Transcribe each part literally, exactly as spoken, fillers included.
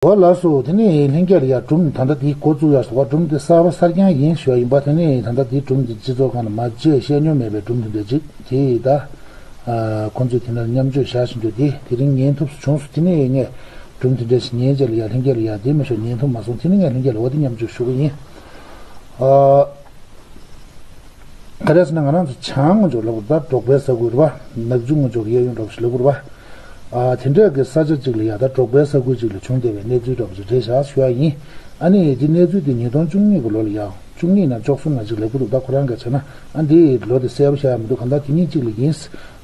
འོ་ལགས་སོ། དེ་ནས་ལྷན་རྒྱས་ལ་ཡ་སྒྲུང་ད་ལྟ་འདི་འགོ་བཙུགས་ཡ་སོགས་པ། སྒྲུང་དེ་གསར་པ་གསར་རྐྱང་ཡིན་ཞུ་ཡ་ཡིན་པ། དེ་ནས་ད་ལྟ་འདི་སྒྲུང་འདི་སྤྱི་ཚོགས་སྒང་ལ་མ་བརྗོད་བཤད་མྱོང་མེད་པའི་སྒྲུང་དེ་འདྲ་ཅིག་དེ་ད་ཁོང་ཚོས་དེ་ནས་མཉམ་སྤྱོད་བྱ་བཞིན་འདུག་དེ་དེ་རིང་ཉན་ཐུབ་བྱུང་སོང་། དེ་ནས་ངས་སྒྲུང་དེ་འདྲ་ཞིག་ཉན་རྗེས་ལ་ཡ་ལྷན་རྒྱས་ལ་ཡ་དེ་མི་ཤོར་ཉན་ཐུབ་མ་སོང་། དེ་ནས་ངས་ལྷན་རྒྱས་ལ་འོ་དེ་མཉམ་སྤྱོད་ཞུ་གི་ཡིན། ཨ། ག་རེ་ཟེར་ན་ང་རང་ཚོ་བྱང་ངོས་ཕྱོགས་ལབ་དགོས་རེད་པ། འབྲོག་པའི་ས་ཁུལ་རེད་པ། ནག་ཆུ་ངོས་ཕྱོགས་ཀྱི་གཡས་གཡོན་འདྲ་པོ་ཞིག་ལབ་དགོས་རེད་པ། ཨ། དེ་འདྲ་གི་ས་ཆ་གཅིག་ལ་ཡ་ད་འབྲོག་པའི་ས་ཁུལ་གཅིག་ལ་བྱུང་བསྡད་པའི་གནས་ཚུལ་འདྲ་པོ་ཞིག་རེད་ཤག་ཞུ་ཡ་ཡིན། ཨ་ནི་དེ་གནས་ཚུལ་དེ་ཉིས་སྟོང་བཅུ་གཉིས་ཀྱི་ལོ་ལ་ཡ། བཅུ་གཉིས་ནས་བཅུ་གསུམ་ནང་ཅིག་ལབ་ཀྱི་འདུག་ད་ཁོ་རང་གིས་བྱས་ན་ཨ་འདི་ལོ་དེ་གསལ་པོ་ཤེས་ཡ་མི་འདུག་གང་ལྟར་དེ་གཉིས་གཅིག་ལ་ཡིན།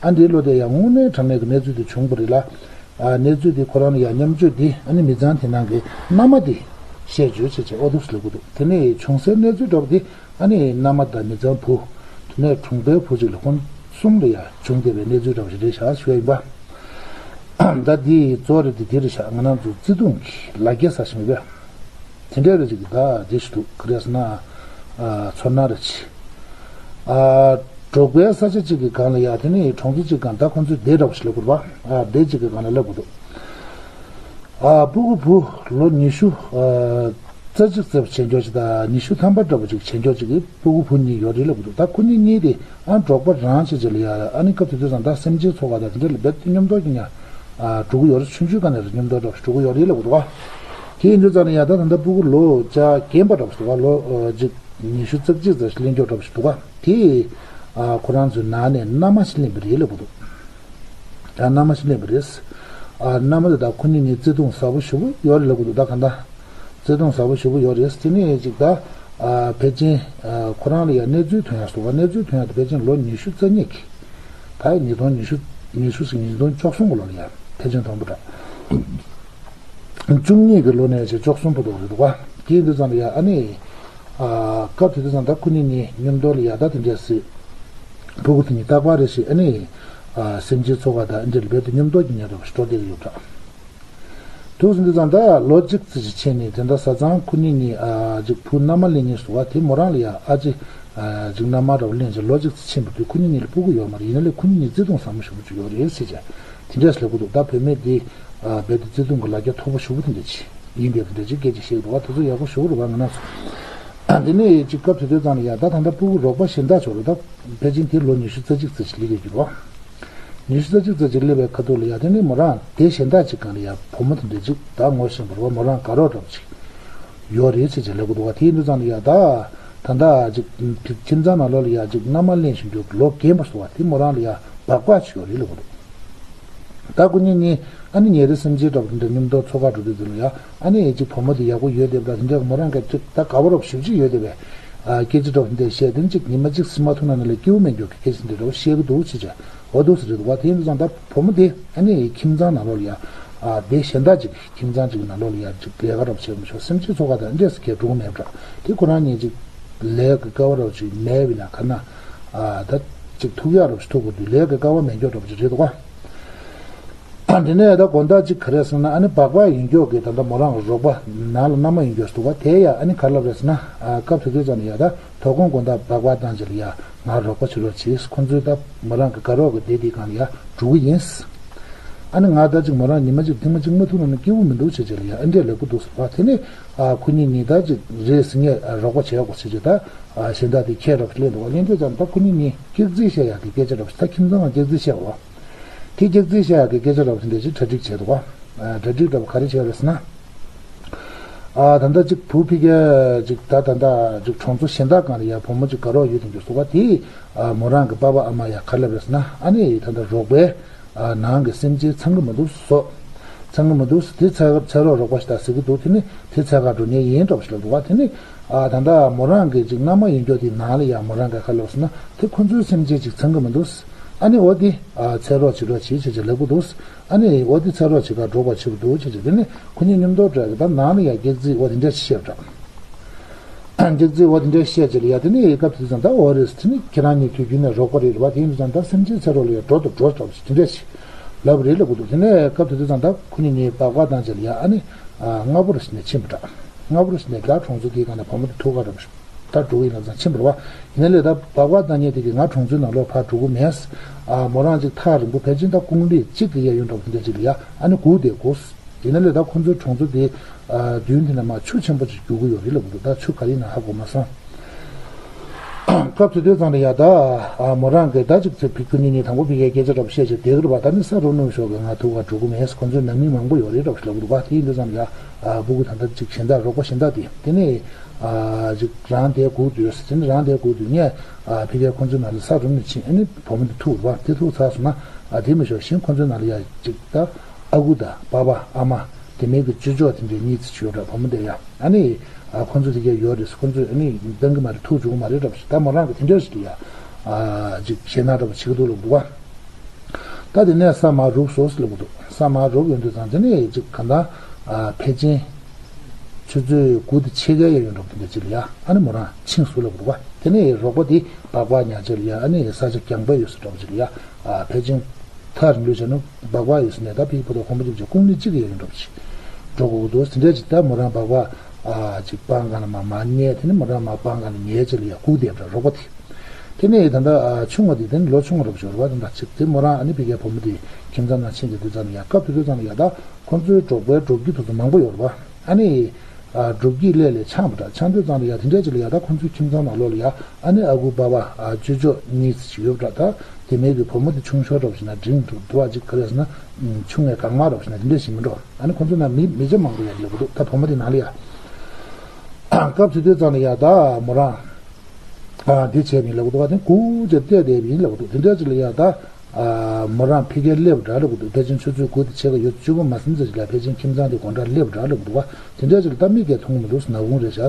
ཨ་འདིའི་ལོ་དེ་ཡ་དངོས་གནས་དྲང་གནས་ཀྱི་གནས་ཚུལ་དེ་བྱུང་བ་རེད་ལ། ཨ། གནས་ཚུལ་དེ་ཁོ་རང་ལ་ཡ་མཉམ་སྤྱོད་དེ་ཨ་ནི་མི་ཚང་དེ་ནང་གི་མནའ་མ་དེ་བཤད་བརྗོད་བྱས་བྱས་ཨོ་འདུག་སེ་ལབ་ཀྱི་འདུག་དེ་ནས་བྱུང་སའི་གནས་ཚུལ་འདྲ་པོ་དེ་ཨ་ནི་མནའ་མ་དང་མི་ཚང་བུ། དེ་ནས་གྲོང་པའི་བུ་གཅིག་ལ་ཁོང་གསུམ་ལ་ཡ་བྱུང་བསྡད་པའི་གནས་ཚུལ་འདྲ་པོ་ཞིག་རེད་ཤག་ཞུ་ཡ་ཡིན་པ། ད་འདི་གཙོ་བོ་རེད་དེ་དེ་རེད་ཤག་ང་རང་ཚོ་བརྩེ་དུང་གི་ལ་རྒྱ་ཟེར་བཞིན་པའི་དེ་འདྲ་རེད་ཅིག་ད་དེ་ཞིག་འདུག་ག་རེ་ཟེར་ན། ཨ། ཚོར་སྣང་རེད་ཅིག་ཨ། འབྲོག་པའི་ས་ཆ་གཅིག་གི་སྒང་ལ་ཡ་དེ་ནི་གྲོང་ཚོ་གཅིག་སྒང་ད་ཁོང་ཚོའི་སྡེ་འདྲ་པོ་ཞིག་ལབ་དགོས་རེད་པ། ཨ། སྡེ་གཅིག་གི་སྒང་ལ་ལབ་དགོས་འདུག་ཨ། སྤུ་གུ་བུ་ལོ་ཉི་ཤུ། ཨ། རྩ་གཅིག་ཙམ་བྱེད་མཁན་ཅིག་དང་ཉི་ཤུ་ཐམ་པ་འདྲ་པོ་ཅིག་བྱེད་མཁན་ཅིག་གི་སྤུ་གུ་བུ་གཉིས་ཡོད་རེད་ལབ་དགོས་འདུག་ད་ཁོ་གཉིས་གཉིས་དེ་ཨ་འབྲོག་པ་རང་བྱེད་ཅིག་ལ་ཡ། ཨ་ནི་སྐབས་དེ་དུས་ཙང་ད་སེམས་ཅན་འཚོ་བ་དང་དེ་འདྲ་ལ་རྦད་དེ་མཉམ་དུ་གཉིས་ཀ་འགྲོ་གི་ཡོད་རེད། ཆུང་ཆུང་སྒང་ནས་མཉམ་དུ་འགྲོ་འགྲོ་གི་ཡོད་རེད་ལབ་འདུག་ག་དེ་ཡིན་དུས་ཙང་ནས་ཡ་ད་ད་ལྟ་སྤུ་གུ་ལོ་བཅོ་བརྒྱད་པ་འདྲ་པོ་ཞིག་འདུག་ག་ལོ་ཨ་གཅིག་ཉི་ཤུ་རྩ་གཅིག་ཙམ་ཞིག་ལོན་ཆོག་འདྲ་པོ་ཞིག་འདུག་ག་དེ་ཨ་ཁོ་རང་ཚོའི་ནང་ནས་མནའ་མ་ཞིག་ལེན་པ་རེད་ལབ་འདུག་ད་མནའ་མ་ཞིག་ལེན་པ་རེད། ཨ་མནའ་མ་དེ་ད་ཁོ་གཉིས་གཉིས་བརྩེ་དུང་ཟབ་པོ་ཞེ་པོ་ཡོད་རེད་ལབ་འདུག་ད་ག་ད། བརྩེ་དུང་ཟབ་པོ་ཞེ་པོ་ཡོད་རེད། དེ་ནས་ཅིག་ད་ཨ་ཕལ་ཆེར་ཨ་ཁོ་རང་ལ་ཡ་གནས་ཚུལ་ཐོན་ཡ་སོགས་པ། གནས་ཚུལ་ཐོན་ཡ་དེ་ཕལ་ཆེར་ལོ་ཉི་ཤུ་རྩ་གཉིས་ཀྱི། ད་ཉིས་སྟོང་ཉི་ཤུ། ཉི་ཤུ་ཟེར་ཉིས་སྟོང་བཅུ་གསུམ་གྱི་ལོ་ལ་ཡ་ཕལ་ཆེར་མཐོང་པ་འདྲ། བཅུ་གཉིས་ཀྱི་ལོ་ནས་བྱས་བཅུ་གསུམ་བར་དུ་རེད་འདུག་ག་དེ་ཡིན་དུས་ཙང་ལ་ཡ་ཨ་ནི། ཨ་སྐབས་དེ་དུས་ཙང་ད་ཁོ་གཉིས་གཉིས་མཉམ་དུ་ལ་ཡ་ད་དེ་འདྲས་སེ། ཕྲུ་གུ་དེ་གཉིས་རྟག་པར་རེ་བཞིན་ཨ་ནི། ཨ་སེམས་ཅན་འཚོ་བ་དང་ཨ་འདྲས་ལ་རྦད་དེ་མཉམ་དུ་གཉིས་ཀ་འགྲོ་བ་ཞིག་འགྲོ་བསྡད་ཀྱི་ཡོད་འདྲ། དུས་ཚོད་འདི་ཙང་ད་ལོ་གཅིག་ཙམ་ཞིག་ཕྱིན་ནས་དེ་འདྲ་བཟའ་ཚང་ཁོ་གཉིས་གཉིས་ཨ་ཅིག་བུ་མནའ་མ་ལེན་མཁན་ཞིག་འདུག་ག་དེ་མོ་རང་ལ་ཡ་ཨ་ཅེ་ཨ་ཅིག་མནའ་མ་འདྲ་པོ་ལེན་བྱས་ལོ་གཅིག་ཙམ་ཕྱིན་པ་དུས་ཁོ་གཉིས་གཉིས་ལ་སྤུ་གུ་ཡོད་མ་རེད། ཡིན་ན་ལས་ཁོ་གཉིས་གཉིས་བརྩེ་དུང་ཟབ་མོ་ཞེ་པོ་ཅིག་ཡོད་རེད་ཟེར་བྱས་དེ་འདྲས་ལབ་ཀྱི་འདུག་ད་བུད་མེད་འདི་ཨ་རྦད་དེ་བརྩེ་དུང་གི་ལ་རྒྱ་མཐོ་པོ་ཞེ་པོ་དེ་འདྲ་ཅིག་ཡིན་པས་དེ་འདྲ་ཅིག་སྐད་ཆ་བཤད་ཀྱི་འདུག་ག་དེ་ཚོ་ཡག་པོ་ཞེ་པོ་རེད་པ། ང་རང་ཚོ་དེ་ནས་ཅིག་སྐབས་དེ་དུས་ཙང་ལ་ཡ་ད་ད་ལྟ་སྤུ་གུ་རོགས་པ་གཞན་དག་ཅིག་ཡོད་རེད། ད་ཕལ་ཆེར་དེ་ལོ་ཉི་ཤུ་རྩ་གཅིག་ཙམ་ཞིག་སླེབས་ཀྱི་ཡོད་རེད་པ། ཉི་ཤུ་རྩ་གཅིག་ཙམ་ཅིག་སླེབས་པའི་ཁ་ཐུག་ལ་ཡ་དེ་ནི་མོ་རང་སྡེ་གཞན་དག་ཅིག་སྒང་ལ་ཡ་བུ་མོ་དེ་འདྲ་ཅིག་ད་ངོ་ཤེས་པ་རེད་པ། མོ་རང་དགའ་རོགས་འདྲ་པོ་ཅིག་ཡོད་རེད་ཟེར་བྱས་ལབ་ཀྱི་འདུག་ག་དེ་ཡིན་དུས་ཙང་ལ་ཡ་ད་ད་ལྟ་ཅིག་ཁྱིམ་ཚང་ནང་ལོགས་ལ་ཡ་ཅིག་མནའ་མ་ལེན་བཞིན་དུ་ལོ་རྒན་པ་སོང་བ་དེ་མོ་རང་ལ་ཡ་སྦག་སྦག་ཅིག་ཡོད་རེད་ལབ་ཀྱི་འདུག་ད་ཁོ་གཉིས་གཉིས་ཨ་ནི་ཉེ་རིང་སེམས་ཅན་འདྲ་པོ་དེ་འདྲ་མཉམ་དུ་འཚོ་ཁ་འགྲོ་དུས་ཙམ་ལ་ཡ་ཨ་ནི་ཅིག་བུ་མོ་དེ་ཡག་པོ་ཡོད་བསྡད་པ་དང་དེ་འདྲ་མོ་རང་གི་ཅིག་ད་དགའ་པོ་རོབ་ཞེ་པོ་ཅིག་ཡོད་བསྡད་པའི་ཨ་སྐད་ཆ་འདྲ་པོ་དེ་འདྲ་བཤད། དེ་ནི་ཅིག་ཉི་མ་གཅིག་སྲིད་མ་ཐུབ་ན་ནི་ལས་སྐྱིད་པོ་མེད་མཁན་གྱི་སྐད་ཆ་དེ་འདྲ་པོ་བཤད་ཀྱི་འདུག་ཅེས་བྱས། འོ་འདུག་སེ་རེད་འདུག་པ། དེ་ཡིན་དུས་ཙང་ད་བུ་མོ་དེ་ཨ་ནི་ཁྱིམ་ཚང་ནང་ལོགས་ལ་ཡ་ཨ་སྡེ་གཞན་དག་ཅིག་ཁྱིམ་ཚང་ཅིག་ནང་ལོགས་ལ་ཡ་ཅིག་ལས་ཀ་རོབ་བྱེད་མི་ཆོག་སེམས་ཅན་འཚོ་བ་དང་འདྲ་སེ་གས་འགྲོ་གི་མེད་པ་འདྲ། དེ་ཁོ་རང་གཉིས་ཅིག་ལས་ཀྱི་སྐལ་བ་རོབ་ཅིག་མེད་པ་ཡིན་ན་ག་ན་ཨ་ད་ཅིག་ཐུག་ཡག་རོབ་ཅིག་ཐུག་དགོས་དུས་ལས་ཀྱི་སྐལ་བ་མེད་མཁན་འདྲ་པོ་ཅིག་རེད་འདུག་པ། ཨ་དེ་ནས་ད་དགོང་དག་ཅིག་ག་རེ་ཟེར་ན་ཨ་ནི་སྦག་སྦག་ཡིན་མཁན་གྱི་ད་ལྟ་མོ་རང་གི་རོགས་པ་ནང་ལ་མནའ་མ་ཡིན་མཁན་ཞིག་འདུག་པ། དེ་ཡ་ཨ་ནི་ག་རེ་ལབ་རེད་ཟེར་ན་ཨ་སྐབས་དེ་དུས་ཙམ་ལ་ཡ་ད་དོ་དགོང་དགོང་དག་སྦག་སྦག་བཏང་བྱས་ལ་ཡ་ང་རོགས་པ་བྱེད་རོགས་བྱེད། ཁོང་ཚོའི་ད་མོ་རང་གི་དགའ་རོགས་ཀྱི་སྡེ་འདིའི་སྒང་ལ་ཡ་འགྲོ་གི་ཡིན། ཨ་ནི་ང་ད་ཅིག་མོ་རང་ཉི་མ་གཅིག་ཐེངས་མ་གཅིག་མ་ཐུག་ན་ནི་སྐྱིད་པོ་མི་འདུག་བྱས་བྱས་ལ་ཡ་ཨ་འདྲས་ལབ་ཀྱི་འདུག་ཟེར་བ། དེ་ནས་ཨ་ཁོ་གཉིས་གཉིས་ད་ཅིག་རེད་ཟེར་ངས་རོགས་པ་བྱེད་དགོས་ཟེར་བྱས་ད་ཨ་གཞན་དག་དེ་ཁྱེད་རོགས་ལེན་འདུག་པ། ལེན་དུས་ཙམ་ད་ཁོ་གཉིས་གཉིས་སྐྱག་རྫུན་བཤད་ཡག་གི་སྐད་ཆ་འདྲ་པོ་ད་ཁྱིམ་ཚང་ལ་སྐྱག་རྫུན་བཤད་པ། དེ་སྐྱག་རྫུན་བཤད་ཡག་གི་སྐད་ཆ་འདྲ་པོ་དེ་འདྲ་ཅིག་གྲ་སྒྲིག་བྱས་འདུག་པ། ཨ་གྲ་སྒྲིག་འདྲ་པོ་ག་རེ་བྱས་རེད་ཟེར་ན། ཨ་ད་ལྟ་ཅིག་བུ་ཕ་གི་ཅིག་ད་ད་ལྟ་ཅིག་གྲོང་ཚོ་གཞན་དག་སྒང་ལ་ཡ་བུ་མོ་ཅིག་དགའ་རོགས་ཡོད་དེ་འདྲ་ཞིག་འདུག་པ། དེ་ཨ་མོ་རང་གི་པ་ཕ་ཨ་མ་ཡ་ག་རེ་ལབ་རེད་ཟེར་ན། ཨ་ནི་ད་ལྟ་རོགས་པའི་ཨ་ནང་གི་སེམས་ཅན་ཚང་གི་མི་འདུག་ཟེར། ཚང་གི་མི་འདུག་ཟེར། དེ་ཚེ་ཚེ་རོགས་རོགས་པ་ཞིག་དང་ཟེར་གི་འདུག་དེ་ནི་དེ་འཚོལ་ག་འགྲོ་མཁན་ཡིན་འདྲ་པོ་ཞིག་ལབ་འདུག་པ། དེ་ནི་ཨ་ད་ལྟ་མོ་རང་གི་ཅིག་མནའ་མ་ཡིན་མཁན་དེ་ནང་ལ་ཡ་མོ་རང་གིས་ག་རེ་ལབ་ཟེར་ན། དེ་ཁོ་ཚོའི་སེམས་ཅན་ཅིག་ཚང་གི་མི་འདུག་ཨ་ནི་འོ་དེ་ཨ་འཚོལ་རོགས་བྱེད་རོགས་བྱེད་བྱས་བྱས་ལབ་གི་འདུག་ཨ་ནི་འོ་དེ་འཚོལ་རོགས་བྱེད་ག་འགྲོ་དགོས་བྱེད་ཀྱི་འདུག་བྱས་བྱས། དེ་ནི་ཁོ་གཉིས་མཉམ་དུ་འགྲོ་ཡ་གི་ད་ནང་ལ་ཡ་སྐྱག་རྫུན་འོ་དེ་འདྲ་ཞིག་བཤད་པ་འདྲ། སྐྱག་རྫུན་འོ་དེ་འདྲ་བཤད་བྱས་ལ་ཡ་དེ་ནི་སྐབས་དེ་དུས་ཙང་ད་འོ་རེད་ཟེར། དེ་ནི་ཁྱེད་རང་གཉིས་དུས་རྒྱུན་ནས་རོགས་པ་རེད་རེད་པ། དེ་ཡིན་དུས་ཙང་ད་སེམས་ཅན་འཚོལ་རོགས་ལ་ཡ་འགྲོ་དང་འགྲོ་འདྲ་པོ་ཞིག་དེ་འདྲ་ཞིག་ལབ་རེད་ལབ་གི་འདུག་དེ་ནས་སྐབས་དེ་དུས་ཙང་ད་ཁོ་གཉིས་གཉིས་སྦག་སྦག་བཏང་བྱས་ལ་ཡ་ཨ་ནི་ཨ་སྔ་པོ་རེ་ཞིག་ནས་ཕྱིན་པ་འདྲ། སྔ་པོ་རེ་ཞིག་ནས་ད་གྲོང་ཚོ་དེའི་སྒང་ནས་བུ་མོ་དེ་ཐུག་ག་འདྲ་པོ་ཞིག་ད་འགྲོ་གི་ཡིན་ལབ་ཙང་ཕྱིན་པ་རེད་པ། ཡིན་ན་ལས་ད་སྦག་སྦག་བཏང་མཁན་དེ་གིས་ང་གྲོང་ཚོའི་ནང་ལོགས་ཕར་འགྲོ་གི་མེད། ཨ་མོ་རང་ཅིག་ཐག་རིང་པོ་ཕལ་ཆེར་ད་ཀུང་ལི་གཅིག་གི་གཡས་གཡོན་འདྲ་པོ་དེ་འདྲ་ཅིག་ལ་ཡ་ཨ་ནི་སྒུག་བསྡད་དགོས། དེ་ནས་ལས་ད་ཁོ་ཚོའི་གྲོང་ཚོ་དེ་མདུན་དེ་ན་མ་ཆུ་ཆེན་པོ་ཅིག་རྒྱུག་གི་ཡོད་རེད་ལབ་འདུག་ད་ཆུ་ག་རེ་ཡིན་ན་ཧ་གོ་མ་སོང་། སྐབས་དེ་དུས་ཙང་ལ་ཡ་ད་མོ་རང་གིས་ད་ཅིག་ཚེ་ཕི་ཁུ་གཉིས་གཉིས་དང་པོ་ཕི་ཁའི་སྐད་ཆ་འདྲ་པོ་བཤད་བྱས་བསྡད་ཀྱི་རེད་པ། ད་ནི་ས་རུབ་ནུབ་ཤོག་གི་ང་ཐུག་ག་འགྲོ་གི་མེད། ཁོ་ཚོའི་ནང་མི་མང་པོ་ཡོད་རེད་འདྲ་པོ་ཞིག་ལབ་འདུག་པ། དེ་ཡིན་དུས་ཙང་ལ་ཡ་ཕྲུ་གུ་ད་ལྟ་ཅིག་གཞན་དག་རོགས་པ་གཞན་དག་དེ་དེ་ནས་ཅིག་རང་དེ་སྒུག་དུས་དེ་ནས་རང་དེ་སྒུག་དུས་ངས་ཕི་ཁའི་ཁོ་ཚོའི་ནང་ལ་ས་རུབ་ནས་ཕྱིན། ཨ་ནི་བུ་མོ་དེ་ཐུག་རེད་པ། དེ་ཐུག་ཚར་སོང་ན་དེ་མི་ཤོག་གཞན་ཁོ་ཚོའི་ནང་ལ་ཡ་ཅིག་ད་ཨ་ཁུ་དང་པ་པ་ཨ་མ་དེ་མིན་གྱི་ཅོ་ཅོ་དེ་འདྲའི་གཉིས་ཙམ་ཅིག་ཡོད་རེད། བུ་མོ་དེ་ཡ་ཨ་ནི། ཨ་ཁོ་ཚོ་དེ་གས་ཡོད་རེད། ཁོ་ཚོས་ཨ་ནི་འདང་གི་མ་རེད། ཐུག་བཅུག་གི་མ་རེད་འདྲ་པོ་ཞིག་ད་མོ་རང་གི་དེ་འདྲ་ཞིག་ལ་ཡ་ཨ་ཅིག་ཞེད་སྣང་འདྲ་པོ་བྱེད་ཀྱི་འདུག་ལབ་འདུག་པ། ད་དེ་ནས་ས་མར་རུབ་སོང་ལབ་ཀྱི་འདུག་ས་མར་རུབ་ཡོང་དུས་ཙང་དེ་ནས་ཅིག་གང་ལྟར་ཨ་ཕལ་ཆེར་ཆུ་ཚོད་དགུ་དང་ཕྱེད་ཀ་ཡས་ཡོད་འདྲ་པོ་དེ་འདྲ་ཅིག་ལ་ཡ་ཨ་ནི་མོ་རང་ཕྱིན་སོང་ལབ་འདུག་པ། དེ་ནས་རོགས་པ་དེ་སྦག་སྦག་ཉལ་ཆས་ལ་ཡ་ཨ་ནི་ས་ཆ་གྱང་པ་ཡོད་ས་འདྲ་པོ་ཅིག་ལ་ཡ་ཨ་ཕལ་ཆེར། ཐག་རིང་ལོས་བྱས་ན་སྦག་སྦག་ཡོད་ས་ནས་ད་ཕི་ཕོ་ཏོ་ཁོང་པོ་ཅིག་བྱས་ཀུང་ལི་གཅིག་ཡོད་ཡོད་འགྲོ་གི་ཅིག་འགྲོ་དགོས་ཀྱི་འདུག་དེ་འདྲ་ཅིག་ད་མོ་རང་སྦག་སྦག་ཨ་ཅིག་སྤང་ག་ན་མ་མ་ཉལ། དེ་ནས་མོ་རང་མ་སྤང་ག་ན་ཉལ་ཅིག་ལ་ཡ་སྒུག་བསྡད་པ་རོགས་པ་དེ། དེ་ནས་ད་ལྟ་ཨ་ཆུང་བ་དེ་དེ་ནས་ལོ་ཆུང་བ་རོགས་ཞོར་བ་དེ་འདྲ་ཅིག་དེ་མོ་རང་ཨ་ནི་ཕི་ཁའི་བུ་མོ་དེ་ཁྱིམ་ཚང་ནང་ཕྱིན་ཏེ་དུས་ཙམ་ལ་ཡ་སྐབས་དེ་དུས་ཙམ་ལ་ཡ་ད་ཁོ་ཚོའི་འབྲོག་པའི་འབྲོག་ཁྱི་དེ་ཚོ་མང་པོ་ཡོད་རེད་པ། ཨ་ནི། ཨ་སྒྲུབ་ཀྱི་ལས་ལས་ཆང་པོ་འདྲ་ཆང་དུས་ཙང་ལ་ཡ་དེ་འདྲ་ཅིག་ལ་ཡ་ད་ཁོང་ཚོའི་ཁྱིམ་ཚང་ནང་ལོགས་ལ་ཡ་ཨ་ནི་ཨ་ཁུ་པ་པ་ཨ་ཅོ་ཅོ་གཉིས་ཅིག་ཡོད་པ་འདྲ། ད་དེ་མིན་གྱི་བུ་མོ་དེ་ཆུང་ཤོས་འདྲ་པོ་ཞིག་ན་འབྲིང་འདུག་འདུག་པ་ཅིག་ག་རེ་ཟེར་ན་ཆུང་ངའི་གང་མ་འདྲ་པོ་ཞིག་ན་དེ་འདྲ་ཞིག་མི་འགྲོ། ཨ་ནི་ཁོང་ཚོ་ན་མི་མི་ཆ་མང་པོ་ཡ་ལབ་གི་འདུག་ད་བུ་མོ་དེ་ནང་ལ་ཡ་སྐབས་དེ་དུས་ཙང་ལ་ཡ་ད་མོ་རང་ཨ་འདི་བྱས་ནས་ལབ་གི་འདུག་ཨ་དེ་གུ་ཅེ་བལྟས་བསྡད་པ་ཡིན་ལབ་གི་འདུག་དེ་འདྲ་ཅིག་ལ་ཡ་ད། ཨ་མོ་རང་ཕི་ཁའི་སླེབས་འདྲ་ལབ་གི་འདུག་ཕལ་ཆེར་ཆུ་ཚོད་དགུ་དང་ཕྱེད་ཀ་ཡོད་བཅུ་པ་མ་ཟིན་ཙམ་ཞིག་ལ་ཕལ་ཆེར་ཁྱིམ་ཚང་དེ་སྒོ་འགྲམ་སླེབས་འདྲ་ལབ་གི་འདུག་པ། དེ་འདྲ་ཞིག་ལ་ད་མིག་གིས་མཐོང་གི་མི་འདུག་ནག་ཁུང་རེད་ཤག་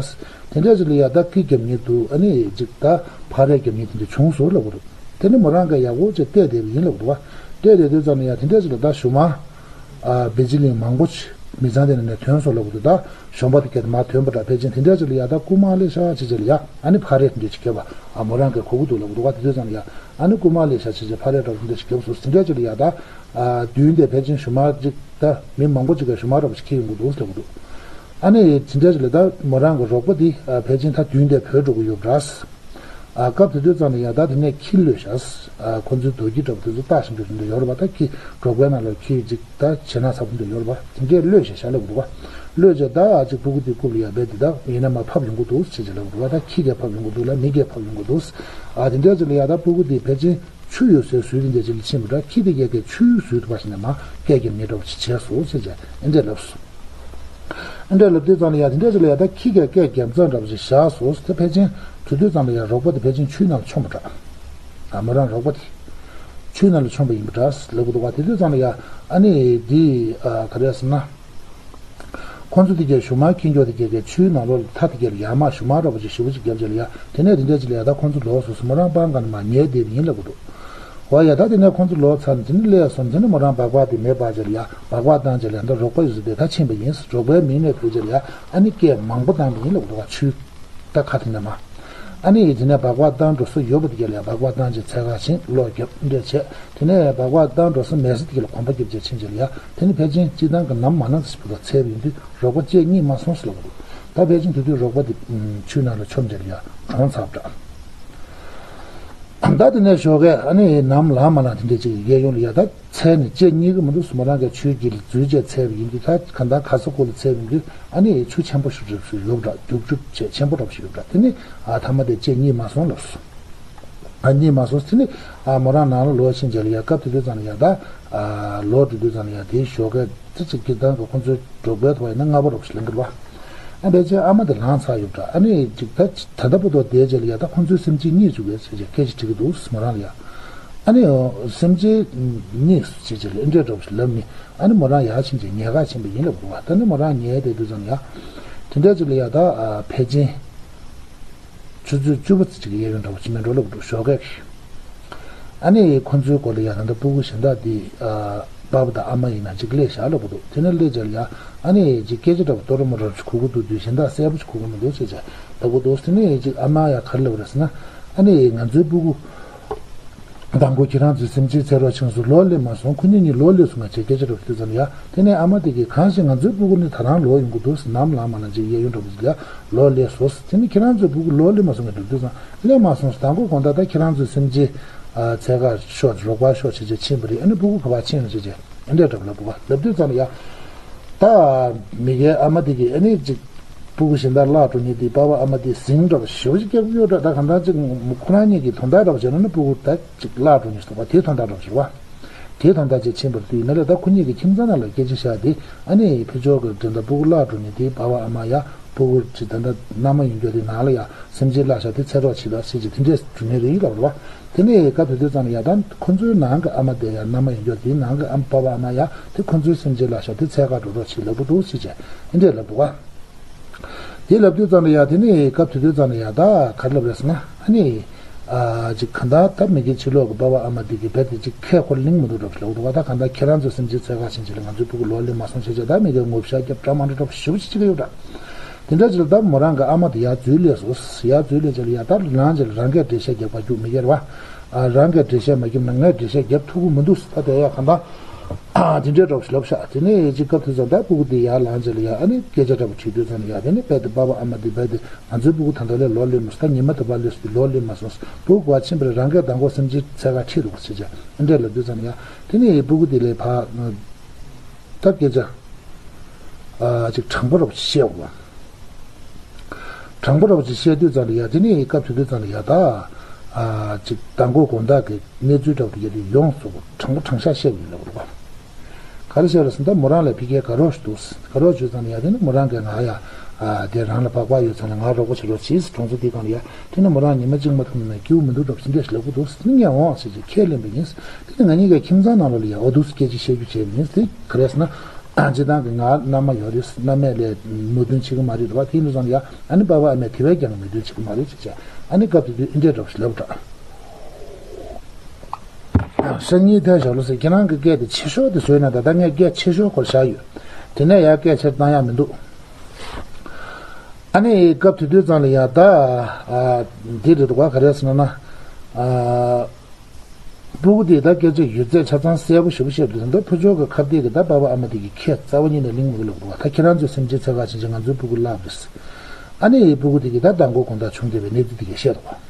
དེ་འདྲ་ཞིག་ལ་ཡ་ད་ཁྱི་རྒྱབ་གཉེར་འདུག་ཨ་ནི་ཅིག་ད་ཕག་རས་རྒྱབ་གཉེར་དེ་འདྲ་བྱུང་སོང་ལབ་གི་འདུག་དེ་ནི་མོ་རང་གིས་ཡག་པོ་ཅིག་བལྟས་བསྡད་པ་ཡིན་ལབ་གི་འདུག་པ། བལྟས་བསྡད་དུས་ཙམ་ལ་ཡ་དེ་འདྲ་ཞིག་ལ་ད་གཞུག་མ། ཨ་བེ་ཅི་ལིང་མང་པོ་ཅིག་མི་ཚང་དེ་ནས་ནས་ཐོན་སོང་ལབ་གི་འདུག་ད་གཞོང་པ་དེ་སྐད་དུ་མར་ཐོན་པ་འདྲ་ཕལ་ཆེར་དེ་འདྲ་ཅིག་ལ་ཡ་ད་རྐུ་མ་སླེབས་ཤག་ཅིག་ཅིག་ལ་ཡ་ཨ་ནི་ཕག་རས་དེ་འདྲ་ཅིག་བརྒྱབ་པ་ཨ་མོ་རང་གིས་གོ་གི་འདུག་ལབ་གི་འདུག་པ། དེ་དུས་ཙམ་ལ་ཡ་ཨ་ནི་རྐུ་མ་སླེབས་ཤག་ཅིག་ཅིག་ཕག་རས་འདྲ་དེ་འདྲ་ཅིག་བརྒྱབ་སོང་། དེ་འདྲ་ཅིག་ལ་ཡ་ད་ཨ་མདུན་དེ་ཕལ་ཆེར་གཞུག་མ་ཅིག་ད་མི་མང་པོ་ཅིག་གིས་གཞུག་མ་འདྲ་པོ་ཅིག་འཁྱེར་ཡོང་གི་འདུག་ལབ་གི་འདུག་ཨ་ནི་དེ་འདྲ་ཅིག་ལ་ད་མོ་རང་གི་རོགས་པ་དེ་ཨ་ཕལ་ཆེར་ད་མདུན་དེ་བྲོས་འགྲོ་གི་ཡོད་པ་འདྲ། ཨ་སྐབས་དེ་དུས་ཙམ་ལ་ཡ་ད་དེ་ནས་ཁྱི་སླེབས་ཤག་ཨ་ཁོ་ཚོའི་རྡོ་ཁྱི་འདྲ་པོ་དེ་ཚོ་བཏགས་ཤིང་འགྲོ་བཞིན་དུ་ཡོད་རེད་པ། ད་ཁྱི་འབྲོག་པའི་ནང་ལ་ཁྱི་ཅིག་ད་བྱེད་ན་ཚ་པོ་འདྲ་ཡོད་རེད་པ། དེ་འདྲས་སླེབས་ཤག་ཤག་ལབ་གི་འདུག་པ། སླེབས་བྱས་ད་ཨ་ཅིག་སྤུ་གུ་དེ་རྐུབ་ལ་ཡ་རྦད་དེ་ད་ཡིན་ན་མ་ཕབ་ཡོང་གི་འདུག་ཟེར་བྱས་ལབ་གི་འདུག་པ། ད་ཁྱི་གས་ཕབ་ཡོང་གི་འདུག་ལ་མི་གས་ཕབ་ཡོང་གི་འདུག་ཨ་དེ་འདྲས་ཅིག་ལ་ཡ་ད་སྤུ་གུ་དེ་ཕལ་ཆེར་ཆུ་ཡོད་སའི་ཟུར་དེ་འདྲས་ཅིག་ལ་ཕྱིན་པ་འདྲ། ཁྱི་དེ་གས་ཀྱིས་ཆུའི་ཟུར་དུ་ཕར་ཕྱིན་ནས་མར་སྐད་རྒྱབ་མཁན་འདྲ་པོ་ཅིག་བྱས་སོང་ཟེར་བྱས་ཨེ་འདྲས་ལབ་སོང་། ཨེ་འདྲས་ལབ་དུས་ཙམ་ལ་ཡ་དེ་འདྲས་ཅིག་ལ་ཡ་ད་ཁྱི་གས་སྐད་རྒྱབ་མཚམས་འདྲ་པོ་ཅིག་བཞག་སོང་། དེ་ཕལ་ཆེར་དེ་དུས་ཙམ་ལ་ཡ་རོགས་པ་དེ་ཕལ་ཆེར་ཆུའི་ནང་ལ་མཆོངས་པ་འདྲ། ཨ་མོ་རང་རོགས་པ་དེ་ཆུའི་ནང་ལ་མཆོངས་པ་ཡིན་པ་འདྲ་ལབ་གི་འདུག་པ། དེ་དུས་ཙམ་ལ་ཡ་ཨ་ནི་དེ་ཨ་ག་རེ་ཟེར་ན། ཁོང་ཚོ་དེ་གས་གཞུག་མ་ཁྱི་འགྱོ་དེ་གས་གས་ཆུའི་ནང་ལོགས་ལ་ཐག་དེ་གས་ལ་ཡར་མར་གཞུག་མ་འདྲ་པོ་ཅིག་ཞེ་པོ་ཅིག་བརྒྱབ་བྱས་ལ་ཡ་དེ་ནས་དེ་འདྲས་ཅིག་ལ་ཡ་ད་ཁོང་ཚོ་ལོག་སོང་ཟེར། མོ་རང་སྤང་ག་ནས་མར་ཉལ་བསྡད་པ་ཡིན་ལབ་གི་འདུག་འོ་ཡ་ད་དེ་ནས་ཁོང་ཚོ་ལོག་ཚར་ནས་དེ་ནས་སླེབས་སོང་། དེ་ནས་མོ་རང་སྦག་སྦག་དེ་མེ་སྦར་བྱས་ལ་ཡ་སྦག་སྦག་བཏང་བྱས་ལ་ཡ་ད་རོགས་པ་ཡོད་ས་དེ་ད་ཕྱིན་པ་ཡིན་ཟེར། རོགས་པའི་མིང་ནས་བོས་བྱས་ལ་ཡ་ཨ་ནི་སྐད་མང་པོ་བཏང་པ་ཡིན་ལབ་གི་འདུག་པ། ཆུའི་ད་ཁ་དེ་ནས་མར། ཨ་ནི་དེ་ནས་སྦག་སྦག་བཏང་འགྲོ་ས་ཡོད་པ་དེ་གས་ལ་ཡ་སྦག་སྦག་བཏང་བྱས་འཚོལ་ག་ཕྱིན་གློག་བརྒྱབ་འདྲས་བྱས། དེ་ནས་སྦག་སྦག་བཏང་འགྲོ་ས་མེད་ས་དེ་གས་ལ་གོམ་པ་བརྒྱབ་བྱས་ཕྱིན་བྱས་ལ་ཡ་དེ་ནི་ཕལ་ཆེར་སྤྱིར་བཏང་གི་ནམ་མ་ལངས་ས་ཞིག་བར་དུ་འཚོལ་བ་ཡིན་དུས་རོགས་པ་གཅིག་རྙེད་མ་སོང་ཟེར་ལབ་གི་འདུག་ད་ཕལ་ཆེར་དེ་དུས་རོགས་པ་དེ་ཆུའི་ནང་ལ་མཆོངས་བྱས་ལ་ཡ་གྲོངས་ཚར་བ་འདྲ། ད་དེ་ནས་ཞོགས་ཀས་ཨ་ནི་ནམ་ལངས་མ་ལངས་དེ་འདྲས་ཅིག་གཡས་གཡོན་ལ་ཡ་ད་འཚོལ་ནས་གཅིག་རྙེད་གི་མི་འདུག་ཟེར། མོ་རང་གིས་ཆུའི་དཀྱིལ་ལ་འཛུལ་བྱས་འཚོལ་བ་ཡིན་དུས་ད་གང་ལྟར་ག་ས་གོ་ལ་འཚོལ་བ་ཡིན་དུས་ཨ་ནི་ཆུ་ཆེན་པོ་ཞིག་འདྲ་པོ་ཞིག་ཡོད་པ་འདྲ། རྒྱུག་ཆུ་བྱས་ཆེན་པོ་འདྲ་པོ་ཞིག་ཡོད་པ་འདྲ། དེ་ནི་ཨ་མཐའ་མ་དེ་གཅིག་རྙེད་མ་སོང་ལབ་སོང་། ཨ་རྙེད་མ་སོང་། དེ་ནི་ཨ་མོ་རང་ནང་ལ་ལོག་ཕྱིན་བྱས་ལ་ཡ་སྐབས་དེ་དུས་ཙམ་ལ་ཡ་ད་ཨ་ལོག་འགྲོ་དུས་ཙམ་ལ་ཡ་དེའི་ཞོགས་ཀས་ཙི་ཅིག་སྤྱིར་བཏང་གི་ཁོང་ཚོའི་འབྲོག་པའི་ཐོག་ཡིན་ན་རྔ་པ་འདྲ་པོ་ཞིག་ལེན་གི་རེད་པ། ཨ་ཕལ་ཆེར་ཨ་མ་དེ་ལངས་ཚར་ཡོད་པ་འདྲ། ཨ་ནི་ཅིག་ད་ད་ལྟ་བར་དུ་བསྡད་བྱས་ལ་ཡ་ད་ཁོང་ཚོའི་སེམས་ཅན་རྙེད་བཅུག་གས་ཟེར་བྱས་སྐད་ཆ་དྲིས་ཀྱི་འདུག་ཟེར་མོ་རང་ལ་ཡ། ཨ་ནི་སེམས་ཅན་རྙེད་ཟེར་བྱས་ལ་ཨེ་འདྲས་འདྲ་པོ་ཞིག་ལབ་ནས་ཨ་ནི་མོ་རང་ཡར་ཕྱིན་བྱས་ཉལ་ག་ཕྱིན་པ་ཡིན་ལབ་འདུག་པ། ད་ནི་མོ་རང་ཉལ་བསྡད་དུས་ཙམ་ལ་ཡ་དེ་འདྲས་ཅིག་ལ་ཡ་ད་ཕལ་ཆེར། ཆུ་ཚོད་བཅུ་པ་ཙམ་ཅིག་གི་གཡས་གཡོན་འདྲ་པོ་ཅིག་མིན་འགྲོ་ལབ་འདུག་ཞོགས་ཀས། ཨ་ནི་ཁོ་ཚོའི་སྒོ་ལ་ཡ་ད་ལྟ་སྤུ་གུ་གཞན་དག་དེ་ཨ་པ་ཕ་དང་ཨ་མ་ཡིན་ན་ཅིག་སླེབས་ཤག་ལབ་འདུག་དེ་ནས་སླེབས་རྗེས་ལ་ཡ་ཨ་ནི་ཅིག་སྐད་ཆ་འདྲ་པོ་ཏོ་རོ་མོ་རོ་ཅིག་གོ་གི་འདུག་དུས་གཞན་དག་གསལ་པོ་ཅིག་གོ་གི་མི་འདུག་ཅེས་བྱས་ལབ་གི་འདུག་དེ་ནས་ཅིག་ཨ་མ་ཡ་ག་རེ་ལབ་རེད་ཟེར་ན། ཨ་ནི་ང་ཚོའི་སྤུ་གུ། མདང་དགོང་ཁྱེད་རང་ཚོའི་སེམས་ཅན་འཚོལ་རོགས་ཕྱིན་སོང་། ལོག་སླེབས་མ་སོང་། ཁོ་གཉིས་གཉིས་ལོག་སླེབས་སོང་ང་བྱས་སྐད་ཆ་འདྲ་པོ་ཞིག་དུས་ཙམ་ལ་ཡ། དེ་ནས་ཨ་མ་དེ་གིས་གང་ཞིག་ང་ཚོའི་སྤུ་གུ་ནི་ད་རང་ལོག་ཡོང་གི་འདུག་ཟེར། ནམ་ལངས་མ་ལངས་ཅིག་གཡས་གཡོན་འདྲ་པོ་ཞིག་ལ་ལོག་སླེབས་སོང་ཟེར། དེ་ནས་ཁྱེད་རང་ཚོའི་སྤུ་གུ་ལོག་སླེབས་མ་སོང་ངས་འདྲི་དུས་ཙང་སླེབས་མ་སོང་ཟེར། མདང་དགོང་དགོང་དག་ད་ཁྱེད་རང་ཚོའི་སེམས་ཅན་འཚོལ་གར་ཤོག་རོགས་པ་ཤོག་བྱས་བྱས་ཕྱིན་པ་རེད། ཨ་ནི་སྤུ་གུ་ག་པར་ཕྱིན་ཡོང་བྱས་བྱས་ཨེ་འདྲས་འདྲ་པོ་ལབ་འདུག་པ། ལབ་དུས་ཙམ་ལ་ཡ། ད་མི་རྒན་ཨ་མ་དེ་གིས་ཨ་ནི་ཅིག་སྤུ་གུ་གཞན་དག་བརླག་འགྲོ་ཉེན་དེ་པ་ཕ་ཨ་མ་དེ་ཟིང་འདྲ་བ་ཞེ་པོ་ཅིག་སྐྱེ་གི་ཡོད་འདྲ། ད་གང་ལྟར་ཅིག་ཁོ་རང་གཉིས་ཀྱིས་དོན་དག་འདྲ་བ་བྱས་ན་ནི་སྤུ་གུ་ད་ཅིག་བརླག་འགྲོ་ཉེན་ཟེར་བ་དེ་དོན་དག་འདྲ་བ་ཟེར་བ། དེ་དོན་དག་ཅིག་ཕྱིན་པ་རེད། དེ་ཡིན་ན་ལས་ད་ཁོ་གཉིས་ཀྱི་ཁྱིམ་ཚང་ནང་ལ་སྐད་ཆ་བཤད་དེ་ཨ་ནི་ཕུ་ཇོ་གི་དོན་དག་སྤུ་གུ་བརླག་འགྲོ་ཉེན་དེ་པ་ཕ་ཨ་མ་ཡ་སྤུ་གུ་ཅིག་ད་ལྟ་མནའ་མ་ཡོང་རྒྱུ་དེ་ནང་ལ་ཡ་སེམས་ཅན་བརླག་ཤག་དེ་འཚོལ་རོགས་བྱེད་དང་ཟེར་གྱི་དེ་འདྲས་འགྲོ་ཉེན་རེད་ལབ་རེད་བ། དེ་ནས་སྐབས་དེ་དུས་ཙམ་ལ་ཡ་ད་ཁོ་ཚོའི་ནང་གི་ཨ་མ་དེ་ཡ་མནའ་མ་ཡོང་རྒྱུ་དེའི་ནང་གི་ཨ་མ་པ་ཕ་ཨ་མ་ཡ་དེ་ཁོ་ཚོའི་སེམས་ཅན་བརླག་ཤག་དེ་འཚོལ་ག་འགྲོ་རོགས་བྱེད་ལབ་ཀྱི་འདུག་ཟེར་བྱས་ཨེ་འདྲས་ལབ་འདུག་བ། དེ་ལབ་དུས་ཙམ་ལ་ཡ་དེ་ནས་སྐབས་དེ་དུས་ཙམ་ལ་ཡ་ད་ག་རེ་ལབ་རེད་ཟེར་ན་ཨ་ནི། ཨ་ཅིག་གང་ལྟར་ད་མི་རྒན་ཕྱི་ལོགས་ཀྱི་པ་ཕ་ཨ་མ་དེ་གི་བུ་དེ་ཅིག་ཁས་ཁོ་གླེང་མི་འདུག་འདྲ་པོ་ཞིག་ལབ་འདུག་བ། ད་གང་ལྟར་ཁྱེད་རང་ཚོའི་སེམས་ཅན་འཚོལ་ག་ཕྱིན་ཅིག་ལ་ང་ཚོའི་སྤུ་གུ་ལོག་སླེབས་མ་སོང་བྱས་བྱས་ད་མི་རྒན་ངོ་ཤ་རྒྱབ་འདྲ་མ་འདྲ་འདྲ་པོ་ཞེ་པོ་ཅིག་བྱེད་ཀྱི་ཡོད་འདྲ། དེ་འདྲ་ཅིག་ལ་ད་མོ་རང་གི་ཨ་མ་དེ་ཡར་འཛུལ་སླེབས་སོང་། ཡར་འཛུལ་སླེབས་ཅིག་ལ་ཡ་ད་ལངས་ཅིག་ལ་རང་གིས་འགྲེལ་བཤད་རྒྱག་པ་རྒྱུགས་མི་རྒྱལ་བ། ཨ་རང་གིས་འགྲེལ་བཤད་མ་རྒྱབ་ན་ངས་འགྲེལ་བཤད་རྒྱབ་ཐུབ་ཀྱི་མི་འདུག་ད་དེ་ཡ་གང་ལྟར། དེ་འདྲའི་འདྲ་པོ་ཞིག་ལབ་ཤག་དེ་ནས་ཅིག་སྐབས་དེ་ཙམ་ད་སྤུ་གུ་དེ་ཡར་ལངས་ཅིག་ལ་ཡ་ཨ་ནི་སྐད་ཆ་འདྲ་པོ་དྲིས་དུས་ཙམ་ལ་ཡ་དེ་ནས་རྦད་དེ་པ་ཕ་ཨ་མ་དེ་རྦད་དེ་ང་ཚོའི་སྤུ་གུ་ད་ལྟ་ལས་ལོག་སླེབས་མ་སོང་། ད་ཉི་མ་དེ་བར་སླེབས་སུ་ལོག་སླེབས་མ་སོང་། སྤུ་གུ་ག་ཕྱིན་པ་རེད། རང་གིས་མདང་དགོང་སེམས་ཅན་འཚོལ་ག་ཁྲིད་འདུག་ཟེར་བྱས་ཨ་འདྲས་ལབ་དུས་ཙམ་ལ་ཡ་དེ་ནས་སྤུ་གུ་དེ་ལས་ཕར་ད་སྐད་ཆ་ཨ་ཅིག་དྲང་པོ་འདྲ་པོ་ཞིག་བཤད་འོང་བ། དྲང་པོ་འདྲ་པོ་ཅིག་བཤད་དུས་ཙམ་ལ་ཡ་དེ་ནས་སྐབས་དེ་དུས་ཙམ་ལ་ཡ་ད་ཨ་ཅིག་མདང་དགོང་དགོང་དག་གི་གནས་ཚུལ་འདྲ་པོ་དེ་ཡ་དེ་ཡོངས་སུ་དྲང་པོ་དྲང་བཞག་བཤད་པ་ཡིན་ལབ་རེད་པ། ག་རེ་བཤད་ལབ་ཟེར་ན་ད་མོ་རང་ལ་ཕ་གིར་དགའ་རོགས་ཤིག་འདུག་དགའ་རོགས་བྱོས་ཙམ་ལ་ཡ་དེ་ནས་མོ་རང་གིས་ང་ཡ་ཨ་དེ་རང་ལ་སྦག་སྦག་ཡོད་ཙམ་ལ་ང་རོགས་པ་བྱེད་རོགས་བྱེད་ཟེར། གྲོང་ཚོ་དེའི་སྒང་ལ་ཡ་དེ་ནས་མོ་རང་ཉི་མ་གཅིག་མ་ཐུབ་ན་སྐྱིད་པོ་མི་འདུག་འདྲ་པོ་ཅིག་འདྲ་ཞིག་ལབ་ཀྱི་འདུག་ངས་འོང་ཟེར་གྱི་ཁས་ལེན་པ་ཡིན། དེ་ནས་ང་གཉིས་ཀའི་ཁྱིམ་ཚང་ནང་ལོགས་ལ་ཡ་འོ་འདུག་སེ་སྐད་ཆ་བཤད་རྒྱུ་བྱས་པ་ཡིན། དེ་ག་རེ་ཟེར་ན། སྤྱིར་བཏང་གི་ང་མནའ་མ་ཡོད་རེད། མནའ་མས་ལས་མོས་མཐུན་བྱེད་ཀྱི་མ་རེད་རེད་བ། དེ་ཡིན་དུས་ཙང་ཡ་ཨ་ནི་པ་ཕ་ཨ་མས་དེ་བས་ཀྱང་མོས་མཐུན་བྱེད་ཀྱི་མ་རེད་ཅེས་བྱས། ཨ་ནི་སྐབས་དེ་དུས་ཨིན་འདྲས་འདྲ་པོ་ཞིག་ལབ་འདྲ། སང་ཉིན་ཐལ་བཞག་ལོ་ཟེར། ཁྱེད་རང་གི་སྐད་དེ་ཆེ་ཤོས་དེ་བཟོས་ན་ད་ལྟ་ངས་སྐད་ཆེ་ཤོས་སྐོར་བཞག་ཡོད། དེ་ནས་ཡ་སྐད་ཆེར་བཏང་ཡག་མི་འདུག་ཨ་ནི་སྐབས་དེ་དུས་ཙང་ལ་ཡ་ད་ཨ་འདི་རེད་འདུག་ག་ག་རེ་ཟེར་ན་ཨ། སྤུ་གུ་དེས་ད་སྐད་ཆ་ཡོད་ཚད་ཆ་ཚང་གསལ་པོ་ཞེ་པོ་བཤད་འདུག་ད་ཕུ་ཇོ་གི་ཁ་གཏད་ཀྱིས་ད་པ་ཕ་ཨ་མ་དེ་གི་ཁས་རྩ་བ་ཉིད་ནས་ལེན་མི་དགོས་ལབ་འདུག་ད་ཁྱེད་རང་ཚོས་སེམས་ཅན་འཚོལ་ག་ཕྱིན་བྱས་ང་ཚོའི་སྤུ་གུ་བརླགས་པ་རེད། ཨ་ནི་སྤུ་གུ་དེ་གིས་ད་མདང་དགོང་དགོང་དག་བྱུང་བསྡད་པའི་གནས་ཚུལ་དེ་གས་བཤད་འདུག་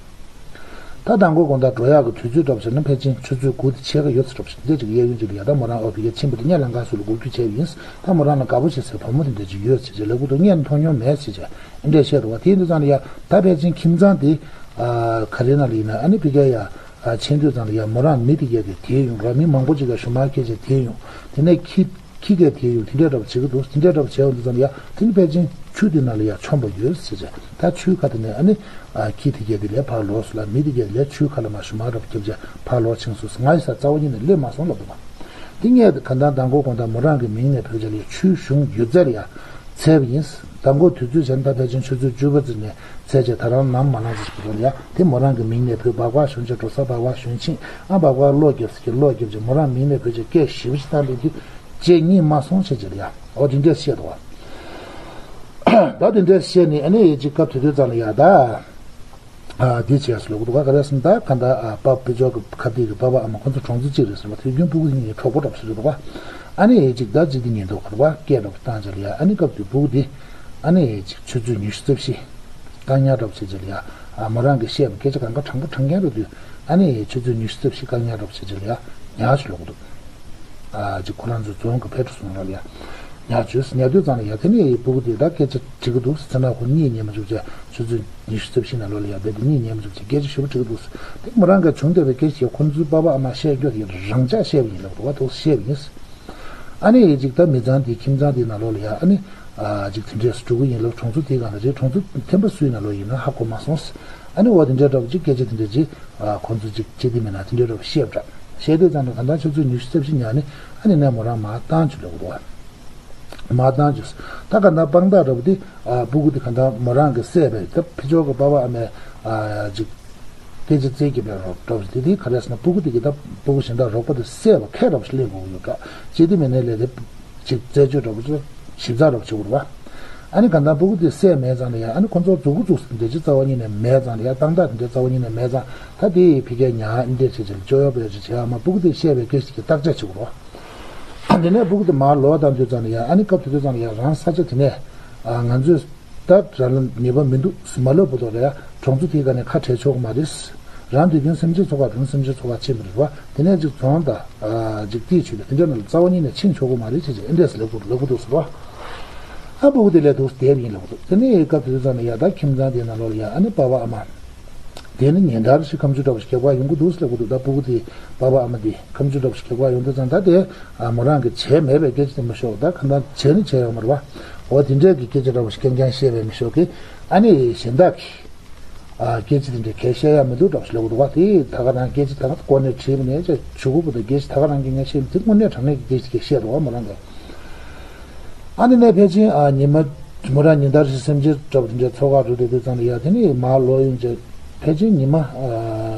ད་མདང་དགོང་དགོང་དག་འགྲོ་ཡག་གི་དུས་ཚོད་འདྲ་པོ་བྱས་ན་ཕལ་ཆེར་ཆུ་ཚོད་དགུ་དང་ཕྱེད་ཀ་ཡོད་ཚད་འདྲ་པོ་ཞིག་འདི་ཅིག་གཡས་གཡོན་ཅིག་ལ་ཡ་ད་མོ་རང་ཨོ་ཕ་གིར་ཕྱིན་པ་དེ་ངས་ལམ་ཁ་ཟུར་ལ་སྒུག་རྒྱུ་བྱས་པ་ཡིན། ད་མོ་རང་ལ་དགའ་པོ་བྱེད་སའི་བུ་མོ་དེ་འདྲ་ཅིག་ཡོད་ཟེར་བྱས་ལབ་ཀྱི་འདུག་ངས་མཐོང་མྱོང་མེད་ཟེར་བྱས་ཨེ་འདྲས་བཤད་འདུག་བ། དེ་ཡིན་དུས་ཙང་ལ་ཡ་ད་ཕལ་ཆེར་ཁྱིམ་ཚང་དེ། ཨ་ག་རེ་ནང་ལ་ཡིན་ན་ཨ་ནི་ཕ་གིར་ཡ་ཨ་ཕྱིན་དུས་ཙང་ལ་ཡ་མོ་རང་མི་དེ་གས་དེ་དེད་ཡོང་ར། མི་མང་པོ་ཅིག་ག་ཞུ་མར་ཁྱེར་བྱས་དེད་ཡོང་། དེ་ནས་ཁྱི་ཁྱི་གས་དེད་ཡོང་། དེ་འདྲས་འདྲ་པོ་བྱེད་ཀྱི་འདུག་དེ་འདྲས་འདྲ་པོ་བྱས་ཡོང་དུས་ཙང་ལ་ཡ་དེ་ནི་ཕལ་ཆེར་ཆུ་དེ་ནང་ལ་ཡ་མཆོངས་པ་ཡོད་ཟེར་བྱས། ད་ཆུའི་ཁ་དེ་ནས་ཨ་ནི་ཨ་ཁྱི་དེ་གས་དེ་ལས་ཕར་ལོག་སོང་ལ། མི་དེ་གས་དེ་ལས་ཆུའི་ཁ་ལ་མར་ཞུ་མར་འདྲ་པོ་རྒྱབ་བྱས་ཕར་ལོག་ཕྱིན་སོང་ཟེར། ང་ཡི་ས་རྩ་བ་ཉིད་ནས་སླེབས་མ་སོང་ལབ་འདུག་ག་དེ་ངས་གང་ལྟར་མདང་དགོང་དགོང་དག་མོ་རང་གི་མིང་ནས་བོས་བྱས་ལ་ཡ་ཆུའི་གཞུང་ཡོད་ཚད་ལ་ཡ་འཚོལ་བ་ཡིན། མདང་དགོང་དུས་ཚོད་བྱས་ན་ད་ཕལ་ཆེར་ཆུ་ཚོད་བཅུ་པ་ཙམ་ནས་འཚོལ་བྱས་ད་རང་ནམ་མ་ལངས་ཙམ་ཞིག་གི་རོ་ལ་ཡ་དེ་མོ་རང་གི་མིང་ནས་བོས་སྦག་སྦག་ཞོན་བྱས་འགྲོ་ས་སྦག་སྦག་ཞོན་ཕྱིན། ཨ་སྦག་སྦག་གློག་རྒྱབ་ཟེར་གྱི་གློག་རྒྱབ་བྱས་མོ་རང་མིང་ནས་བོས་བྱས་སྐད་ཞེ་པོ་ཞིག་བཏང་བསྡད་དུས་ལྕེ་གཉིད་མ་སོང་བྱས་བྱས་ལ་ཡ་འོ་དེ་འདྲས་བཤད་འདུག་བ། ད་དེ་འདྲས་བཤད་ནས་ཨ་ནི་ཡ་གཅིག་སྐབས་དེ་དུས་ཙང་ལ་ཡ་ད། ཨ་འདི་བྱས་སུ་ལོག་འདུག་ག་ག་རེ་ཟེར་ན་ད་ག་འདྲ་ཨ་པ་ཕུ་ཇོ་གི་ཁ་གཏད་ཀྱི་པ་ཕ་ཨ་མ་ཁོ་ཚོ་གྲོང་ཚོ་གཅིག་རེད་ཟེར་བ། དུས་རྒྱུན་སྤུ་གུ་གཉིས་གྲོགས་པོ་འདྲ་པོ་ཞིག་རེད་འདུག་ག་ཨ་ནི་ཡ་གཅིག་ད་ཅི་དེ་ཉིན་ཐོག་ག་རེ་བ་སྐད་འདྲ་པོ་བཏང་བྱས་ལ་ཡ་ཨ་ནི་སྐབས་དེ་སྤུ་གུ་དེ་ཨ་ནི་ཡ་གཅིག་ཆུ་ཚོད་ཉི་ཤུ་རྩ་བཞི་བཀག་ཉར་འདྲ་པོ་བྱས་བྱས་ལ་ཡ་ཨ་མོ་རང་གིས་བཤད་པ་སྐད་ཆ་གང་ག་དྲང་པོ་དྲང་རྐྱང་རེད་དུས་ཨ་ནི་ཡ་ཆུ་ཚོད་ཉི་ཤུ་རྩ་བཞི་བཀག་ཉར་འདྲ་པོ་བྱས་བྱས་ལ་ཡ་ཉར་ཞིག་ལོག་འདུག་ཨ་ཅིག་ཁོ་རང་ཚོའི་རྫོང་གི་ཕེབས་འགྲོ་སོང་ར་ལ་ཡ་ཉར་བྱས་ཉར་དུས་ཙང་ལ་ཡ་དེ་ནས་སྤུ་གུ་དེ་ད་སྐད་ཆ་དྲི་གི་འདུག་ཟེར་ན་ཁོ་གཉིད་ཉལ་མ་བཅུག་བྱས་ཆུ་ཚོད་ཉི་ཤུ་རྩ་བཞི་ནང་ལོགས་ལ་ཡ་རྦད་དེ་གཉིད་ཉལ་མ་བཅུག་བྱས་སྐད་ཆ་ཞེ་པོ་དྲི་གི་འདུག་ཟེར། དེ་མོ་རང་གིས་བྱུང་བསྡད་པའི་སྐད་ཆ་ཁོ་ཚོའི་པ་ཕ་ཨ་མ་བཤད་རྒྱུ་དེ་རང་འཇགས་བཤད་པ་ཡིན་ལབ་འདུག་བ། དེ་བཤད་པ་ཡིན། ཨ་ནི་ཡ་གཅིག་ད་མི་ཚང་དེ་ཁྱིམ་ཚང་དེའི་ནང་ལོགས་ལ་ཡ་ཨ་ནི་ཨ་ཅིག་དེ་འདྲས་སུ་འགྲོ་གི་ཡིན་ལབ། གྲོང་ཚོ་དེའི་སྒང་ལ་རེད། གྲོང་ཚོ་ཐེམ་པ་སུའི་ནང་ལོགས་ཡིན་ན་ཧ་གོ་མ་སོང་ཟེར། ཨ་ནི་འོ་དེ་འདྲས་འདྲ་པོ་ཅིག་སྐད་ཆ་དེ་འདྲས་ཅིག་ཨ་ཁོང་ཚོ་ཅིག་ཅི་སྟེ་མེད་ན་དེ་འདྲས་འདྲ་པོ་བཤད་པ་འདྲ། བཤད་དུས་ཙང་ནས་གང་ལྟར་ཆུ་ཚོད་ཉི་ཤུ་རྩ་བཞི་ཉར་ནས་ཨ་ནི་ནས་མོ་རང་མར་བཏང་བཅུག་ལབ་འདུག་བ། མར་བཏང་བཅུག་ཟེར། ད་གང་ལྟར་དཔང་རྟགས་འདྲ་པོ་དེ་ཨ་སྤུ་གུ་དེ་གང་ལྟར་མོ་རང་གིས་བསད་པའི་ད་ཕུ་ཇོ་གི་པ་ཕ་ཨ་མས་ཨ་ཅིག་སྐད་ཆ་རྩད་བརྒྱབ་པའི་རོགས་འདྲ་པོ་དེ་དེ་ག་རེ་ཟེར་ན་སྤུ་གུ་དེ་གི་ད་སྤུ་གུ་གཞན་དག་རོགས་པ་དེ་བསད་པ་ཁས་འདྲ་པོ་ཞིག་ལེན་དགོས་ཀྱི་ཡོད་འདྲ། ཅི་སྟེ་མེད་ན་ལས་དེ་ཅིག་རྩད་གཅོད་འདྲ་པོ་ཅིག་ཞིབ་ཚགས་འདྲ་པོ་བྱེད་དགོས་རེད་བ། ཨ་ནི་གང་ལྟར་སྤུ་གུ་དེ་བསད་མེད་ཙང་ལ་ཡ་ཨ་ནི་ཁོ་ཚོ་མཛུབ་གུ་བཙུགས་ཟིན་འདྲ་ཅིག་རྩ་བ་ཉིད་ནས་མེད་ཙང་ལ་ཡ་དཔང་རྟགས་དེ་འདྲ་རྩ་བ་ཉིད་ནས་མེད་ཙང་ད་དེ་ཕི་ཀའི་ཉ་ཨ་འདྲ་བྱེད་ཅིག་ལ་སྐྱོ་ཡོ་པའི་ཅིག་བྱས་ཨ་མ་སྤུ་གུ་དེ་བསད་པའི་སྐད་ཅིག་གི་བརྟག་དཔྱད་བྱེད་དགོས་རེད་བ། དེ་ནས་སྤུ་གུ་དེ་མར་ལོག་བཏང་དུས་ཙང་ལ་ཡ་ཨ་ནི་སྐབས་དེ་དུས་ཙང་ལ་ཡ་རང་ས་ཆ་དེ་ནས་ཨ་ང་ཚོས། ད་ར་ལ་ཉེས་པ་མི་འདུག་མ་ལོས་བུ་དོ་རེད་ཡ། གྲོང་ཚོ་དེའི་སྒང་ནས་ཁ་བྲལ་ཆོག་གི་མ་རེད། རང་དུས་རྒྱུན་སེམས་ཅན་འཚོ་བ་རུང་སེམས་ཅན་འཚོ་བ་ཅན་པ་རེད་བ། དེ་ནས་ཅིག་རྫོང་དང་ཅིག་ཏི་ཆུ་དང་དེ་འདྲ་ནང་ལ་རྩ་བ་ཉིད་ནས་ཕྱིན་ཆོག་གི་མ་རེད་ཅེས་ཅིག་ཨེ་འདྲས་ལབ་དགོས་ལབ་དགོས་འདུག་ཟེར་བ། ཨ་སྤུ་གུ་དེ་ལས་འདུག་བསྡད་པ་ཡིན་ལབ་དགོས་འདུག་དེ་ནས་སྐབས་དེ་དུས་ཙམ་ལ་ཡ་ད་ཁྱིམ་ཚང་དེའི་ནང་ལོགས་ལ་ཡ་ཨ་ནི་པ་ཕ་ཨ་མ། དེ་ནི་ཉིན་ལྟར་ཞིག་ཁ་མཆུ་འདྲ་བ་ཞིག་རྒྱག་པ་ཡོང་གི་འདུག་ལབ་དགོས་འདུག་ད་སྤུ་གུ་དེ་པ་ཕ་ཨ་མ་དེ་ཁ་མཆུ་འདྲ་བ་ཞིག་རྒྱག་པ་ཡོང་དུས་ཙམ་ད་དེ་མོ་རང་གིས་བྱས་མེད་པའི་སྐད་ཆ་དེ་མི་ཤོག་ད་གང་ལྟར་བྱས་ནི་བྱས་ཡོང་མ་རེད་བ། འོ་དེ་འདྲས་ཀྱི་སྐད་ཆ་འདྲ་བ་ཞིག་རྐྱང་རྐྱང་བཤད་པའི་མི་ཤོག་གི་ཨ་ནི་གཞན་དག་གིས། ཨ་སྐད་ཆ་དེ་འདྲའི་གལ་བཤད་ཡ་མི་འདུག་འདྲ་བ་ཞིག་ལབ་འདུག་བ། དེ་ད་ག་རང་སྐད་ཆ་ད་ག་ཀོ་ནས་བྲིས་པ་ནས་ཅ་ཆུ་གུ་བུ་དང་སྐད་ཆ་ད་ག་རང་གི་ངས་བཤད་དེ་དངོས་གནས་དྲང་གནས་ཀྱི་སྐད་ཆ་དེ་བཤད་འདུག་བ་མོ་རང་གིས། ཨ་ནི་ནས་ཕལ་ཆེར་ཨ་ཉི་མ་མོ་རང་ཉིན་ལྟར་ཞིག་སེམས་ཅན་འདྲ་བ་དེ་འདྲའི་འཚོ་ག་རུ་དེ་དུས་ཙམ་ལ་ཡ་དེ་ནི་མར་ལོག་ཡོང་རྗེས་ཕལ་ཆེར་ཉི་མ་ཨ་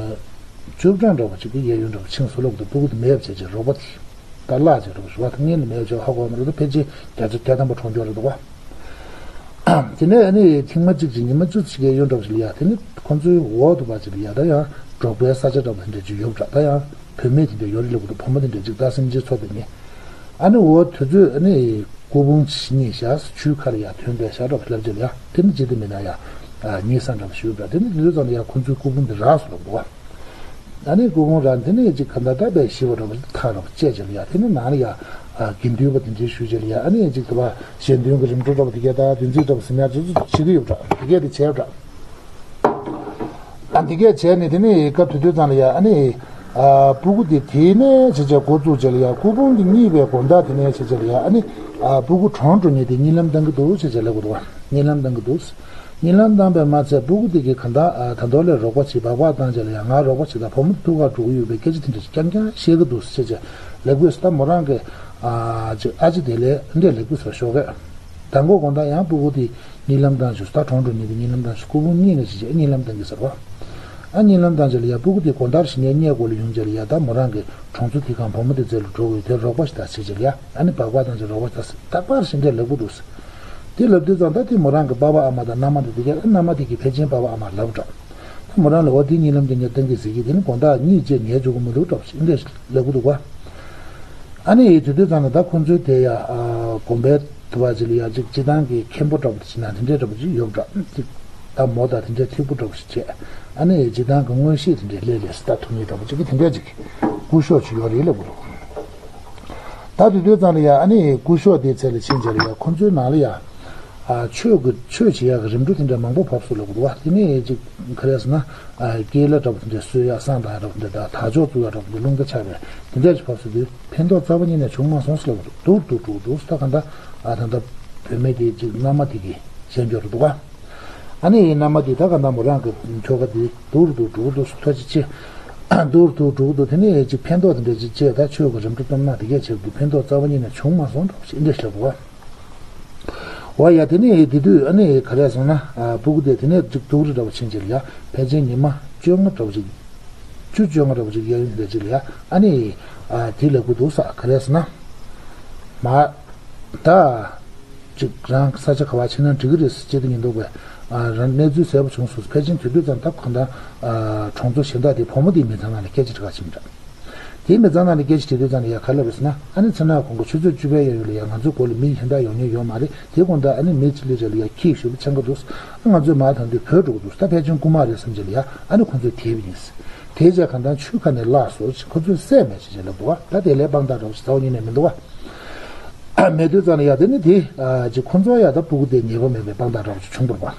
བཅུ་གྲངས་འདྲ་བ་ཅིག་གི་གཡས་གཡོན་འདྲ་བ་ཕྱིན་སོང་ལབ་འདུག་སྤུ་གུ་དེ་མེད་པ་བྱས་རྗེས་རོགས་པ་དེ། ད་གླ་བྱས་འདུག་ཞུ་བ་དང་ངས་ནི་མེད་ཅོག་ཧ་གོ་མ་རེད་ད་ཕལ་ཆེར་བརྒྱ་ཆ་བརྒྱ་ཐམ་པ་གྲོངས་ཀྱོག་རེད་འདུག་བ། དེ་ནས་ཨ་ནི་ཐེངས་མ་གཅིག་ཅིག་ཉི་མ་བཅུ་ཞིག་གི་གཡོན་འདྲ་བ་ཞིག་ལ་ཡ་དེ་ནི་ཁོ་ཚོའི་འོག་ཏུ་བ་ཅིག་ལ་ཡ་ད་ཡང་འབྲོག་པའི་ས་ཆ་འདྲ་བ་དེ་འདྲ་ཅིག་ཡོད་པ་འདྲ་ད་ཡང་བུད་མེད་དེ་འདྲ་ཡོད་རེད་ལབ་གི་འདུག་བུ་མོ་དེ་འདྲ་ཅིག་ད་སེམས་ཅན་འཚོ་དེ་ནི་ཨ་ནི་འོ་དུས་ཚོད་ཨ་ནི་སྐུ་ཕུང་གཉིས་བཞག་ཆུའི་ཁ་ལ་ཡ་ཐོན་པའི་ཞག་འདྲ་བ་ཞིག་ལབ་ཅིག་ལ་ཡ་དེ་ནི་ཇི་ལྟར་མིན་ན་ཡ་ཉེ་ས་འདྲ་བ་ཞིག་ཡོད་པ་འདྲ་དེ་ནི་དེ་དུས་ཙམ་ལ་ཡ་ཁོ་ཚོའི་སྐུ་ཕུང་དེ་རག་སོང་ལབ་འདུག་བ། ཨ་ནི་སྐུ་ཕུང་རང་དེ་ནས་ཅིག་ག་འདྲ་ལྟ་བའི་ཞི་བ་འདྲ་བ་ཐག་རིང་བཅད་བྱས་ལ་ཡ་དེ་ནི་ནང་ལ་ཡ་དགེ་འདུན་པ་དེ་འདྲའི་ཞུ་བྱས་ལ་ཡ་ཨ་ནི་ཅིག་དུ་བ་གཞན་དོན་གྱི་རིམ་གྲོ་འདྲ་བ་དེ་གས་ད་བདུན་ཚིགས་འདྲ་བ་ཟིན་ཡ་ཚོ་ཚོ་བྱེད་ཀྱི་ཡོད་འདྲ་དེ་གས་དེ་བྱས་འདྲ། ཨ་དེ་གས་བྱས་ནས་དེ་ནི་སྐབས་དེ་དུས་ཙམ་ལ་ཡ་ཨ་ནི་སྤུ་གུ་དེ་དེ་ནས་བྱས་བྱས་འགོ་བཙུགས་བྱས་ལ་ཡ་སྐུ་ཕུང་གི་གཉིད་པའི་དགོང་དག་དེ་ནས་བྱས་བྱས་ལ་ཡ་ཨ་ནི་སྤུ་གུ་གྲོངས་འགྲོ་ཉེན་དེ་གཉིད་ལམ་བཏང་གི་འདུག་བྱས་བྱས་ལབ་དགོས་འདུག་བ་གཉིད་ལམ་བཏང་གི་འདུག་གཉིད་ལམ་བཏང་བས་མ་ཚད་སྤུ་གུ་དེ་གིས་གང་ལྟར་ཨ་ད་མདོ་ལས་རོགས་པ་བྱེད་སྦག་སྦག་བཏང་བྱས་ལ་ཡང་ང་རོགས་པ་བྱེད་དང་བུ་མོ་ཐུག་གར་འགྲོ་གི་ཡོད་པའི་སྐད་ཆ་དེ་འདྲ་ཞིག་རྐྱང་རྐྱང་བཤད་ཀྱི་འདུག་ཟེར་བྱས་ལབ་དགོས་སུ་ད་མོ་རང་གི་ཨ་ཅིག་ཨ་ཅེ་དེ་ལས་འདྲས་ལབ་དགོས་ཟེར་ཞོགས་ཀས་དང་པོ་དགོང་དག་ཡང་སྤུ་གུ་དེ་གཉིད་ལམ་བཏང་བྱས་སུ་ད་གྲོངས་འགྲོ་ཉིན་དེ་གཉིད་ལམ་བཏང་བྱས་སྐུ་ཕུང་གཉིད་ནས་བྱས་བྱས་གཉིད་ལམ་བཏང་གི་ཟེར་བ། ཨ་གཉིད་ལམ་བཏང་བྱས་ལ་ཡ་སྤུ་གུ་དེ་དགོང་དག་ཞིག་ནས་གཉིད་ཁུག་ལ་ཡོང་བྱས་ལ་ཡ་ད་མོ་རང་གི་གྲོང་ཚོ་དེ་གང་བུ་མོ་དེ་རྩེ་ལ་འགྲོ་དགོས་དེ་རོགས་པ་ཞིག་ད་ཟེར་བྱས་ལ་ཡ་ཨ་ནི་སྦག་སྦག་བཏང་བྱས་རོགས་པ་ཞིག་ད་ཟེར་རྟག་པར་ཞིག་འདྲས་ལབ་དགོས་འདུག་ཟེར། དེ་ལབ་དུས་ཙང་ད་དེ་མོ་རང་གི་པ་ཕ་ཨ་མ་དང་མནའ་མ་དེ་དེ་གས་མནའ་མ་དེ་གིས་ཕལ་ཆེར་པ་ཕ་ཨ་མ་ལབ་འདྲ། ད་མོ་རང་ལ་འོ་དེ་གཉིད་ལམ་དེ་ངས་བཏང་གི་ཟེར་གྱི་དེ་ནི་དགོང་དག་གཉིད་ཅེས་ཉལ་བཅུག་གི་མི་འདུག་འདྲ་ཞིག་འདྲས་ལབ་དགོས་འདུག་ག་ཨ་ནི་དེ་དུས་ཙང་ལ་ད་ཁོ་ཚོའི་དེ་ཡ་དགོན་པའི་དུ་བ་ཅིག་ལ་ཡ་ཅིག་སྤྱི་བཏང་གི་མཁན་པོ་འདྲ་པོ་ཅིག་ན་དེ་འདྲས་འདྲ་པོ་ཅིག་ཡོད་འདྲ་ཅིག་ད་མོ་དང་དེ་འདྲས་ཐིག་པོ་འདྲ་པོ་ཞིག་བྱས་ཨ་ནི་སྤྱི་བཏང་གི་མངོན་ཤེས་དེ་འདྲས་ལས་ལས་སུ་ད་ཐུབ་ངེས་འདྲ་པོ་ཅིག་གི་དེ་འདྲས་ཅིག་སྐུ་ཞབས་ཅིག་ཡོད་རེད་ལབ་དགོས་འདུག་ད་དེ་དུས་ཙང་ལ་ཡ་ཨ་ནི་སྐུ་ཞབས་དེའི་ཚད་ལ་ཕྱིན་རྗེས་ལ་ཡ་ཁོ་ཚོའི་ནང་ལ་ཡ། ཨ་ཆོས་ཀྱི་ཆོས་བྱེད་ཡག་གི་རིམ་གྲོ་དེ་འདྲ་མང་པོ་བབས་སོང་ལབ་དགོས་འདུག་བ། དེ་ནས་ཅིག་ག་རེ་ཟེར་ན་ཨ་སྐྱེས་ལ་འདྲ་པོ་དེ་འདྲ་གསོལ་ཡག་བསང་བཏང་ཡག་འདྲ་པོ་དེ་འདྲ་དག་ཕྱོགས་བཙུགས་ཡག་འདྲ་པོ་དེ་རླུང་རྟ་ཆག་པའི་དེ་འདྲ་ཅིག་བབས་སོང་དུས་ཕན་ཐོགས་རྩ་བ་ཉིད་ནས་བྱུང་མ་སོང་ཟེར་ལབ་དགོས་འདུག་སྡུག་རུ་འགྲོ་གི་འདུག་ད་ག་འདྲ་ཨ་ད་ལྟ་བུད་མེད་དེ་ཅིག་མནའ་མ་དེ་གིས་བཤད་རྒྱུ་རེད་འདུག་བ། ཨ་ནི་མནའ་མ་དེ་ད་ག་འདྲ་མོ་རང་གི་ཁྱོ་ག་དེ་སྡུག་རུ་འགྲོ་གི་འདུག་ཐུགས་རྗེ་ཆེ། སྡུག་རུ་འགྲོ་གི་འདུག་དེ་ནས་ཅིག་ཕན་ཐོགས་དེ་འདྲ་ཅིག་བྱས་ད་ཆོས་ཀྱི་རིམ་གྲོ་གཏོང་ན་དེ་གས་བྱེད་དགོས་ཕན་ཐོགས་རྩ་བ་ཉིད་ནས་བྱུང་མ་སོང་འདྲ་པོ་ཞིག་འདྲ་ཞིག་ལབ་དགོས་བ། འོ་ཡ་དེ་ནས་དེ་དུས་ཨ་ནི་ག་རེ་སོང་ན་ཨ་སྤུ་གུ་དེ་དེ་ནས་ཅིག་སྡུག་རུ་འདྲ་པོ་ཕྱིན་ཅིག་ལ་ཡ་ཕལ་ཆེར་ཉི་མ་བཅོ་ལྔ་འདྲ་པོ་ཅིག་བཅུ་བཅོ་ལྔ་འདྲ་པོ་ཅིག་གཡས་གཡོན་དེ་ཅིག་ལ་ཡ་ཨ་ནི་ཨ་དེ་ལབ་དགོས་འདུག་ས་ག་རེ་སོང་ན་མ་ད་ཅིག་རང་ས་ཆ་ག་བ་ཕྱིན་ན་འགྲིག་གི་རེད་ཟེར་ཅེས་དེ་ཉིན་འདུག་པས་ཨ་རང་གནས་ཚུལ་གསལ་པོ་བྱུང་སོང་ཕལ་ཆེར་དེ་དུས་ཙམ་ད་གང་ལྟར་ཨ་གྲོང་ཚོ་གཞན་དག་དེ་བུ་མོ་དེའི་མི་ཚང་ནང་ལ་སྐད་ཆ་དྲི་ག་ཕྱིན་འདྲ། དེའི་མི་ཚང་ནང་ནས་སྐད་ཆ་དྲིས་དུས་ཙམ་ལ་ཡ་ག་ལབ་རེད་ཟེར་ན་ཨ་ནི་ཚེ་ན་གོང་གི་ཆུ་ཚོད་བཅུ་པའི་གཡས་གཡོན་ལ་ཡ་ང་ཚོའི་སྒོ་ལ་མི་གཞན་དག་ཡོང་མྱོང་ཡོད་མ་རེད། དེ་དགོང་དག་ཨ་ནི་མི་གཅིག་ལུས་བྱས་ལ་ཡ་ཁྱི་ཞིག་ལ་ཆང་གི་འདུག་ཨ་ང་ཚོས་མར་ཐོན་དུས་བྲོས་འགྲོ་གི་འདུག་ད་ཕལ་ཆེར་རྐུན་མ་རེད་བསམ་བྱས་ལ་ཡ་ཨ་ནི་ཁོ་ཚོས་དེད་པ་ཡིན། དེ་རྗེས་གང་ལྟར་ཆུ་ཁ་ནས་བརླགས་སོང་ཁོ་ཚོས་བསད་མེད་ཅེས་བྱས་ལབ་འདུག་ད་དེ་ལས་དཔང་རྟགས་འདྲ་བོ་ཞིག་རྩ་བ་ཉིད་ནས་མི་འདུག་བ། མེད་དུས་ཙམ་ལ་ཡ་དེ་ནི་དེ་ཅིག་ཁོ་ཚོ་ཡ་ད་སྤུ་གུ་དེ་ཉེས་པ་མེད་པའི་དཔང་རྟགས་འདྲ་བོ་ཞིག་བྱུང་འདུག་བ།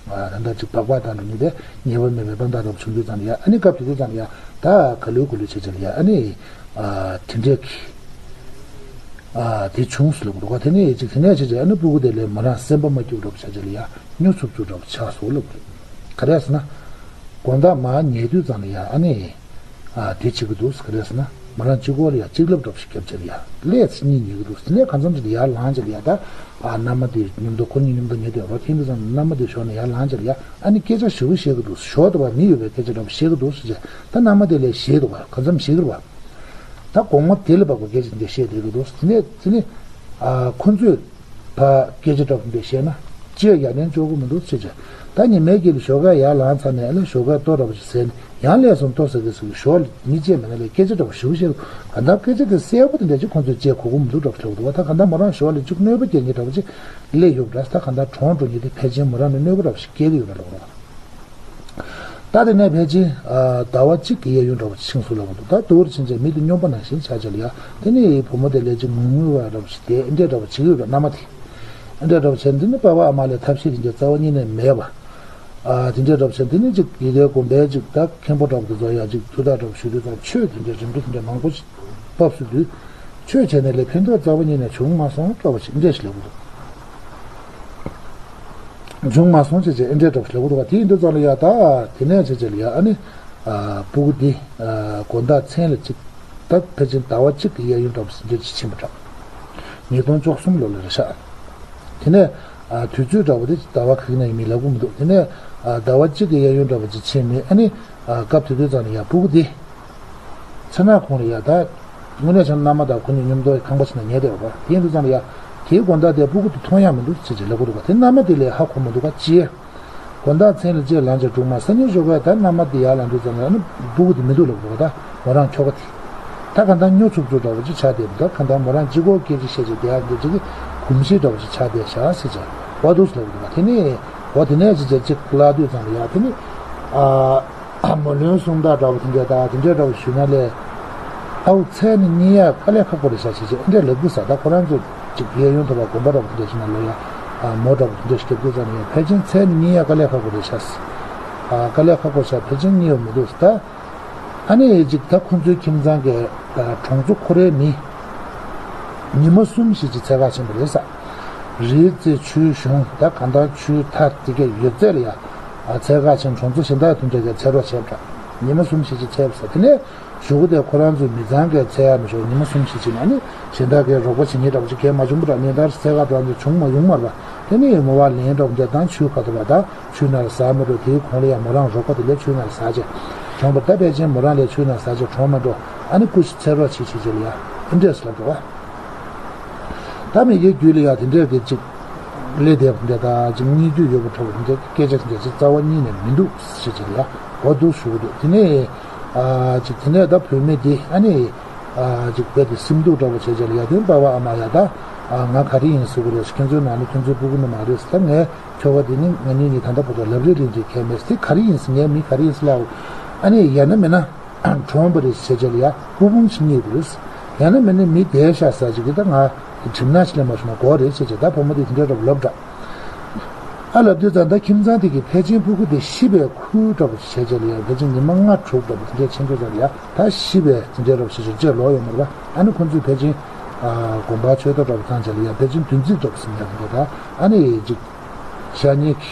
ད་ལྟ་ཅིག་སྦག་སྦག་བཏང་འགྲོ་ནི་དེ་ཉེས་པ་མེད་པའི་དཔང་རྟགས་འདྲ་བོ་བྱུང་དུས་ཙམ་ལ་ཡ་ཨ་ནི་སྐབས་དེ་དུས་ཙམ་ལ་ཡ་ད་ག་ལུས་ག་ལུས་བྱས་བྱས་ལ་ཡ་ཨ་ནི་དེ་འདྲས་ཀྱི་དེ་བྱུང་སོང་ལབ་འདུག་བ། དེ་ནས་ཅིག་དེ་ནས་བྱས་བྱས་ཨ་ནི་སྤུ་གུ་དེ་ལས་མོ་རང་སེམས་པ་མ་སྐྱིད་འདྲ་བོ་བྱས་བྱས་ལ་ཡ་སྨྱོ་ཚུབ་ཚུབ་འདྲ་བོ་ཆགས་སོང་ལབ་འདུག་ག་རེ་ཟེར་ན། དགོང་དག་མར་ཉལ་དུས་ཙམ་ལ་ཡ་ཨ་ནི། ཨ་དེ་བྱེད་ཀྱི་འདུག་ག་རེ་ཟེར་ན། མོ་རང་གཅིག་པོ་ལ་ཡ་གཅིག་ལབ་འདྲ་བོ་ཞིག་བརྒྱབ་བྱས་ལ་ཡ་ཀླད་ཚིག་གཉིས་ཉལ་གྱི་འདུག་དེ་ནས་གང་འཚམ་ཅིག་ལ་ཡར་ལངས་བྱས་ལ་ཡ་ད། ཨ་མནའ་མ་དེ་མཉམ་དུ་ཁོ་གཉིས་མཉམ་དུ་ཉལ་དུས་རོ་ཐེངས་དུས་ཙམ་མནའ་མ་དེ་ཞོར་ནས་ཡར་ལངས་བྱས་ལ་ཡ་ཨ་ནི་སྐད་ཆ་ཞེ་པོ་བཤད་ཀྱི་འདུག་ཞོར་དུ་བ་མི་ཡོད་པའི་སྐད་ཆ་འདྲ་བོ་བཤད་ཀྱི་འདུག་ཟེར་བྱས་ད་མནའ་མ་དེ་ལས་ཞེད་འདུག་བ་གང་འཚམ་ཞེད་ཀྱི་རེད་བ། ད་དགོང་མོ་དེ་ལ་བབ་པའི་སྐད་ཆ་འདི་བཤད་བསྡད་ཀྱི་འདུག་དེ་ནས་དེ་ནས། ཨ་ཁོ་ཚོས། ཕ་སྐད་ཆ་འདྲ་པོ་འདི་བཤད་ན། ཅི་ཡང་ཡ་ལན་ལྕོགས་གི་མི་འདུག་ཅེས་བྱས། ད་ཉི་མའི་དཀྱིལ་ལ་ཞོགས་ཀས་ཡར་ལངས་ཚར་ནས་ཨ་ལས་ཞོགས་ཀས་ལྟོ་འདྲ་པོ་ཞིག་ཟས་ནས་ཡང་ལས་སོང་ལྟོ་ཟ་གི་ཟེར་གི་ཞོགས་ལ་མི་བརྗེད་མེད་ན་ལས་སྐད་ཆ་འདྲ་པོ་ཞེ་པོ་བཤད་འདུག་ག་འདྲ་སྐད་ཆ་དེ་གསལ་པོ་དེ་འདྲ་ཅིག་ཁོ་ཚོས་བརྗེད་གོ་གི་མི་འདུག་འདྲ་པོ་ཞིག་འདུག་བ། ད་ག་འདྲ་མོ་རང་ཞོགས་ལ་ཅིག་གནོད་པ་སྐྱེལ་མཁན་འདྲ་པོ་ཅིག་སླེབས་ཡོད་པ་འདྲ། ད་ག་འདྲ་གྲོངས་འགྲོ་མཁན་དེ་ཕལ་ཆེར་མོ་རང་ལ་གནོད་པ་འདྲ་པོ་ཞིག་སྐྱེལ་གི་ཡོད་པ་འདྲ་པོ་རེད། ད་དེ་ནས་ཕལ་ཆེར་ཨ་ཟླ་བ་གཅིག་གི་གཡས་གཡོན་འདྲ་བོ་ཅིག་ཕྱིན་སོང་ལབ་འདུག་ད་དེ་བར་ཕྱིན་བྱས་མི་དེ་སྨྱོན་པ་ནང་བཞིན་ཆགས་བྱས་ལ་ཡ། དེ་ནས་བུ་མོ་དེ་ལས་ཅིག་ངུ་ངུ་བ་འདྲ་བོ་ཞིག་དེ་འདྲས་འདྲ་བོ་བྱེད་ཀྱི་ཡོད་པ། མནའ་མ་དེ་འདྲས་འདྲ་བོ་བྱས། འདི་ནི་པ་ཕ་ཨ་མ་ལ་ཐབས་ཤེས་དེ་འདྲས་རྩ་བ་ཉིད་ནས་མེད་པ། ཨ་དེ་འདྲས་འདྲ་བོ་བྱས། འདི་ནི་ཅིག་ཡི་གེ་དགོན་པའི་ཅིག་ད་མཁན་པོ་འདྲ་བོ་དེ་ཚོ་ཡ་ཅིག་ཐུགས་ཐག་འདྲ་བོ་ཞུ་དུས་ཙང་ཆོས་དེ་འདྲས་རིམ་གྲོ་དེ་འདྲས་མང་པོ་ཞིག་བབས་སོང་དུས། ཆོས་བྱས་ནས་ལས་ཕན་ཐོགས་རྩ་བ་ཉིད་ནས་བྱུང་མ་སོང་འདྲ་བོ་ཞིག་འདྲས་ཞིག་ལབ་ཀྱི་འདུག་བྱུང་མ་སོང་ཅེས་བྱས་ཨེ་འདྲས་འདྲ་བོ་ཞིག་ལབ་ཀྱི་འདུག་ག་དེ་ཡིན་དུས་ཙང་ལ་ཡ། ད་དེ་ནས་ཅེས་བྱས་ལ་ཡ། ཨ་ནི་ཨ་སྤུ་གུ་འདི་ཨ་དགོང་དག་མཚན་ལ་ཅིག་ད་ཕལ་ཆེར་ཟླ་བ་གཅིག་གི་གཡས་གཡོན་འདྲ་བོ་ཞིག་འདྲས་ཅིག་ཕྱིན་པ་འདྲ། ཉིས་སྟོང་བཅུ་གསུམ་ལོ་ལ་རེད་ཤག་དེ་ནས་ཨ་དུས་ཚོད་འདྲ་བོ་དེ་ཟླ་བ་ག་གི་ནང་ཡིན་མིན་ལབ་ཀྱི་མི་འདུག་དེ་ནས་ཨ་ཟླ་བ་གཅིག་གི་གཡས་གཡོན་འདྲ་བོ་ཅིག་ཕྱིན་ནས། ཨ་ནི་ཨ་སྐབས་དེ་དུས་ཙང་ལ་ཡ་སྤུ་གུ་དེ་མཚན་ནག་ཁོང་ལ་ཡ། ད་དངོས་གནས་བྱས་ན་མནའ་མ་དང་ཁོ་གཉིས་མཉམ་དུ་ཁང་པ་ཞིག་ནང་ཉལ་བསྡད་ཡོད་པ། དེ་ཡིན་དུས་ཙང་ལ་ཡ་དེའི་དགོང་དག་དེ་སྤུ་གུ་དེ་མཐོང་ཡག་མི་འདུག་ཅེས་ཅིག་ལབ་ཀྱི་འདུག་ག་དེ་མནའ་མ་དེ་ལ་ཧ་གོ་མི་འདུག་ག་ཅི། དགོང་དག་མཚན་ལ་ཅིག་ལངས་བྱས་སྒྲུང་མ་ས་ཉིན་ཞོགས་ཀས་ད་མནའ་མ་དེ་ཡར་ལངས་དུས་ཙམ་ལ་ནི་སྤུ་གུ་དེ་མི་འདུག་ལབ་འདུག་ག་ད་མོ་རང་ཁྱོ་ག་དེ་ད་གང་ལྟར་སྨྱོ་ཚུགས་ཚུགས་འདྲ་བོ་ཅིག་ཆགས་བསྡད་འདུག་གང་ལྟར་མོ་རང་གཅིག་པོ་སྐད་ཆ་བཤད་བྱས་བསྡད་ཡག་འདི་ཅིག་གི་གོམས་གཤིས་འདྲ་བོ་ཅིག་ཆགས་བསྡད་ཤག་ཟེར་བྱས་འོ་འདུག་ལབ་འདུག་ག་དེ་ནས་འོ་དེ་ནས་ཅིག་ཅིག་ཅིག་ལབ་དུས་ཙམ་ལ་ཡ། དེ་ནི་ཨ། ཨ་མོ་ལོན་གསུང་དག་འདྲ་བོ་དེ་འདྲ་དང་དེ་འདྲ་འདྲ་བོ་ཞུས་ན་ལས། ཨའུ་མཚན་ནི་རྙེད་ཡག་དཀའ་ལས་ཁག་པོ་རེད་ཤག་ཅེས་ཅིག་ཨེ་འདྲས་ལབ་ཀྱི་ས། ད་ཁོ་རང་ཚོ་ཅིག་གཡས་གཡོན་ཐོག་པ་དགོན་པ་འདྲ་བོ་དེ་འདྲ་ཞིག་ན་ལོ་ཡ། ཨ་མོ་འདྲ་བོ་དེ་འདྲ་ཞིག་སྐྱབས་དུས་ཙམ་ནས་ཕལ་ཆེར་མཚན་ནི་རྙེད་ཡག་དཀའ་ལས་ཁག་པོ་རེད་ཤག་ཨ་དཀའ་ལས་ཁག་པོ་ཤག་ཕལ་ཆེར་རྙེད་ཡོད་མི་འདུག་ད་ཨ་ནི་ཅིག་ད་ཁོང་ཚོའི་ཁྱིམ་ཚང་གི་གྲོང་ཚོ་ཁོ་རའི་མི་ཉི་མ་གསུམ་ཞིག་ཅིག་འཚོལ་ག་ཕྱིན་པ་རེད་ས། རི་རྩེ་ཆུ་གཞུང་ད་གང་ལྟར་ཆུ་མཐའ་དེ་གའི་ཡོད་ཚད་ལ་ཡ། ཨ་འཚོལ་ག་ཕྱིན། གྲོང་ཚོ་གཞན་དག་དེ་འདྲ་གའི་འཚོལ་རོགས་བྱས་པ་འདྲ། ཉི་མ་གསུམ་ཞིག་ཅིག་འཚོལ་བ་ས། དེ་ནས་གཞུག་གུ་དེ་ཁོ་རང་ཚོའི་མི་ཚང་གིས་འཚོལ་ཡག་མི་ཤོར། ཉི་མ་གསུམ་ཞིག་ཅིག་ནང་ནས་གཞན་དག་གིས་རོགས་པ་བྱེད་མཁན་འདྲ་བོ་ཅིག་གས་མ་བྱུང་པ་འདྲ། ཉིན་ལྟར་འཚོལ་ག་འགྲོ་འདི་བྱུང་མ་ཡོང་མ་རེད་པ། དེ་ནས་མོ་བ་ལན་འདྲ་བོ་འདི་དང་ཆུའི་ཁ་ཐུག་པ་དང་ཆུའི་ནང་ལ་ཟག་མི་འགྲོ། དེའི་གོང་ལ་ཡང་མོ་རང་རོགས་པ་དེ་ལས་ཆུའི་ནང་ལ་ཟག་བྱས་གྲོངས་པ། ད་ཕལ་ཆེར་མོ་རང་ལས་ཆུའི་ནང་ཟག་བྱས་གྲོངས་མ་འགྲོ། ཨ་ནི་སྐུ་ཞིག་འཚོལ་རོགས་བྱེད་བྱེད་བྱེད་ལ་ཡ་ཨེ་འདྲས་ལབ་འགྲོ་བ། ད་མི་ཡི་རྒྱུད་ལ་ཡ་དེ་འདྲས་ཀྱི་ཅིག་ལས་དེ་འདྲ་ད་ཅིག་རྙེད་རྒྱུ་ཡོད་པ་འདྲ་བོ་དེ་འདྲས་སྐད་ཆ་དེ་འདྲས་ཅིག་རྩ་བ་ཉིད་ནས་མི་འདུག་ཟེར་བྱས་ལ་ཡ་འོ་འདུག་ཞུ་གི་འདུག་དེ་ནས་ཨ་ཅིག་དེ་ནས་ད་བུད་མེད་དེ་ཨ་ནི་ཨ་ཅིག་རྦད་དེ་སེམས་སྡུག་འདྲ་བོ་བྱས་བྱས་ལ་ཡ། དེ་པ་ཕ་ཨ་མ་ཡ། ད་ཨ་ང་ག་རེ་ཡིན་ཟེར་གི་རེད། ཁྱོད་ཚོའི་ནང་ནས་ཁྱོད་ཚོའི་སྤུ་གུ་ནི་མ་རེད་ཟེར། ད་ངའི་ཁྱོ་ག་དེ་ནི་ང་གཉིས་གཉིས་ད་ལྟ་བར་དུ་ལབ་རེས་རེས་འདྲིས་ཁྱད་མེད་ཟེར། དེ་ག་རེ་ཡིན་ཟེར། ངའི་མི་ག་རེ་ཡིན་ཟེར་ལབ། ཨ་ནི་ཡང་ན་མིན་ན། གྲོངས་པ་རེད་ཟེར་བྱས་ལ་ཡ་སྐུ་ཕུང་ཞིག་རྙེད་དགོས། ཡང་ན་མིན་ན་མི་བསྡད་ཤག་ཟེར་ཅིག་གི་ད་ང་གྲིབ་ནག་ཞིག་ལ་མ་སོང་ན་དགོས་རེད་ཟེར་བྱས། ད་བུ་མོ་དེ་དེ་འདྲ་འདྲ་པོ་ལབ་འདྲ། ཨ་ལབ་དུས་ཙང་ད་ཁྱིམ་ཚང་དེ་གི་ཕལ་ཆེར་སྤུ་གུ་དེ་ཤི་བའི་ཁུལ་འདྲ་པོ་ཞིག་བྱས་བྱས་ལ་ཡ། ཕལ་ཆེར་ཉི་མ་ལྔ་དྲུག་འདྲ་པོ་དེ་འདྲ་ཕྱིན་དུས་ཙང་ལ་ཡ་ད་ཤི་བའི་དེ་འདྲ་འདྲ་པོ་ཞིག་ཅིག་ལོག་ཡོད་མ་རེད་པ། ཨ་ནི་ཁོང་ཚོས་ཕལ་ཆེར་ཨ་དགོན་པ་ཆོས་ཐོག་འདྲ་པོ་བཏང་བྱས་ལ་ཡ་ཕལ་ཆེར་བདུན་ཚིགས་འདྲ་པོ་ཟིན་ཡག་དེ་འདྲ། ད་ཨ་ནི་ཅིག་ཤ་ཉེ་གི་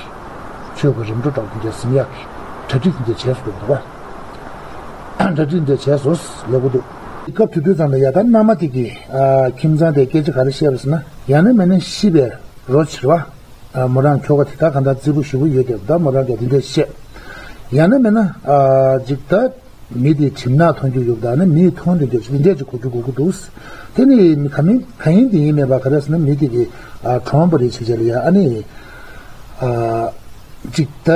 ཆོས་ཀྱི་རིམ་གྲོ་འདྲ་པོ་དེ་འདྲ་ཟིན་ཡག་གི་གྲ་སྒྲིག་དེ་འདྲ་བྱས་སོང་འདུག་པ། གྲ་སྒྲིག་འདི་བྱས་སོང་ལབ་གི་འདུག་སྐབས་དེ་དུས་ཙམ་ལ་ཡ་ད་མནའ་མ་དེ་གིས་ཨ་ཁྱིམ་ཚང་དེ་སྐད་ཆ་ག་རེ་བཤད་པ་ཟེར་ན། ཡང་ན་མིན་ན་ཤི་བའི་རོ་བྱེར་བ། ཨ་མོ་རང་ཁྱོ་ག་དེ་ད་གང་ལྟར་རྩེ་ཕུད་ཞེ་པོ་ཡོད་དེ། ད་མོ་རང་གིས་དེ་འདྲས་བཤད། ཡང་ན་མིན་ན་ཨ་ཅིག་ད་མི་དེ་གྲིབ་ནག་མཐོང་རྒྱུ་ཡོད་པ་དང་ནི་མིས་མཐོང་འདོད་རྒྱུ་དེ་འདྲས་ཅིག་གོ་རྒྱུ་གོ་གི་འདུག་དེ་ནི་ག་མིན་ག་ཡིན་དེ་ཡིན་མེད་པ། ག་རེ་ཟེར་ན་མི་དེ་གིས་ཨ་གྲོངས་པ་རེད་བྱས་བྱས་ལ་ཡ། ཨ་ནི་ཨ་ཅིག་ད་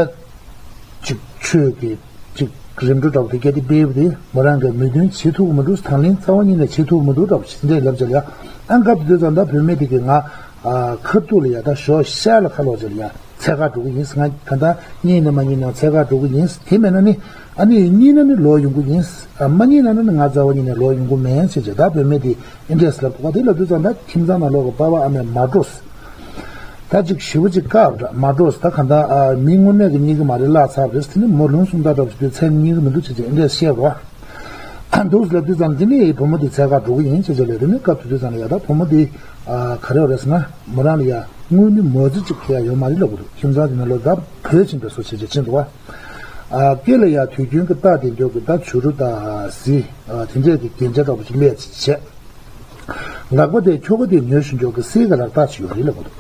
ཅིག་ཆོས་ཀྱི་ཅིག་རིམ་གྲོ་འདྲ་པོ་དེ་གལ་ཏེ་སྤེལ་བ་དེ་མོ་རང་གིས་མོས་མཐུན་བྱེད་ཐུབ་ཀྱི་མི་འདུག་དང་ལེན་རྩ་བ་ཉིད་ནས་བྱེད་ཐུབ་ཀྱི་མི་འདུག་འདྲ་པོ་ཞིག་འདྲས་ལབ་བྱས་ལ་ཡ། ཨ་སྐབས་དེ་དུས་ཙམ་ད་བུད་མེད་དེ་གིས་ང་ཨ་ཁ་ཐུག་ལ་ཡ་ད་ཞོགས་ཤར་ལ་ཁ་ལོག་བྱས་ལ་ཡ་འཚོལ་ག་འགྲོ་གི་ཡིན། ང་གང་ལྟར་རྙེད་ན་མ་རྙེད་ན་འཚོལ་ག་འགྲོ་གི་ཡིན། དེ་མེད་ན་ནི་ཨ་ནི་རྙེད་ན་ནི་ལོག་ཡོང་གི་ཡིན། ཨ་མ་རྙེད་ན་ནི་ང་རྩ་བ་ཉིད་ནས་ལོག་ཡོང་གི་མེད་ཟེར་བྱས། ད་བུད་མེད་དེ་ཨེ་འདྲས་ལབ་འདུག་པ། དེ་ལབ་དུས་ཙམ་ད་ཁྱིམ་ཚང་ནང་ལོགས་ཀྱི་པ་ཕ་ཨ་མས་མ་འགྲོ་ཟེར། ད་ཅིག་ཞེ་པོ་ཅིག་བཀག་འདྲ་མ་འགྲོ་ཟེར། ད་གང་ལྟར་ཨ་མི་དངོས་གནས་ཀྱི་རྙེད་ཀྱི་མ་རེད་བརླག་ཚར་བ་རེད་ཟེར། དེ་ནི་མོ་ལོན་གསུང་དག་འདྲ་པོ་ཞིག་དུས་མཚན་རྙེད་ཀྱི་མི་འདུག་ཅེས་ཅིག་ཨེ་འདྲས་བཤད་རོགས། འདུག་ལབ་དུས་ཙམ་འདི་ནི་བུ་མོ་འདི་འཚོལ་ག་འགྲོ་གི་ཡིན་ཅེས་བྱས་ལབ། དེ་ནི་སྐབས་དེ་དུས་ཙམ་ལ་ཡ་ད་བུ་མོ་འདི་ཨ་ག་རེ་རེད་ཟེར་ན་མོ་རང་ལ་ཡ་དངུལ་ནི་མོ་ཙི་གཅིག་ཁེ་ཡ་ཡོད་མ་རེད་ལབ་གི་འདུག་ཁྱིམ་ཚང་འདི་ནང་ལོ་ཟླ་བོད་ཕྱིན་པའི་བཟོ་བྱས་བྱས་ཕྱིན་འདུག་བ། ཨ་སྐེ་ལ་ཡ་དུས་རྒྱུན་གྱི་རྟ་དེ་འདྲ་གི་ད་བྱུ་རུ་དང་གཟི་ཨ་དེ་འདྲས་ཀྱི་རྒྱན་ཆ་འདྲ་པོ་ཅིག་ལས་བྱས། ལག་པ་དེ་ཁྱོ་ག་དེ་ཉོ་བཞིན་འཇོག་གི་གསེར་གྱི་ལག་རྟགས་ཅིག་ཡོད་རེད་ལབ་གི་འདུག་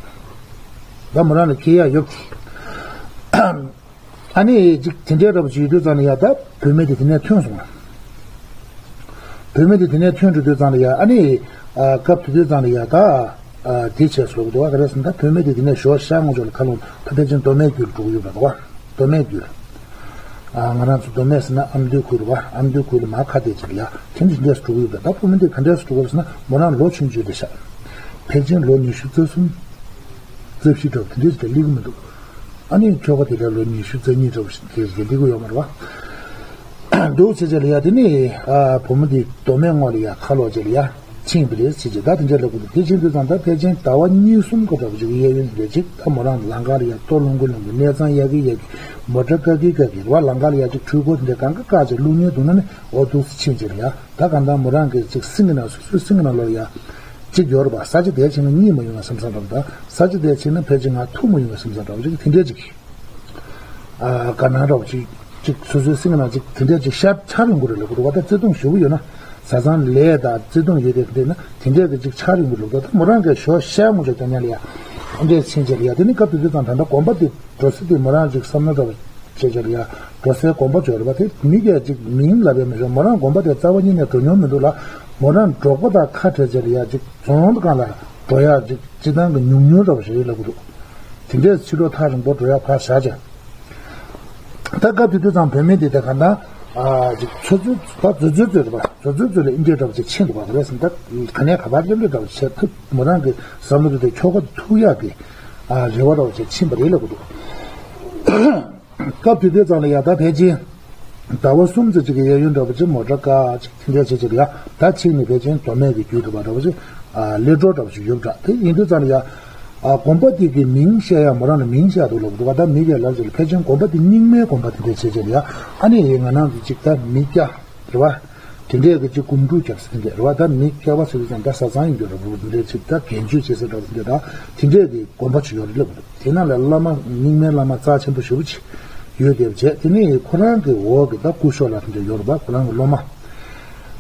ད་མོ་རང་ལ་ཁེ་ཡ་ཡོད་དེ། ཨ་ནི་ཅིག་དེ་འདྲའི་འདྲ་པོ་ཅིག་ཡོད་དུས་ཙང་ལ་ཡ་ད་བུད་མེད་དེ་དེ་ནས་ཐོན་སོང་། བུད་མེད་དེ་དེ་ནས་ཐོན་འགྲོ་དུས་ཙང་ལ་ཡ་ཨ་ནི་ཨ་སྐབས་དེ་དུས་ཙང་ལ་ཡ་ད་ཨ་དེ་བྱས་སོང་འདུག་བ། ག་རེ་ཟེར་ན་ད་བུད་མེད་དེ་དེ་ནས་ཞོགས་ཤར་ངོ་ཅོག་ལ་ཁ་ལོང་ད་ཕལ་ཆེར་མདོ་སྨད་རྒྱུད་ལ་འགྲོ་གི་ཡོད་པ་འདུག་བ། མདོ་སྨད་རྒྱུད། ཨ་ང་རང་ཚོ་མདོ་སྨད་ཟེར་ན་ཨ་མདོའི་ཁུལ་རེད་བ། ཨ་མདོའི་ཁུལ་ལ་མར་ཁ་གཏད་ཅིག་ལ་ཡ་དེ་འདྲ་འདྲས་འགྲོ་གི་ཡོད་པ། ད་བུད་མེད་དེ་ག་འདྲས་འགྲོ་གི་ཟེར་ན་མོ་རང་ལོ་ཆུང་ཆུང་རེད་ཤག་ཕལ་ཆེར་ལོ་ཉི་ཤུ་རྩ་གསུམ་རྩ་བཞི་འདྲ་པོ་དེ་འདྲས་ཅིག་ལ་སླེབས་ཀྱི་མི་འདུག་ཨ་ནི་ཁྱོ་ག་དེ་ལ་ལོ་ཉི་ཤུ་རྩ་གཉིས་འདྲ་བོ་ཞིག་དེ་རེད་འདི་གོ་ཡོད་མ་རེད་བ། འདུག་ཟེར་བྱས་ལ་ཡ་དེ་ནི་ཨ་བུ་མོ་དེ་མདོ་སྨད་ངོས་ལ་ཡ་ཁ་ལོག་བྱས་ལ་ཡ་ཕྱིན་པ་རེད་ཟེར་བྱས། ད་དེ་འདྲ་ལབ་དགོས་འདུག་དེ་ཕྱིན་དུས་ཙང་ད་ཕལ་ཆེར་ཟླ་བ་གཉིས་གསུམ་ག་འདྲ་བོ་ཞིག་གི་གཡས་གཡོན་དེ་འདྲ་ཅིག་ད་མོ་རང་ལམ་ཁ་ལ་ཡ་ལྟོ་སློང་གི་སློང་གི་གནས་ཚང་གཡར་གི་གཡར་གི་མོ་ཊ་བཀག་གི་བཀག་གི་རེད་བ། ལམ་ཁ་ལ་ཡ་ཅིག་འཕྲུལ་འཁོར་དེ་འདྲ་གང་ག་བཀག་བྱས་བླུག་མཁན་འདུག་ན་ནི་འོ་འདུག་སེ་ཕྱིན་བྱས་ལ་ཡ། ད་གང་ལྟར་མོ་རང་གི་ཅིག་སེམས་ཀྱི་ནང་སོ་སོའི་སེམས་ཀྱི་ནང་ལོགས་ལ་ཡ་ཅིག་ཡོད་རེད་པ། ས་ཆ་དེར་ཕྱིན་ན་གཉིད་མ་ཡོང་བའི་སེམས་བཟང་འདྲ་བོ་དང་། ས་ཆ་དེར་ཕྱིན་ན་ཕལ་ཆེར་ང་ཐུགས་མ་ཡོང་བའི་སེམས་བཟང་འདྲ་བོ་ཅིག་དེ་འདྲས་ཅིག་ཨ་དགའ་སྣང་འདྲ་བོ་ཅིག་ཅིག་སོ་སོའི་སེམས་ཀྱི་ནང་ཅིག་དེ་འདྲས་ཅིག་ཤར་འཆར་ཡོང་གི་རེད་ལབ་དགོས་རེད་པ། ད་བརྩེ་དུང་ཞེ་པོ་ཡོད་ན། བཟའ་ཚང་ལས་དང་བརྩེ་དུང་ཡོད་དེ་འདྲས་ན་དེ་འདྲས་ཀྱི་ཅིག་འཆར་ཡོང་གི་རེད་ལབ། ད་མོ་རང་གིས་ཞོ་བཤད་མོ་ཅིག་ཀྱང་ཉལ་ཡ་འདྲས་ཕྱིན་བྱས་ལ་ཡ། དེ་ནི་སྐབས་དེ་དུས་ཙང་ད་ལྟ་དགོན་པ་དེ་འགྲོ་ས་དེ་མོ་རང་ཅིག་བསམ་བློ་འདྲ་བོ་བྱས་བྱས་ལ་ཡ་འགྲོ་སའི་དགོན་པ་ཅིག་ཡོད་རེད་པ། དེ་མི་གིས་ཅིག་མིང་ལབ་ཡ་མི་ཤེས། མོ་རང་དགོན་པ་དེ་རྩ་བ་ཉིད་ནས་འགྲོ་མྱོང་མི་འདུག་ལ། མོ་རང་འབྲོག་པ་དང་ཁ་བྲལ་བྱས་ལ་ཡ་ཅིག་རྫོང་སྒང་ལ་འགྲོ་ཡ་ཅིག་སྤྱིར་བཏང་གི་ཉུང་ཉུང་འདྲ་བོ་ཞིག་རེད་ལབ་གི་འདུག་དེ་འདྲས་ཕྱི་ལོགས་ཐག་རིང་པོ་འགྲོ་ཡ་ཕར་བཞག་བྱས། ད་སྐབས་དེ་དུས་ཙང་བུད་མེད་དེ་ད་ག་ད་ཨ་ཅིག་ཚོ་ཚོ་ད་ཚོ་ཚོ་ཚོ་རེད་པ། ཚོ་ཚོ་ཚོ་ལ་ཨིན་འདྲས་འདྲ་བོ་ཅིག་ཕྱིན་འདུག་པ། རེད་ཟིན་ད་ག་ནས་ག་པར་སླེབས་འདྲས་འདྲ་བོ་བྱས། ཐུག་མོ་རང་གི་བསམ་བློ་དེ་ཁྱོ་ག་ཐུག་ཡག་གི་ཨ་རེ་བ་འདྲ་བོ་ཅིག་ཕྱིན་པ་རེད་ལབ་གི་འདུག་སྐབས་དེ་དུས་ཙང་ལ་ཡ་ད་ཕལ་ཆེར་ཟླ་བ་གསུམ་ཙམ་ཅིག་གི་གཡས་གཡོན་འདྲ་བོ་ཅིག་མོ་ཊ་བཀག་ཅིག་དེ་འདྲ་བྱེད་ཅིག་ལ་ཡ། ད་ཕྱིན་ནས་ཕལ་ཆེར་མདོ་སྨད་ཀྱི་རྒྱུད་དུ་བ་འདྲ་བོ་ཅིག་ཨ་སླེབས་འགྲོ་འདྲ་བོ་ཅིག་ཡོད་པ་འདྲ། དེ་ཡིན་དུས་ཙང་ལ་ཡ་ཨ་དགོན་པ་དེ་གི་མིང་བཤད་ཡ་མོ་རང་ལ་མིང་བཤད་འདུག་ལབ་འདུག་པ། ད་མི་གིས་ལབ་ཅིག་ལ་ཕལ་ཆེར་དགོན་པ་དེ་རྙིང་མའི་དགོན་པ་དེ་འདྲ་བྱེད་ཅིག་ལ་ཡ། ཨ་ནི་ང་རང་ཚོ་ཅིག་ད་མི་སྐྱ་རེད་བ། དེ་འདྲས་ཀྱི་ཅིག་སྒོམ་སྒྲུབ་རྒྱབ་ས་དེ་འདྲས་རེད་བ། ད་མི་སྐྱ་བ་ཟེར་དུས་ཙང་ད་བཟའ་ཚང་ཡིན་རྒྱུ་རེད་བ། དེ་འདྲས་ཅིག་ད་དགེ་བཅུ་བྱེད་ས་འདྲ་བ་དེ་འདྲས་ད་དེ་འདྲས་ཀྱི་དགོན་པ་ཅིག་ཡོད་རེད་ལབ་འདུག་དེ་ནང་ལ་བླ་མ་རྙིང་མའི་བླ་མ་རྩ་ཆེན་པོ་ཞེ་པོ་ཅིག་ཡོད་བསྡད་པ་བྱས། དེ་ནས་ཁོ་རང་གི་འོག་གི་ད་སྐུ་ཞབས་ལགས་དེ་འདྲས་ཡོད་རེད་བ། ཁོ་རང་གི་སློབ་མ།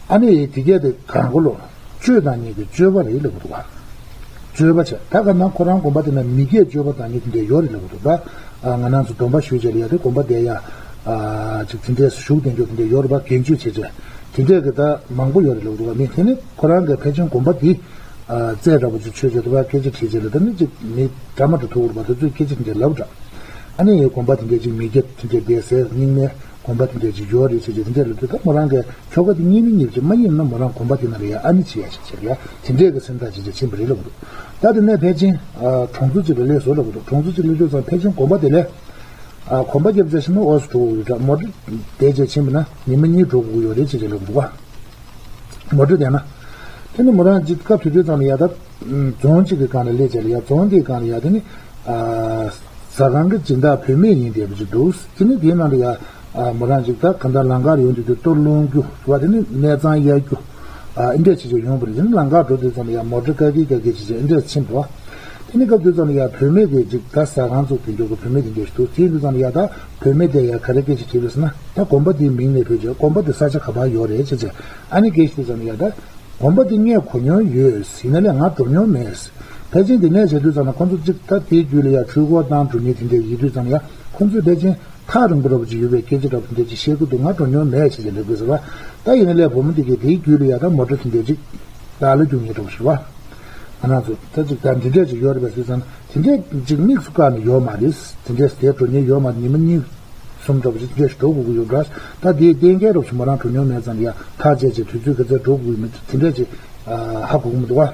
ཨ་ནི་དེ་གས་དེ་གང་གོ་ལོ། སྤྱོད་དང་ཉིད་ཀྱི་སྤྱོད་པ་རེད་ལབ་འདུག་བ། སྤྱོད་པ་བྱས། ད་ག་ན་ཁོ་རང་དགོན་པ་དེ་ན་མི་སྐྱའི་སྤྱོད་པ་དང་ཉིད་དེ་འདྲས་ཡོད་རེད་ལབ་འདུག་ད་ཨ་ང་རང་ཚོ་སྡོམ་པ་ཞུས་བྱས་ལ་ཡ་དེ་དགོན་པ་དེ་ཡ་ཨ་ཅིག་དེ་འདྲས་བཞུགས་བསྡད་རྒྱུ་དེ་འདྲས་ཡོད་རེད་བ། དགེ་བཅུ་བྱས་བྱས་དེ་འདྲས་ཀྱི་ད་མང་པོ་ཡོད་རེད་ལབ་འདུག་བ། མི་དེ་ནི་ཁོ་རང་གི་ཕལ་ཆེར་དགོན་པ་དེ་ཨ་རྩེ་འདྲ་པོ་ཅིག་ཆོས་བྱས་དེ་བ་སྐད་ཆ་དྲིས་བྱས་ལ་ད་ནི་ཅིག་མི་འདྲ་མ་འདྲ་ཐུག་རེད་བ། དེ་ཚོས་སྐད་ཆ་དེ་འདྲས་ལབ་འདྲ། ཨ་ནི་དགོན་པ་དེ་འདྲས་ཅིག་མི་སྐྱ་དེ་འདྲས་བསྡད་སའི་རྙིང་མའི་དགོན་པ་དེ་འདྲས་ཅིག་ཡོད་རེད་ཟེར་གྱི་དེ་འདྲས་ལབ་དུས་ད་མོ་རང་གིས་ཁྱོ་ག་དེ་རྙེད་ནི་རྙེད་ཅིག་མ་རྙེད་ན་མོ་རང་དགོན་པ་དེ་ན་ལ་ཡ་ཨ་ནི་བྱེད་ཡ་ཞིག་བྱེད་ཡ་དེ་འདྲས་ཀྱི་སེམས་ཐག་ཅིག་ཅིག་ཕྱིན་པ་རེད་ལབ་འདུག་ད་དེ་ནས་ཕལ་ཆེར་གྲོང་ཚོ་ཅིག་ལ་སླེབས་སོང་ལབ་འདུག་གྲོང་ཚོ་ཅིག་སླེབས་དུས་ཙང་ཕལ་ཆེར་དགོན་པ་དེ་ལ་གོམ་པ་རྒྱབ་ཚར་ཕྱིན་ན་འོ་སུ་འགྲོ་དགོས་ཡོད་འདྲ། མོ་ཊ་བསྡད་བྱས་ཕྱིན་པ་ན་ཉི་མ་གཉིས་འགྲོ་དགོས་ཡོད་རེད་ཅེས་ཅིག་ལབ་འདུག་ག་མོ་ཊ་བསྡད་ན། དེ་ནི་མོ་རང་ཅིག་སྐབས་དེ་དུས་ཙམ་ལ་ཡ་ད་རྫོང་གཅིག་གི་སྒང་ལ་སླེབས་བྱས་ལ་ཡ། རྫོང་དེའི་སྒང་ལ་ཡ་དེ་ནི་ཟ་ཁང་གི་སྦྱིན་བདག་བུད་མེད་ཡིན་བསྡད་པ་ཅིག་འདུག་དེ་ནི་དེའི་ནང་ལ་ཡ་མོ་རང་ཅིག་ད་གང་ལྟར་ལམ་ཁར་ཡོང་དུས་དུས་ལྟོ་སློང་རྒྱུ་བ། དེ་ནི་གནས་ཚང་གཡར་རྒྱུ་ཨ་ཨེ་འདྲས་བྱེད་བྱས་ཡོང་བ་རེད། དེ་ནི་ལམ་ཁར་འགྲོ་དུས་ཙམ་ལ་ཡ་མོ་ཊ་ཀ་ཀི་ཀ་ཀི་བྱེད་བྱས་ཨེ་འདྲས་ཕྱིན་པ། དེ་ནི་སྐབས་དུས་ཙམ་ལ་ཡ་བུད་མེད་དེ་ཅིག་ད་ཟ་ཁང་ཚོ་དེ་འདྲ་གི་བུད་མེད་དེ་འདྲས་ཞིག་འདུག་དེ་དུས་ཙམ་ལ་ཡ་ད་བུད་མེད་དེ་ཡ་ག་རེ་སྐད་ཆ་དྲིས་པས་ཟེར་ན། ད་དགོན་པ་དེའི་མིང་ནས་བོས་བྱས་དགོན་པ་དེ་ས་ཆ་ག་པར་ཡོད་རེད་ཅེས་བྱས། ཨ་ནི་སྐད་ཆ་དུས་ཙམ་ལ་ཡ་ད་དགོན་པ་དེ་ངས་གོ་མྱོང་ཡོད། ཡིན་ན་ལས་ང་འགྲོ་མྱོང་མེད། ཕལ་ཆེར་འདི་ནས་བྱས་དུས་ཙམ་ལ་ཁོང་ཚོ་གཅིག་ད་དེའི་རྒྱུད་ལ་ཡ་འཕྲུལ་འཁོར་བཏང་འགྲོ་མཁན་དེ་འདྲས་ཡིན་དུས་ཙམ་ལ་ཡ་ཁོང་ཚོས་ཕལ་ཆེར་ཐག་རིང་པོ་འདྲ་པོ་ཅིག་ཡོད་པའི་སྐད་ཆ་འདྲ་པོ་དེ་འདྲས་ཅིག་བཤད་ཀྱི་འདུག་ང་འགྲོ་མྱོང་མེད་ཅེས་ཀྱི་ལབ་དགོས་ཟེར་བ། ད་ཡིན་ན་ལས་བུ་མོ་འདི་གིས་དེའི་རྒྱུད་ལ་ཡ་ད་མོ་ཊ་དེ་འདྲས་ཅིག་བདག་ལ་རྒྱུག་མཁན་འདྲ་པོ་ཞིག་བ། ང་རང་ཚོ་ད་ཅིག་ད་འདི་འདྲས་ཅིག་ཡོད་རེད་པས་ཟེར་ཙང་དེ་འདྲས་ཅིག་དམིགས་སུ་བཀར་ནས་ཡོད་མ་རེད། དེ་འདྲས་དེ་འགྲོ་མཁན་ཡོད་མ་རེད། ཉི་མ་གཉིས་གསུམ་འདྲ་པོ་ཅིག་དེ་འདྲས་ཞིག་འགྲོ་དགོས་ཀྱི་ཡོད་འདྲ། ད་དེའི་གཏན་འཁེལ་རོབ་ཞིག་མོ་རང་འགྲོ་མྱོང་མེད་ཙང་ཡ་ཐག་བཅད་བྱས་དུས་ཚོད་ག་ཚོད་འགྲོ་དགོས་ཡོད་མེད་དེ་འདྲས་ཅིག་ཧ་གོ་གི་མི་འདུག་བ།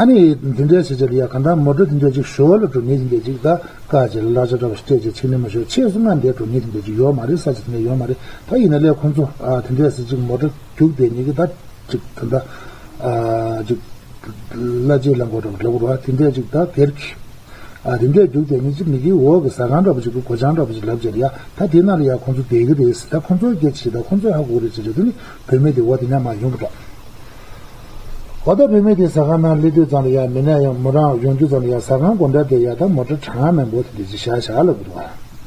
ཨ་ནི་འདི་འདྲའི་བྱས་བྱས་ལ་ཡ་གང་ལྟར་མོ་ཊ་འདི་འདྲ་ཅིག་ཞོར་ལ་འགྲོ་མཁན་འདི་འདྲ་ཅིག་ད་བཀག་བྱས་ལ་གླ་ཆ་འདྲ་བ་ཞིག་སྤྲད་བྱས་ཕྱིན་ནས་མ་ཞོར་ཕྱིས་སུ་ང་འདིར་འགྲོ་མཁན་འདི་འདྲ་ཅིག་ཡོད་མ་རེད། ས་ཆ་དེ་ནས་ཡོད་མ་རེད། ད་ཡིན་ན་ལས་ཁོང་ཚོ་ཨ་དེ་འདྲས་སེ་ཅིག་མོ་ཊ་རྒྱུག་བསྡད་མཁན་གྱི་ད་ཅིག་ད་ལྟ་ཨ་ཅིག་གླ་ཆའི་རླངས་འཁོར་འདྲ་བ་འདྲ་བོ་རེད་བ། དེ་འདྲས་ཅིག་ད་སྒེར་གྱི་ཨ་དེ་འདྲས་རྒྱུག་བསྡད་མཁན་ཅིག་མི་གིའི་འོག་གི་ཟ་ཁང་འདྲ་བ་ཅིག་གི་སྒོ་བྱང་འདྲ་བ་ཅིག་ལབ་བྱས་ལ་ཡ་ད་དེ་ནང་ལ་ཡ་ཁོང་ཚོ་བསྡད་ཀྱི་རེད། ད་ཁོང་ཚོའི་སྐད་ཆ་ད་ཁོང་ཚོས་ཧ་གོ་གི་རེད་ཅེས་བྱས། དེ་ནི་བུད་མེད་དེ་འོ་དེ་ནས་མར་ཡོང་གི་འདུག་འོ་ད་བུད་མེད་དེ་ཟ་ཁང་ནང་སླེབས་དུས་ཙམ་ལ་ཡ་མི་ནས་ཡང་མོ་རང་ཡོང་དུས་ཙམ་ལ་ཡ་ཟ་ཁང་སྒོ་འགྲམ་དེ་ཡ་ད་མོ་ཊ་གྲང་མོན་པོ་དེ་འདྲ་ཅིག་བཞག་བཞག་ལབ་གི་འདུག་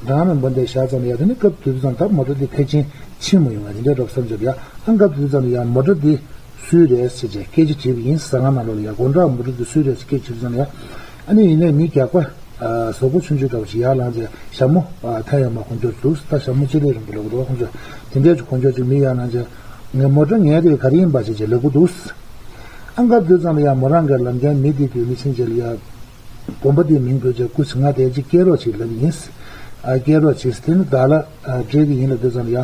གྲང་མོན་པོ་འདི་བཞག་ཙམ་ལ་ཡ་དེ་ནི་སྐབས་དེ་དུས་ཙམ་ད་མོ་ཊ་དེ་ཕལ་ཆེར་ཕྱིན་མ་ཡོང་བ་དེ་འདྲ་འདྲ་བསམ་བྱས་ལ་ཡ། ཨ་སྐབས་དེ་དུས་ཙམ་ལ་ཡ་མོ་ཊ་དེ་སུའི་རེད་ཟེར་བྱས་སྐད་ཆ་དྲིས་པ་ཡིན། ཟ་ཁང་ནང་ལོགས་ལ་ཡ་སྒོ་འགྲམ་མོ་ཊ་དེ་སུའི་རེད་ཟེར་སྐད་ཆ་དྲིས་ཙམ་ལ་ཡ། ཨ་ནི་ཡིན་ནའི་མི་རྒྱགས་པ་གཟུགས་པོ་ཆུང་ཆུང་འདྲ་བོ་ཞིག་ཡར་ལངས་བྱས་ཞྭ་མོ་ཐལ་ཡང་མ་གོན་རྒྱུ་འདུག་ད་ཞྭ་མོ་ཅི་ལས་རིང་པོ་ལབ་གི་འདུག་ཁོང་ཚོས་དེ་འདྲས་ཀྱི་གོན་རྒྱུ་ཅིག་མི་ཡར་ལངས་བྱས། ངའི་མོ་ཊ་ངའི་རེད། ག་རེ་ཡིན་པ་ཞིག་ཅེས་ལབ་གི་འདུག་ཨ་སྐབས་དེ་ཙམ་ལ་ཡ་མོ་རང་གི་ལམ་རྒྱང་མི་དེ་དུས་ནི་ཕྱིན་བྱས་ལ་ཡ། དགོན་པ་དེའི་མིང་བོས་བྱས་སྐུ་ཚེ་ང་དེ་ཅིག་སྐྱེལ་རོགས་བྱེད་ལབ་ཡིན། ཨ་སྐྱེལ་རོགས་བྱེད་དེ་ནི་བདག་ལ་ཨ་སྤྲད་གི་ཡིན་ལབ་དུས་ཙམ་ལ་ཡ།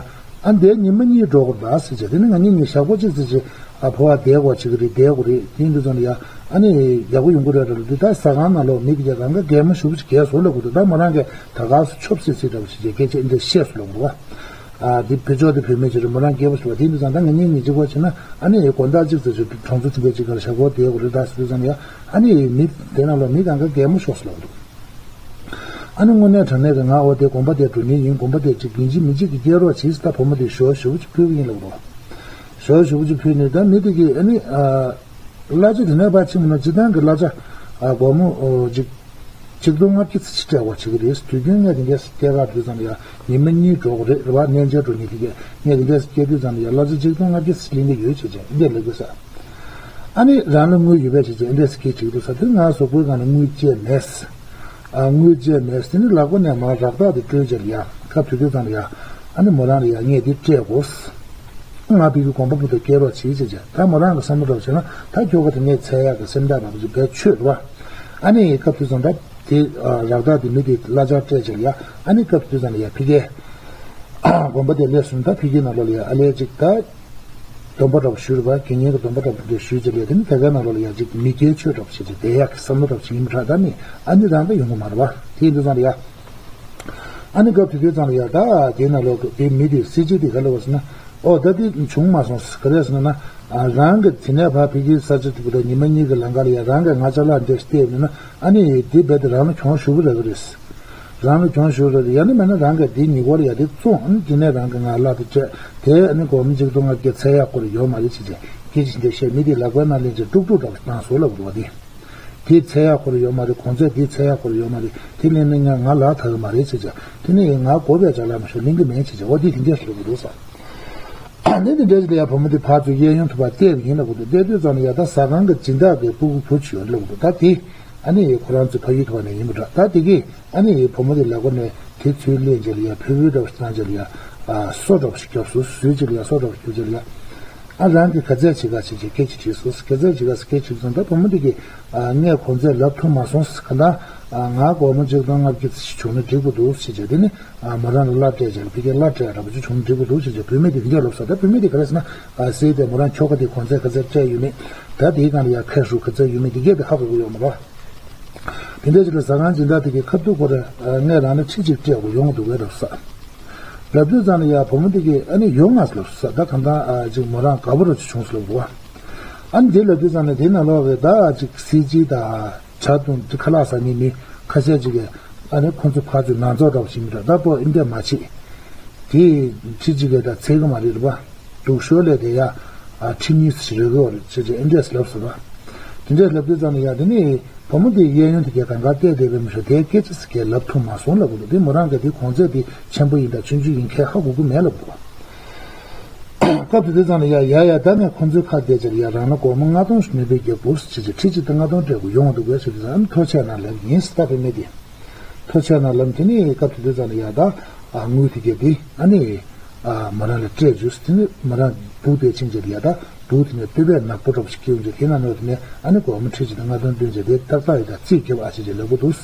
ཨ་འདིར་ཉི་མ་གཉིས་འགྲོ་དགོས་རེད་ཟེར་བྱས། དེ་ནི་ང་གཉིས་གཉིས་ཞག་པོ་གཅིག་ཟེར་བྱས། ཨ་ཕོ་བ་བསྡད་དགོས་བྱེད་ཀྱི་རེད། བསྡད་དགོས་རེད། དེ་ཡིན་དུས་ཙང་ལ་ཡ་ཨ་ནི་ཡག་པོ་ཡོང་གི་རེད་འདྲ་ལབ་དུས། ད་ཟ་ཁང་ནང་ལོགས་མི་དེ་གས་རང་ག་གད་མོ་ཞེ་པོ་ཅིག་བགད་བཟོ་ལབ་དགོས་འདུག་ད་མོ་རང་གིས་ད་ག་སུ་ཆོབ་སེ་སེ་འདྲ་བོ་ཞིག་བྱས་སྐད་ཆ་འདི་འདྲ་བཤད་སོང་ལབ་དགོས་པ། ཨ་དེ་བུ་ཅོག་དེ་བུད་མེད་ཅིག་རེད། མོ་རང་སྐྱེས་པ་ཞིག་ལ། དེ་ཡིན་དུས་ཙང་ད་ང་གཉིས་གཉིས་གཅིག་པ་བྱས་ན་ཨ་ནི་དགོང་དག་གཅིག་ཙམ་ཞིག་གྲོང་ཚོ་དེ་འདྲ་ཅིག་ག་ལ་ཞག་སྒོར་བསྡད་དགོས་རེད། ད་ཟེར་དུས་ཙང་ལ་ཡ་ཨ་ནི་མི་དེ་ནང་ལོགས་མི་གང་ག་གད་མོ་ཤོར་སོང་ལབ་དགོས་འདུག་ཨ་ནི་དངོས་གནས་དྲང་གནས་ཀྱི་ང་འོ་དེ་དགོན་པ་དེར་འགྲོ་མཁན་ཡིན། དགོན་པ་དེར་ཅིག་ཡིན་གཅིག་མིན་གཅིག་གི་སྐྱེལ་རོགས་བྱེད་ཟེར། ད་བུ་མོ་དེ་ཞོ་ཞེ་པོ་ཅིག་ཕུལ་གི་ཡིན་ལབ་རོགས། ཞོ་ཞེ་པོ་ཅིག་ཕུལ་ནས་ད་མི་དེ་གིས་ཨ་ནི་ཨ་གླ་ཆ་དེ་ནས་ཕར་ཕྱིན་མིན་ན་སྤྱིར་བཏང་གི་གླ་ཆ་ཨ་སྒོར་མོ་ཨོ་ཅིག་ཆིག་སྟོང་ལྔ་བརྒྱ་ཙམ་ཅིག་སྤྲད་དགོས་བྱེད་ཀྱི་རེད། དུས་རྒྱུན་ངས་དེ་འདྲས་སྐྱེལ་ག་དུས་ཙམ་ལ་ཡ་ཉི་མ་གཉིས་འགྲོ་གི་རེད། རེད་བ། གནས་མཇལ་འགྲོ་མཁན་དེ་གས་ངས་དེ་འདྲས་སྐྱེལ་དུས་ཙམ་ལ་ཡ་གླ་ཆ་ཆིག་སྟོང་ལྔ་བརྒྱ་ཙམ་ལེན་གི་ཡོད་བྱས་བྱས་འདི་འདྲས་ལབ་དགོས་ས། ཨ་ནི་རང་ལ་དངུལ་ཡོད་པས་བྱས་བྱས་འདི་འདྲས་སྐད་ཆ་དྲིས་འདུག་ས། དེ་ང་གཟུགས་པོའི་སྒང་ལ་དངུལ་བཅལ་མེད། ཨ་དངུལ་བཅལ་མེད། དེ་ནི་ལག་པ་ནས་མར་རག་ཐག་དེ་སྤྲོད་བྱས་ལ་ཡ་སྐབས་དེ་དུས་ཙམ་ལ་ཡ་ཨ་ནི་མོ་རང་ལ་ཡ་ངས་འདི་སྤྲད་དགོས། ང་ཕ་གི་དགོན་པ་བུ་དང་སྐྱེལ་རོགས་བྱེད་བྱས་བྱས། ད་མོ་རང་གི་བསམ་བློ་འདྲ་བྱས་ན་ད་ཁྱོ་ག་དེ་ངས་འཚོལ་ཡག་གི་སེམས་ཐག་རིང་པོ་ཅིག་བེད་ཆོད་རེད་བ། ཨ་ནི་སྐབས་དེ་ཙམ་ད་དེ་ཨ་རག་ཐག་དེ་མི་དེ་གླ་ཆ་སྤྲད་བྱས་ལ་ཡ་ཨ་ནི་སྐབས་དེ་ཙམ་ལ་ཡ་ཕ་གིའི་དགོན་པ་དེ་སླེབས་སོང་། ད་ཕ་གིའི་ནང་ལོགས་ལ་ཡ་ཨ་ལས་ཅིག་ད་སྡོམ་པ་འདྲ་བོ་ཞུས་རེད་བ། དགེ་བསྙེན་གྱི་སྡོམ་པ་འདྲ་བོ་དེ་ཞུས་བྱས་ལ་ཡ་དེ་ནི་དེ་གའི་ནང་ལོགས་ལ་ཡ་ཅིག་མི་སྐྱེལ་ཆོས་འདྲ་བོ་བྱས་བྱས་བསྡད་ཡག་གི་བསམ་བློ་འདྲ་བོ་ཅིག་ཡིན་པ་འདྲ། ད་ནི་ཨ་ནི་རང་ད་ཡོང་གི་མ་རེད་བ། དེ་ཡིན་དུས་ཙམ་ལ་ཡ། ཨ་ནི་སྐབས་དེ་དུས་ཙམ་ལ་ཡ་ད་དེའི་ནང་ལོགས་དེ་མི་དེ་སྲིད་སྤྱི་དེ་ག་ལབ་པ་ཟེར་ན། ཨོ་ད་དེ་བྱུང་མ་སོང་། ག་རེ་ཟེར་ན་ཨ་རང་གི་དེ་ནས་ཕར་ཕ་གིའི་ས་ཆ་དེ་བུ་ད་ཉི་མ་གཉིས་ཀྱི་ལམ་ཁ་ལ་ཡ་རང་གིས་ང་ཅ་ལག་འདི་སྟེར་མིན་ན་ཨ་ནི་དེ་རྦད་དེ་རང་ལ་གྱོང་ཞེ་པོ་རག་གི་རེད། རང་ལ་གྱོང་ཞེ་པོ་རག་གི་རེད། ཡང་ན་མིན་ན་རང་གིས་དེ་ཉེ་འཁོར་ལ་ཡ་དེ་བཙོང་། ཨ་ནི་དེ་ནས་རང་གིས་ང་གླ་དེ་སྤྲད། དེ་ཨ་ནི་སྒོར་མོ་གཅིག་སྟོང་ལྔ་བརྒྱ་འཚོལ་ཡག་ཁོ་རང་ཡོད་མ་རེད་བྱས་བྱས་སྐད་ཆ་འདི་བཤད། མི་དེ་ལག་པའི་ནང་ལེན་བྱས་དཀྲུག་དཀྲུག་འདྲ་བོ་བཏང་བཟོ་ལབ་དགོས་པ་དེ། དེ་འཚོལ་ཡག་ཁོ་རང་ཡོད་མ་རེད། གོང་ཚད་དེ་འཚོལ་ཡག་ཁོ་རང་ཡོད་མ་རེད། དེ་ལེན་ན་ང་ང་ལག་ཐག་གི་མ་རེད་ཟེར་བྱས། དེ་ནས་ང་དགོས་པའི་ཅ་ལག་མ་ཤོར་ལེན་གི་མེད་ཟེར་བྱས། འོ་དེ་དེ་འདྲས་ཞིག་རེད་འདུག་ས། ཨ་ནི་དེ་འདྲས་ཞིག་ལ་ཡ་བུ་མོ་དེ་ཕར་ཚུར་གཡས་གཡོན་ཐུག་པར་བལྟས་པ་ཡིན་ལབ་གི་འདུག་བལྟས་དུས་ཙམ་ལ་ཡ་ད་ཟ་ཁང་གི་སྦྱིན་བདག་གི་སྤུ་གུ་བུ་ཅིག་ཡོད་ལབ་གི་འདུག་ད་དེ་ཨ་ནི་ཁོ་རང་ཚོའི་ཕ་ཡུལ་ཐུག་པ་ནས་ཡིན་པ་འདྲ། ད་དེ་གིས་ཨ་ནི་བུ་མོ་དེ་ལག་པ་ནས་དེ་ཚུར་ལེན་བྱས་ལ་ཡ་ཕུལ་ཕུལ་འདྲ་བོ་ཞིག་བཏང་བྱས་ལ་ཡ་ཨ་སོ་འདྲ་བོ་ཞིག་བརྒྱབ་སོང་། ཟོས་བྱས་ལ་ཡ་སོ་འདྲ་བོ་ཞིག་བརྒྱབ་བྱས་ལ་ཡ། ཨ་རང་གིས་ག་ཚད་བྱེད་ག་བྱེད་ཅེས་སྐད་ཆ་དྲིས་སོང་། ག་ཚད་བྱེད་ག་སྐད་ཆ་དྲིས་སོང་། ད་བུ་མོ་དེ་གིས་ཨ་ངས་གོང་ཚད་ལབ་ཐུབ་མ་སོང་། གང་ལྟར་ཨ་ང་སྒོར་མོ་གཅིག་སྟོང་ལྔ་བརྒྱ་ཙམ་ཞིག་བྱུང་ན་འགྲིག་པ་འདུག་ཟེར་བྱས། དེ་ནི་ཨ་མོ་རང་ལ་གླ་སྤྲད་བྱས་ལ་ཕ་གིར་གླ་སྤྲད་འདྲ་པོ་ཅིག་བྱུང་ན་འགྲིག་པ་འདུག་ཟེར་བྱས་བུད་མེད་དེ་དེ་འདྲས་ལབ་སོང་། ད་བུད་མེད་དེ་ག་རེ་ཟེར་ན་ཨ་ཟེར་ཏེ་མོ་རང་ཁྱོ་ག་དེ་གོང་ཚད་ག་ཚད་སྤྲད་ཡོད་མེད། ད་དེའི་སྒང་ལ་ཡ་ཁ་ཧྲུལ་ག་ཚད་ཡོད་མེད་དེ་གས་དེ་ཧ་གོ་གི་ཡོད་མ་རེད། དེ་འདྲ་ཅིག་ལ་ཟ་ཁང་སྦྱིན་བདག་དེ་གིས་ཁ་ཐུག་ཁོ་རང་ངས་རང་ལ་ཁྲི་གཅིག་སྤྲད་དགོས་ཡོང་འདུག་གས་ལབ་ས། ལབ་དུས་ཙམ་ལ་ཡ་བུ་མོ་དེ་གིས་ཨ་ནི་ཡོང་ང་ལབ་ས། ད་གང་ལྟར་ཨ་ཅིག་མོ་རང་དགའ་པོ་ར་ཅིག་བྱུང་སོང་ལབ་འདུག་ཨ་ནི་དེ་ལབ་དུས་ཙམ་ལ་དེ་ནང་ལོགས་ཀྱི་ད་ཨ་ཅིག་སྲིད་སྤྱི་དང་བྱ་བཏུང་དེ་ཁ་ལག་ཟ་མཁན་མི་ཁ་ཤས་ཅིག་གིས་ཨ་ནི་ཁོང་ཚོ་ཕར་ཚུར་ནང་ཚོགས་འདྲ་པོ་ཞིག་མི་འདྲ། ད་པོ་ཨིན་འདྲ་མ་བྱེད། དེ་ཁྲི་གཅིག་གིས་ད་ཚད་གི་མ་རེད་པ། སྡུག་ཤོས་ལས་དེ་ཡ་ཨ་ཁྲི་གཉིས་ཙམ་རེད་གི་རེད་ཅེས་ཅེས་ཨེ་འདྲས་ལབ་སོང་བ། དེ་འདྲས་ལབ་དུས་ཙམ་ལ་ཡ་དེ་ནི་བུ་མོ་དེའི་གཡས་གཡོན་དེ་གས་གང་ག་བལྟས་བསྡད་པའི་མི་ཤོ་དེ་སྐད་ཆ་ཟིག་གས་ལབ་ཐུབ་མ་སོང་ལབ་གི་འདུག་དེ་མོ་རང་གིས་དེ་གོང་ཚད་དེ་ཆེན་པོ་ཡིན་དང་ཆུང་ཆུང་ཡིན་ཁས་ཧ་གོ་གི་མེད་ལབ་འདུག་སྐབས་དེ་དུས་ཙམ་ལ་ཡ་ཡ་ཡ་ད་ངས་ཁོང་ཚོའི་ཁ་བསྡད་ཅེར་ཡ་རང་ལ་སྒོར་མོ་ལྔ་སྟོང་ཞིག་ནུས་པའི་རྒྱབ་སྐོར་ཅེས་ཅེས་ཁྲི་གཅིག་དང་ལྔ་སྟོང་སྤྲད་དགོས་ཡོང་འདུག་གས་ཟེར་དུས་ཙམ་ཐོ་ཆད་ན་ལབ་ཡིན་ཟེར་ད་བུད་མེད་དེ། ཐོ་ཆད་ན་ལབ་དེ་ནི་སྐབས་དེ་དུས་ཙམ་ལ་ཡ་ད་ཨ་དངུལ་དེ་གས་དེ་ཨ་ནི། ཨ་མོ་རང་ལ་སྤྲད་བཅུག་དེ་ནས་མོ་རང་སྦུག་དེ་ཕྱིན་རྗེས་ལ་ཡ་ད་སྦུག་དེ་ནས་སྟོད་པའི་ནག་པོ་འདྲ་པོ་ཞིག་སྐྱེ་ཡོང་རྗེས་དེ་ན་ནོར་དེ་ནས་ཨ་ནི་སྒོར་མོ་ཁྲི་གཅིག་དང་ལྔ་སྟོང་བཏོན་རྗེས་དེ་ཏག་ཏག་ཡོད་ད་རྩིས་རྒྱབ་ཨ་ཅེ་ཅེ་ལབ་གི་འདུག་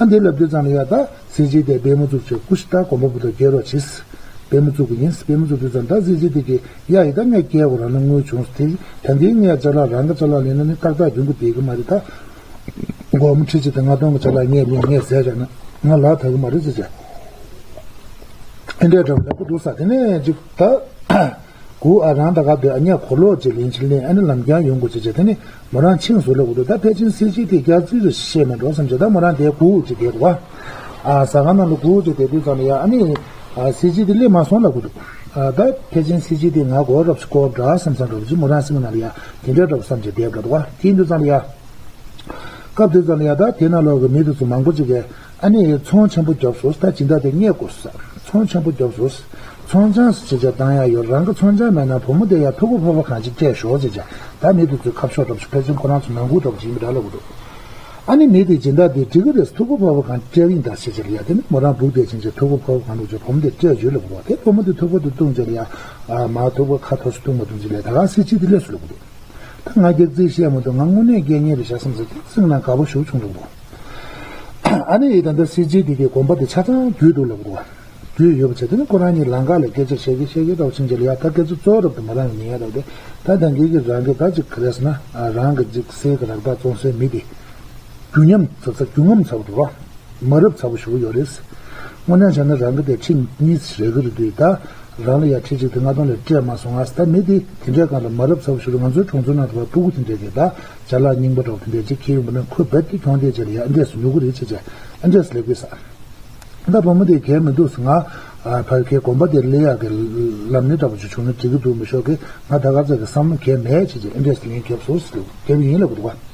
ཨ་འདི་ལབ་དུས་ཙམ་ལ་ཡ་ད་སྲིད་སྤྱི་དེ་དཔེ་མི་ཚུགས་ཆེ་ཀུ་ཤི་ད་དགོན་པ་བུ་དང་སྐྱེལ་རོགས་བྱེད། དཔེ་མི་ཚུགས་གི་ཡིན། དཔེ་མི་ཚུགས་དུས་ཙམ་ད་སྲིད་སྤྱི་དེ་གིས་ཡ་ཡི་ད་ངས་སྐྱེལ་དགོས་རང་ལ་དངུལ་བྱུང་དེ་ད་འདིའི་ངས་ཅ་ལག་རང་གི་ཅ་ལག་ལེན་ན་ནི་ཏག་ཏག་འགྱོ་གི་བསྡད་གི་མ་རེད་ད། སྒོར་མོ་ཁྲི་གཅིག་དང་ལྔ་སྟོང་གི་ཅ་ལག་ངས་ལེན་ངས་ཟས་བྱས་ན་ང་ལག་ཐག་གི་མ་རེད་ཟེར་བྱས། ཨེ་འདྲས་འདྲ་པོ་ལབ་གི་འདུག་ས། དེ་ནས་ཅིག་ད་གུ་ཨ་རང་ད་ག་དེ་ཨ་ཉག་གོ་ལོག་ཅིག་ལེན་ཅིག་ལེན་ཨ་ནི་ལམ་རྒྱང་ཡོང་དགོས་ཅེས་བྱས། དེ་ནས་མོ་རང་ཕྱིན་སོང་ལབ་གི་འདུག་ད་ཕལ་ཆེར་སྲིད་སྤྱི་དེ་རྒྱག་རྩིས་རེ་ཤེས་མེད་འགྲོ་བསམ་བྱས། ད་མོ་རང་དེ་གུ་ཅིག་བསྡད་འདུག་བ། ཨ་ཟ་ཁང་ནང་ལ་གུ་ཅིག་བསྡད་དུས་ཙམ་ལ་ཡ་ཨ་ནི་ཨ་སྲིད་སྤྱི་དེ་སླེབས་མ་སོང་ལབ་གི་འདུག་ཨ་ད་ཕལ་ཆེར་སྲིད་སྤྱི་དེ་ང་གོ་རབས་ཤིག་གོ་འདྲ་བསམ་བསམ་འདྲ་པོ་ཅིག་མོ་རང་སེམས་ནང་ལ་ཡ་དེ་འདྲ་འདྲ་པོ་བསམ་བྱས་བསྡད་འདྲ་འདུག་བ། དེ་ཡིན་དུས་ཙམ་ལ་ཡ། སྐབས་དེ་ཙམ་ལ་ཡ་ད་དེ་ནང་ལོགས་ཀྱི་མི་དེ་ཚོ་མང་པོ་ཅིག་གིས་ཨ་ནི་ཚོང་ཆེན་པོ་རྒྱོབ་སོང་ཟེར། ད་སྦྱིན་བདག་དེ་རྙེད་དགོས་ཟེར། ཚོང་ཆེན་པོ་རྒྱོབ་སོང་ཟེར། ཚོང་ཆང་ཟེར་བྱས་བཏང་ཡ་ཡོད། རང་གི་ཚོང་ཆང་མེད་ན་བུ་མོ་དེ་ཡ་ཐུག་པ་ཕོར་པ་གང་ཅིག་སྤྲད་ཤོག་ཟེར་བྱས། ད་མི་དེ་ཚོའི་ཁ་ཕྱོགས་འདྲ་པོ་ཞིག་ཕལ་ཆེར་ཁོ་རང་ཚོ་ནང་ཁུལ་འདྲ་པོ་ཞིག་ཡིན་པ་འདྲ་ལབ་གི་འདུག་ཨ་ནི་མི་དེ་སྦྱིན་བདག་དེ་འགྲིག་གི་རེད་ཟེར། ཐུག་པ་ཕོར་པ་གང་སྤྲད་ཀྱི་ཡིན་ད་ཟེར་བྱས་ལ་ཡ་དེ་ནི་མོ་རང་སྦུག་དེ་ཕྱིན་བྱས་ཐུག་པ་ཕོར་པ་གང་འདུག་ཅེས་བུ་མོ་དེ་སྤྲད་བྱས་ལབ་གི་འདུག་དེ་བུ་མོ་དེ་ཐུག་པ་དེ་བཏུང་བྱས་ལ་ཡ་ཨ་མ་ཐུག་པ་ཁ་ཐོར་སོ་བཏུང་མ་བཏུང་བྱས་ལ་ཡ་ད་ག་སྲིད་སྤྱི་དེ་སླེབས་སོང་ལབ་གི་འདུག་ད་ང་རྒྱག་རྩིས་བཤད་མ་ཐུབ། ང་དངོས་གནས་རྒྱག་མཁན་རེད་ཤག་བསམ་ཟེར་ཏེ་སེམས་ནང་དགའ་པོ་ཞེ་པོ་བྱུང་འདུག་གོ། ཨ་ནི་ཡིས་ད་ལྟ་སྲིད་སྤྱི་དེ་གའི་དགོན་པ་དེ་ཆ་ཚང་བརྒྱུད་འདུག་ལབ་འདུག་གོ། ཡོད་ཡོད་པ་བྱས། དེ་ནི་ཁོ་རང་གཉིས་ལམ་ཁ་ལ་སྐད་ཆ་བཤད་ཀྱི་བཤད་ཀྱི་འདྲ་བོ་ཕྱིན་རྗེས་ལ་ཡ། ད་སྐད་ཆ་གཙོ་བོ་རབ་ཏུ་མོ་རང་གི་ཉན་ཡ་འདྲ་བོ་དེ། ད་ད་གིན་གྱི་རང་གི་ད་ཅིག་ག་རེ་ཟེར་ན། རང་གི་ཅིག་སེ་གི་རག་ཐག་བཙོང་སའི་མི་དེ་རྒྱུ་ཉམས་ཚ་ཚ་རྒྱུ་ངམ་ཚ་བོ་འདུག་བ། མ་རབས་ཚ་བོ་ཞུ་གི་ཡོད་རེད། དངོས་གནས་བྱས་ན་རང་གི་དེ་ཁྲི་གཉིས་རེ་གི་རེད་དུས། ད་རང་ལ་ཡ་ཁྲི་གཅིག་དེ་ལྔ་སྟོང་ལས་སྤྲད་མ་སོང་ཨ། ད་མི་དེ་དེ་འདྲའི་སྒང་ལ་མ་རབས་ཚ་བོ་ཞུ་རུ། ང་ཚོའི་གྲོང་ཚོའི་ནང་དུ་བ་ཕྲུ་གུ་དེ་འདྲའི་གི་ད་ཅ་ལག་རྙིང་པ་འདྲ་བོ་དེ་འདྲའི་ཅིག་ཁྱེར་ཡོང་པ་ན། ཁོས་རྦད་དེ་གྱོང་དེ་བྱས་ལ་ཡ་ཨེ་འདྲས་སུ་ཉོ་གི་རེད་ཅེས་བྱས་ཨེ་འདྲས་སུ་ལབ་གི་ས། ད་བུ་མོ་དེ་གལ་མི་འདུག་ཟེར། ང་ཕ་གིའི་དགོན་པ་དེར་སླེབས་ཡག་གི་ལམ་སྣེ་འདྲ་པོ་ཅིག་བྱུང་ན་འགྲིག་གི་འདུག་མི་ཤོག་གི། ང་ད་ག་ཚོད་ཀྱི་བསམ་བློ་གལ་མེད་ཅེས་བྱས་ཨེ་འདྲས་སུ་ལན་བརྒྱབ་སོང་ཟེར། བརྒྱབ་ཡིན་ལབ་གི་འདུག་བ།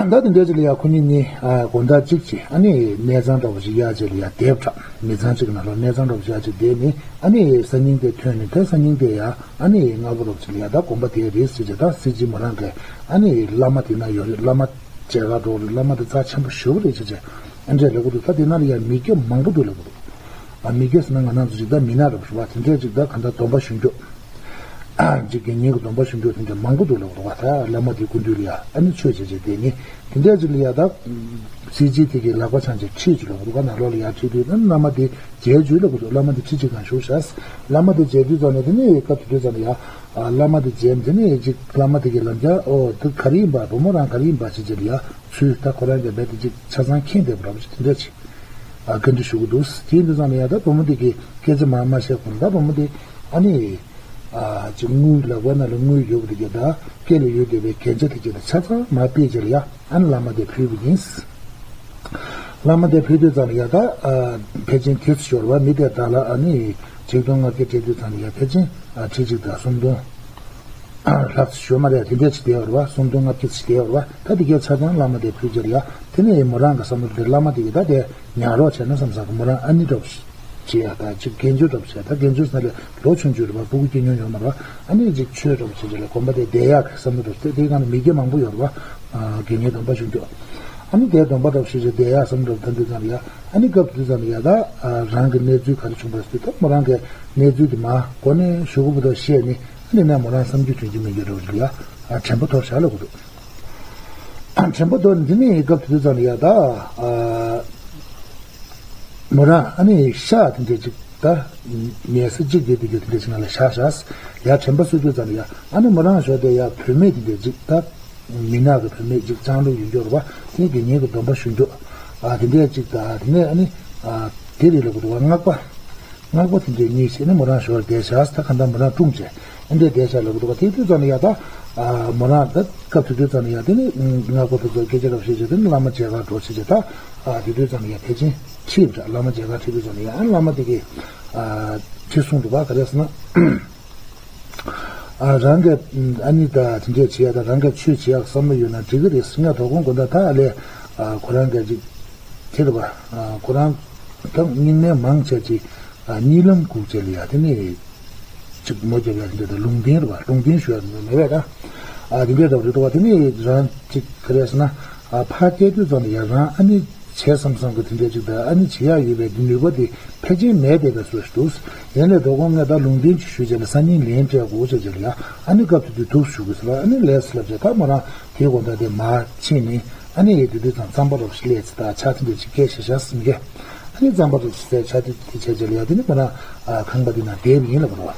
ད་དེ་འདྲ་ཅིག་ལ་ཡ་ཁོ་གཉིས་གཉིས་ཨ་དགོང་དག་གཅིག་ཅིག་ཨ་ནི་གནས་ཚང་འདྲ་པོ་ཅིག་གཡར་བྱས་ལ་ཡ་བསྡད་པ་འདྲ། མི་ཚང་གཅིག་ནང་ལ་གནས་ཚང་འདྲ་པོ་ཅིག་གཡར་བྱས་བསྡད་ནས། ཨ་ནི་སང་ཉིན་དེ་ཐོན་ནས། ད་སང་ཉིན་དེ་ཡ་ཨ་ནི་སྔ་པོ་འདྲ་པོ་ཅིག་ལ་ཡ་ད་དགོན་པ་དེ་རེད་ཟེར་བྱས། ད་སྲིད་སྤྱི་མོ་རང་གི་ཨ་ནི་བླ་མ་དེ་ན་ཡོད་རེད། བླ་མ་མཇལ་ཁ་འགྲོ་རེད། བླ་མ་དེ་རྩ་ཆེན་པོ་ཞེ་པོ་རེད་ཟེར་བྱས་ཨེ་འདྲས་ལབ་གི་འདུག་ད་དེ་ན་ལ་ཡ་མི་སྐྱ་མང་པོ་འདུག་ལབ་གི་འདུག་ཨ། མི་སྐྱ་ཟེར་ན་ང་རང་ཚོ་ཅིག་ད་མི་ནག་འདྲ་པོ་ཞིག་བ། དེ་འདྲས་ཅིག་ད་གང་ལྟར་སྡོམ་པ་ཞུ་རྒྱུ། ཨ། ཅིག་དགེ་བསྙེན་གྱི་སྡོམ་པ་ཞུ་རྒྱུ་དེ་འདྲ་མང་པོ་འདུག་ལབ་རོགས་པ། ད་བླ་མ་དེའི་སྐུ་མདུན་ལ་ཡ་ཨ་ནི་ཆོས་བྱེད་བྱེད་དེ་ནི་དེ་འདྲས་ཅིག་ལ་ཡ། ད་སྲིད་སྤྱི་དེ་གི་ལག་པ་འཆང་བྱས་ཁྲིད་བྱས་ལབ་རོགས་པ། ནང་ལོགས་ལ་ཡ་ཁྲིད་དུས་ན་བླ་མ་དེ་མཇལ་བྱས་ལབ་དགོས་འདུག་བླ་མ་དེ་ཁྲི་གཅིག་སྒང་བཞུགས་ཤག་བླ་མ་དེ་མཇལ་དུས་ཙམ་ནས། དེ་ནི་སྐབས་དེ་དུས་ཙམ་ལ་ཡ། ཨ། བླ་མ་དེ་མཇལ། དེ་ནི་ཅིག་བླ་མ་དེ་གི་ལམ་རྒྱག་ཨོ་དེ་ག་རེ་ཡིན་པ། བུ་མོ་རང་ག་རེ་ཡིན་པ་ཅིག་ཅིག་ལ་ཡ། ཚུལ་ད་ཁོ་རང་གི་རྦད་དེ་ཅིག་ཆ་ཚང་མཁྱེན་བསྡད་པ་འདྲ་པོ་ཅིག་དེ་འདྲས་ཅིག་ཨ། བཀའ་འདྲི་ཞུ་གི་འདུག་དེ་ཡིན་དུས་ཙམ་ལ་ཡ། ད་བུ་མོ་དེ་གིས་སྐད་ཆ་མར་མ་བཤད་གོང་ལ། ད་བུ་མོ་དེ་ཨ་ནི། ཨ། ཅིག་དངུལ་ལག་པ་ནང་ལ་དངུལ་ཡོད་པ་དེ་གིས། ད་སྐེ་ལ་ཡོད་བསྡད་པའི་རྒྱན་ཆ་དེ་གྱད་ཆ་ཚང་མར་ཕུད་བྱས་ལ་ཡ། ཨ་ནི་བླ་མ་དེར་ཕུལ་བ་ཡིན། བླ་མ་དེར་ཕུལ་དུས་ཙམ་ལ་ཡ། ད་ཨ་ཕལ་ཆེར་དེ་ཚོ་ཞོར་བ་མི་དེ་དག་ལ་ཨ་ནི་ཆིག་སྟོང་ལྔ་བརྒྱ་སྤྲད་དུས་ཙམ་ལ་ཡ། ཕལ་ཆེར་ཨ་ཁྲི་གཅིག་དང་སུམ་སྟོང་ལྷག་ཙམ་ཞུ་མ་རེད། དེ་འདྲས་ཅིག་བསྡད་ཡོད་རེད་བ། སུམ་སྟོང་ལྔ་བརྒྱ་ཅིག་བསྡད་ཡོད་རེད་བ། ད་དེ་གྱད་ཆ་ཚང་བླ་མ་དེར་ཕུལ་བྱས་ལ་ཡ། དེ་ནས་མོ་རང་གི་བསམ་བློ་དེ། བླ་མ་དེ་གིས་ད་དེ་ཉར་རོགས་བྱས་ན་བསམ་བསམ་གི། མོ་རང་ཨ་ནི་འདྲ་པོ་ཞིག་བྱེད་ཡ། ད་ཅིག་དགེ་སྦྱོར་འདྲ་པོ་བྱས། ད་དགེ་སྦྱོར་ཟེར་ན་ལས་ལོ་ཆུང་ཆུང་རེད་བ། ཕྲུ་གུ་སྐྱེས་མྱོང་ཡོད་མ་རེད་བ། ཨ་ནི་ཅིག་ཆོས་འདྲ་པོ་བྱེད་བྱས་ལ་དགོན་པ་དེར་བསྡད་ཡག་གི་བསམ་བློ་འདྲ་པོ་དེ། དེའི་སྒང་ལ་མི་སྐྱ་མང་པོ་ཡོད་རེད་བ། ཨ། དགེ་བསྙེན་སྡོམ་པ་ཞུ་རྒྱུ། ཨ་ནི་དེར་སྡོམ་པ་འདྲ་པོ་ཞུ་བྱས་བསྡད་ཡག་བསམ་བློ་འདྲ་པོ་བཏང་དུས་ཙམ་ལ་ཡ། ཨ་ནི་སྐབས་དེ་དུས་ཙམ་ལ་ཡ། ད་ཨ་རང་གི་གནས་ཚུལ་ག་རེ་བྱུང་བ་ཟེར་དུས། ད་མོ་རང་གི་གནས་ཚུལ་དེ་མར་འགོ་ནས་གཞུག་གུ་བར་དུ་བཤད་ནས། ཨ་ནི་ནས་མོ་རང་བསམ་རྒྱུ་དྲན་རྒྱུ་མེད་རྒྱུ་འདྲ་པོ་ཞིག་ལ་ཡ། ཨ། དྲན་པ་འཐོར་བཞག་ལབ་དགོས་འདུག་དྲན་པ་འཐོར་ནས། དེ་ནས་སྐབས་དེ་དུས་ཙམ་ལ་ཡ། ད་ཨ་མོ་རང་ཨ་ནི་ཤག་དེ་འདྲས་ཅིག་ད་ཉལ་ས་གཅིག་བསྡད་དེ་རྒྱུ་དེ་འདྲས་ཅིག་ནང་ལ་བཞག་བཞག་ཡ། དྲན་པ་གསོ་རྒྱུ་ཙམ་ལ་ཡ། ཨ་ནི་མོ་རང་ཞོར་དེར་ཡ་བུད་མེད་དེ་འདྲས་ཅིག་ད་མི་ནག་གི་བུད་མེད་ཅིག་ལྕང་ལོ་ཡོད་རྒྱུ་རེད་བ། དེ་དགེ་བསྙེན་གྱི་སྡོམ་པ་ཞུ་རྒྱུ། ཨ། དེ་འདྲས་ཅིག་ད་དེ་ནས་ཨ་ནི། ཨ། དེ་རེད་ལབ་དགོས་འདུག་བ། སྔགས་པ། སྔགས་པ་དེ་འདྲས་གཉིས་བྱས་ནས་མོ་རང་ཞོར་བསྡད་བཞག་ད་གང་ལྟར་མོ་རང་སྲུང་བྱས། ཨ་ནི་བསྡད་བཞག་ལབ་དགོས་འདུག་བ། དེ་དུས་ཙམ་ལ་ཡ། ད་ཨ་མོ་རང་ད་སྐབས་དེ་དུས་ཙམ་ལ་ཡ། དེ་ནི་སྔགས་པ་དེ་ཚོ་སྐད་ཆ་རབ་བཤད་བྱས། དེ་ནི་བླ་མ་མཇལ་ཁ་འགྲོ་བྱས་བྱས། ད་ཨ་དེ་དུས་ཙམ་ལ་ཡ་ཕལ་ཆེར་ཁྲིད་པ་འདྲ། བླ་མ་མཇལ་ཁ་ཁྲིད་དུས་ཙམ་ལ་ཡ། ཨ་ནི་བླ་མ་དེ་གིས་ཨ་ཁྲིད་གསུངས་འདུག་བ། ག་རེ་ཟེར་ན། ཨ། རང་གིས་ཨ་ནི་ད་དེ་འདྲས་བྱེད་ཡ། ད་རང་གིས་ཆོས་བྱེད་ཡ་བསམ་བློ་ཡོད་ན་འགྲིག་གི་རེད། ངས་དོ་དགོང་དགོང་དག་ད་ལས། ཨ། ཁོ་རང་གིས་ཅིག་དེ་རེད་པ། ཨ། ཁོ་རང་ད་རྙིང་མའི་མང་ཆེ་ཅིག་ཨ། གཉིད་ལམ་སྒུག་བྱས་ལ་ཡ། དེ་ནས་ཅིག་མོ་རྒྱབ་ཡ་དེ་འདྲ། ད་ལུང་བསྟན་རེད་པ། ལུང་བསྟན་ཞུ་ཡ་མེད་པས་ད། ཨ། དེ་འདྲས་འདྲ་པོ་རེད་འདུག་བ། དེ་ནས་རང་ཅིག་ག་རེ་ཟེར་ན། ཨ། ཕར་བལྟས་དུས་ཙམ་ལ་ཡ་རང་ཨ་ནི་བྱས་བསམ་བསམ་གི་དེ་འདྲས་ཅིག་ད་ཨ་ནི་བྱེད་ཡ་ཡོད་པའི་དེ་ནུས་པ་དེ་ཕལ་ཆེར་མེད་བསྡད་པའི་བཟོ་ཞིག་འདུག་ཡིན་ནའི་དོ་དགོང་ངས་ད་ལུང་བསྟན་ཅིག་ཞུས་བྱས་ལ་སང་ཉིན་ལན་སྤྲད་དགོས་བྱས་བྱས་ལ་ཡ། ཨ་ནི་སྐབས་དེ་དུས་འདུག་ཞུ་དགོས་ཟེར་ལ། ཨ་ནི་ལགས་སོ་ལབ་བྱས། ད་མོ་རང་དེའི་དགོང་དག་དེ་མར་ཕྱིན་ནས། ཨ་ནི་དེ་དུས་ཙམ་རྩམ་པ་རོབ་ཞིག་སླས་ཚེ་ད་ཆ་དེ་འདྲས་ཅིག་བཀལ་བཞག་བཞག་ཟིན་གས། ཨ་ནི་རྩམ་པ་རོབ་ཞིག་སླས། ཆ་དེ་དེ་བྱས་བྱས་ལ་ཡ། དེ་ནི་མོ་རང་ཨ་ཁང་པ་དེ་ནང་བསྡད་པ་ཡིན་ལབ་རོ།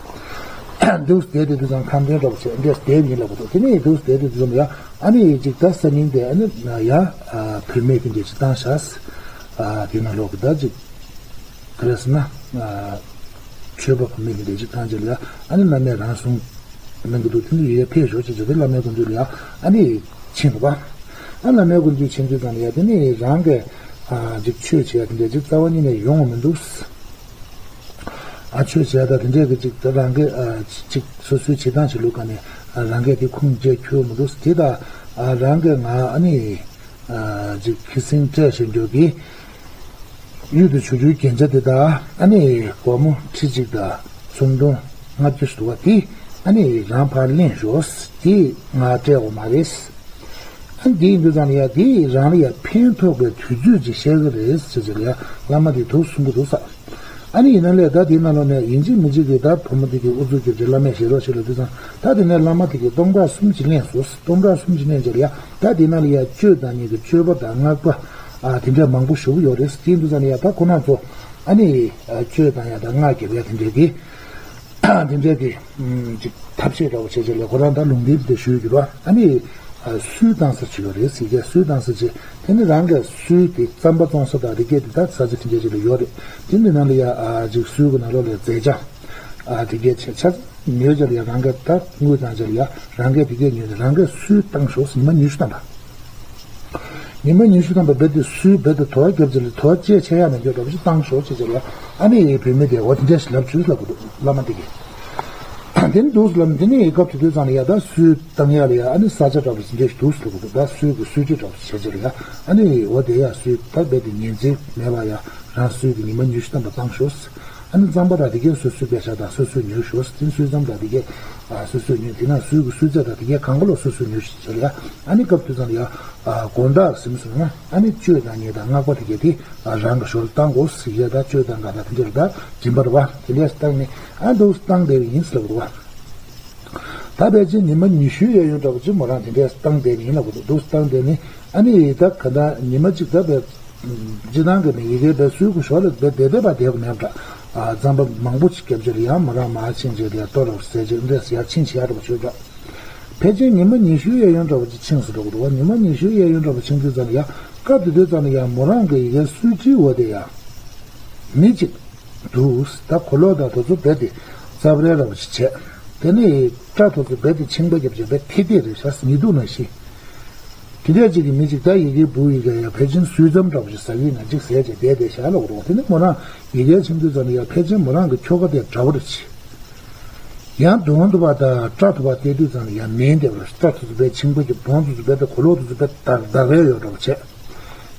འདུག་བསྡད་དེ་དུས་ཙམ་ཁ་འདོན་རོབ་བྱས་འདྲས་བསྡད་པ་ཡིན་ལབ་རོ། དེ་ནས་འདུག་བསྡད་དེ་དུས་ཙམ་ཡ། ཨ་ནི་ཅིག་ད་སང་ཉིན་དེ་ཨ་ནི་ཡ། ཨ། བུད་མེད་དེ་འདྲས་ཅིག་བཏང་བཞག་ཨ། དེ་ནང་ལོགས་ཀྱི་ད་ཅིག་ག་རེ་ཟེར་ན། ཨ། ཆོས་པ་བུད་མེད་དེ་འདྲས་ཅིག་བཏང་བྱས་ལ་ཡ། ཨ་ནི་བླ་མས་རང་གསུང་གནང་གི་འདུག་དེ་འདྲ་ཡོད་ཡ། ཕེབས་ཤོག་ཅེས་བྱས་ཏེ་བླ་མའི་སྐུ་མདུན་ལ་ཡ་ཨ་ནི་ཕྱིན་འདུག་པ། ཨ། བླ་མའི་སྐུ་མདུན་ཕྱིན་དུས་ཙམ་ལ་ཡ། དེ་ནི་རང་གི་ཨ་ཅིག་ཆོས་བྱེད་ཡ་དེ་འདྲས་ཅིག་རྩ་བ་ཉིད་ནས་ཡོང་བ་མི་འདུག་ཨ། ཆོས་བྱེད་ཡ་ད་དེ་འདྲས་ཀྱི་ཅིག་ད་རང་གི་ཨ་ཅིག་སོ་སོའི་བྱེད་སྟངས་ཤིག་ལུགས་ག་ནས་ཨ་རང་གིས་དེ་ཁུངས་སྐྱེལ་ཁྱོད་མི་འདུག་དེ་ད་ཨ་རང་གི་ང་ཨ་ནི། ཨ། ཅིག་ཁྱི་སེང་སྤྲད་བཞིན་འགྲོ་གི། གཡུལ་དུ་བྱུག་རྒྱུའི་རྒྱན་ཆ་དེ་དག་ཨ་ནི་སྒོར་མོ་ཁྲི་གཅིག་དང་སུམ་སྟོང་ལྔ་བཅུ་ཞིག་འདུག་པ། དེ་ཨ་ནི་རང་ཕར་ལེན་ཤོག་དེ་ང་སྤྲད་དགོས་མ་རེད། ཨ་ནི་དེ་ཡིན་དུས་ཙམ་ལ་ཡ། དེ་རང་ལ་ཡ་ཕན་ཐོགས་པའི་དུས་ཚོད་ཅིག་བཤད་གི་རེད་ཟེར་བྱས་ལ་ཡ། བླ་མ་དེས་འདུག་གསུང་གི་འདུག་ས། ཨ་ནི་ཡིན་ན་ལས་ད་དེའི་ནང་ལོགས་ནས་ཡིན་གཅིག་མིན་གཅིག་གིས་ད་བུ་མོ་དེ་གི་ཨུ་ཚུགས་རྒྱབ་བྱས་བླ་མས་ཞལ་རོགས་བྱེད་ལབ་དུས་ཙང་། ད་དེ་ནས་བླ་མ་དེ་གིས་སྟོང་ཕྲག་གསུམ་གྱིས་ལེན་སོང་། སྟོང་ཕྲག་གསུམ་གྱིས་ལེན་བྱས་ལ་ཡ། ད་དེ་ནང་ལ་ཡ་གཅོད་དང་ཉེས་ཀྱི་གཅོད་པ་དང་སྔགས་པ། ཨ་དེ་འདྲ་མང་པོ་ཞུ་གི་ཡོད་རེད། དེ་ཡིན་དུས་ཙང་ནས་ཡ་ད་ཁོ་རང་ཚོ་ཨ་ནི་ཨ་གཅོད་དང་ཡ་ད་སྔགས་ཀྱི་རེད་དེ་འདྲ་གི་དེ་འདྲ་གི་ཨམ་ཅིག་ཐབས་ཤེས་འདྲ་བོ་བྱས་བྱས་ལས་ཁོ་རང་ད་ལུང་བསྟན་དེ་ཞུས་ཀྱི་རེད། ཨ་ནི་ཨ་སུལ་བཏང་ས་ཅིག་ཡོད་རེད། ཟེར་གྱི་སུལ་བཏང་ས་ཅིག་དེ་ནི་རང་གི་སུལ་དེ་རྩམ་པ་བཙོང་ས་དང་དེ་སྐད་དེ་ད་ས་ཆ་དེ་འདྲ་ཅིག་ལ་ཡོད་རེད། དེ་འདི་ནང་ལ་ཡ་ཨ་ཅིག་སུལ་གྱི་ནང་ལོགས་ལ་རྫས་ཆ་ཨ་དེ་སྐད་ཆ་ཆ་ཉོས་བྱས་ལ་ཡ་རང་གི་ད་དངུལ་བཏང་བྱས་ལ་ཡ་རང་གི་དེ་སྐད་ཉོས་ནས་རང་གི་སུལ་བཏང་ཤོག་ཉི་མ་ཉི་ཤུ་ཐམ་པ། ཉི་མ་ཉི་ཤུ་ཐམ་པ་རྦད་དེ་སུལ་རྦད་དེ་དོ་རྒྱབ་ཅིག་ལ་དོ་ཅེས་ཆེ་ཡ་མེད་འགྱོ་འདྲ་པོ་ཞིག་བཏང་ཤོག་ཅེས་བྱས་ལ་ཨ་ནི་བུད་མེད་དེ་འོ་དེ་འདྲ་ཞིག་ལབ་བྱུས་ལབ་གི་འདུག་བླ་མ་དེ་གིས། དེ་ནི་འདུག་ལབ་ནས་དེ་ནི་སྐབས་དེ་དུས་ཙང་ལ་ཡ་ད་སུལ་བཏང་ཡ་ལ་ཡ་ཨ་ནི་ས་ཆ་འདྲ་པོ་ཞིག་འདྲ་ཞིག་འདུག་ལབ་གི་འདུག་ད་སུལ་གི་སུལ་ཅི་འདྲ་པོ་ཞིག་བྱས་ཅིག་ལ་ཡ་ཨ་ནི་འོ་དེ་ཡ་སུལ་ད་རྦད་དེ་ཉེན་ཚན་མེད་པ་ཡ་རང་སུལ་དེ་ཉི་མ་ཉི་ཤུ་ཐམ་པ་བཏང་ཤོག་ཨ་ནི་རྩམ་པ་དང་དེ་གས་སོ་སོའི་པད་ཤག་དང་སོ་སོས་ཉོས་ཤོག་དེ་ནི་སུལ་རྩམ་དང་དེ་གས་ཨ་སོ་སོས་ཉོས། དེ་ན་སུལ་གི་སུལ་རྫས་དང་དེ་གས་གང་ག་ལོ་སོ་སོས་ཉོས་ཤིག་ཟེར་ཡ། ཨ་ནི་སྐབས་དེ་ཙམ་ལ་ཡ་ཨ་དགོང་དག་ཟིན་སོང་ན་ཨ་ནི་གཅོད་དང་ཉེས་དང་སྔགས་པ་དེ་གས་དེ་ཨ་རང་གི་ཞོར་ལ་བཏང་དགོས་ཟེར་ཡ། ད་གཅོད་དང་ག་དང་དེ་འདྲ་ལ་ད་སྦྱིན་པ་རེད་བ། དེ་འདྲས་བཏང་ནས་ཨ་འདུག་བཏང་བསྡད་པ་ཡིན་ཟེར་ལབ་རེད་བ། ད་ཕལ་ཆེར་ཉི་མ་ཉི་ཤུའི་གཡས་གཡོན་འདྲ་པོ་ཅིག་མོ་རང་དེ་འདྲས་བཏང་བསྡད་པ་ཡིན་ལབ་གི་འདུག་འདུག་བཏང་བསྡད་ནས་ཨ་ནི་ད་ག་ད་ཉི་མ་གཅིག་ད་བས། སྤྱིར་བཏང་གི་ནི་ཡི་གེ་དཔེ་སུལ་གྱི་ཞོར་ལ་དཔེ་བསྡད་བསྡད་པ་བསྡད་པ་མེད་པ་འདྲ། ཨ་རྩམ་པ་མང་པོ་ཅིག་བརྒྱབ་རྗེས་ལ་ཡང་མོ་རང་མར་ཕྱིན་རྗེས་ལ་ཡང་ལྟོ་ར་བ་ཟས་རྗེས་འདྲས་ཡར་ཕྱིན་བྱེད་ཡག་འདྲ་བ་བྱོས་འདྲ། ཕལ་ཆེར་ཉི་མ་ཉི་ཤུའི་གཡས་གཡོན་འདྲ་བ་ཅིག་ཕྱིན་སོང་འདྲ་བོ་འདུག་བ། ཉི་མ་ཉི་ཤུའི་གཡས་གཡོན་འདྲ་བ་ཕྱིན་དུས་ཙམ་ལ་ཡང་སྐབས་དེ་དུས་ཙམ་ལ་ཡང་མོ་རང་གི་ཡི་གེ་སུལ་ཅིའི་འོག་དེ་ཡང་མི་གཅིག་འདུག་ད་གོས་ལོག་དང་དེ་ཚོ་རྦད་དེ་རྩབ་རལ་འདྲ་བ་ཅིག་བྱས། དེ་ནས་སྐྲ་དེ་ཚོ་རྦད་དེ་ཆིང་པ་བརྒྱབ་བྱས་པའི་ཐིག་ཐིག་རེད་ཤག་ཉི་གདུགས་ནང་བཞིན། དེ་འདྲ་ཅིག་གི་མི་ཅིག་ད་ཡི་གེའི་སྦུག་ཡི་གེ་ཡང་ཕལ་ཆེར་སུལ་རྩམ་འདྲ་པོ་ཞིག་ཟ་གི་ན་ཅིག་ཟས་བྱས་བསྡད་བསྡད་ཤག་ལབ་རོགས། དེ་ནི་མོ་རང་ཡི་གེ་ཕྱིན་དུས་ཙམ་ལ་ཡང་ཕལ་ཆེར་མོ་རང་གི་ཁྱོ་ག་དེ་འདྲ་བོ་རེད་ཅི། ཡང་གདོང་དུ་བ་དང་སྐྲ་དུ་བ་བལྟས་དུས་ཙམ་ལ་ཡང་མིན་བསྡད་པ་རེད། སྐྲ་དུ་ཚོ་བས་ཆིང་པ་གི་གདོང་དུ་ཚོ་བས་ད་གོ་ལོག་དུ་ཚོ་བས་དར་དར་བས་ཡོད་འདྲ་པོ་བྱས།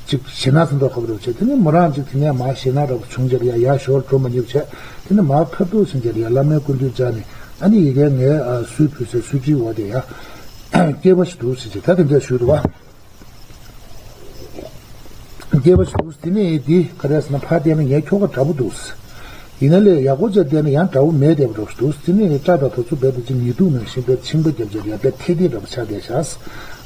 ཅིག་ཞེ་ན་ཚ་མདོག་ཁ་པོ་རེ་བྱས། དེ་ནས་མོ་རང་ཅིག་དེ་ནས་མར་ཞེ་ན་འདྲ་པོ་བྱུང་རྗེས་ལ་ཡ་ཡར་ཞོར་འགྲོ་མ་མྱོང་བྱས། དེ་ནས་མར་ཁ་ཐུག་ཕྱིན་རྗེས་ལ་ཡ་བླ་མའི་སྐུ་མདུན་བཅར་ནས་ཨ་ནི་ཡི་གེ་ངའི་ཨ་སུལ་ཕུལ་སའི་སུལ་ཁྲིའི་འོག་དེ་ཡ་སྐྱེས་པ་ཞིག་འདུག་ཟེར་གྱི་ད་དེ་འདྲ་ཞུས་འདུག་བ། སྐྱེས་པ་ཞིག་འདུག་དེ་ནས་དེ་ག་རེ་ཟེར་ན་ཕར་བལྟས་ན་ངའི་ཁྱོ་ག་འདྲ་པོ་འདུག་ཡིན་ན་ལས་ཡག་པོ་བྱས་བལྟས་ན་ཡང་འདྲ་པོ་མེད་བསྡད་པ་འདྲ་པོ་ཞིག་འདུག་དེ་ནས་སྐྲ་དང་དེ་ཚོ་རྦད་དེ་ཅིག་ཉི་གདུགས་ནང་བཞིན་རྦད་ཆིང་པ་བརྒྱབ་བྱས་ཡ་རྦད་ཐལ་ཐལ་འདྲ་པོ་ཆགས་བསྡད་ཤག་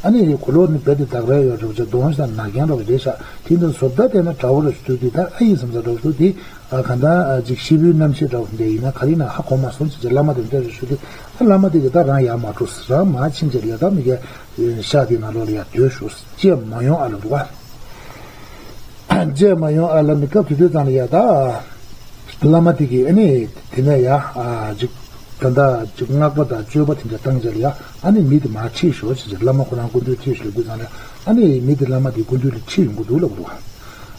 ཨ་ནི་གོ་ལོག་ནི་རྦད་དེ་དར་ར་ཡོད་འདྲ་པོ་བྱས། གདོང་ཞིག་དང་ནག་རྐྱང་འདྲ་པོ་རེད་ཤག་དེ་འདྲ་བཟོ་ལྟ་བལྟས་ན་འདྲ་པོ་རེད་ཞུ་དུས་དེ་ད་ཨ་ཡིན་བསམ་ས་འདྲ་པོ་ཞིག་འདུག་དེ་ཨ་གང་ལྟར་ཨ་ཅིག་ཤི་བོའི་རྣམ་ཤེས་འདྲ་པོ་འདི་ཡིན་ན་ག་རེ་ཡིན་ན་ཧ་གོ་མ་སོང་ཅེས་བླ་མ་དེ་འདྲ་རེ་ཞུ་དུས་ཨ་བླ་མ་དེ་གིས་ད་རང་ཡར་མ་འགྲོ་ཟེར། རང་མར་ཕྱིན་རྗེས་ལ་ཡ་ད་མི་གའི་ཤག་དེའི་ནང་ལོགས་ལ་ཡ་སྡོད་ཤོག་བཅས་མ་ཡོང་ཨ་ལ་འདུག་ཨ། བཅས་མ་ཡོང་ཨ་ལ་ནི་སྐབས་དེ་དུས་ཙམ་ལ་ཡ་ད་བླ་མ་དེ་གིས་ཨ་ནི་དེ་ནས་ཡ་ཨ་ཅིག་ད་ལྟ་ཅིག་སྔགས་པ་དང་གཅོད་པ་དེ་འདྲ་བཏང་རྗེས་ལ་ཡ་ཨ་ནི་མི་དེ་མར་ཁྲིད་ཤོག་ཅེས་བླ་མ་ཁོ་རང་སྐུ་མདུན་ཁྲིད་ཤོག་དུས་ཙམ་ལ་ཨ་ནི་མི་དེ་བླ་མ་དེའི་སྐུ་མདུན་ལ་ཁྲིད་ཡོང་གི་འདུག་ལབ་རོགས།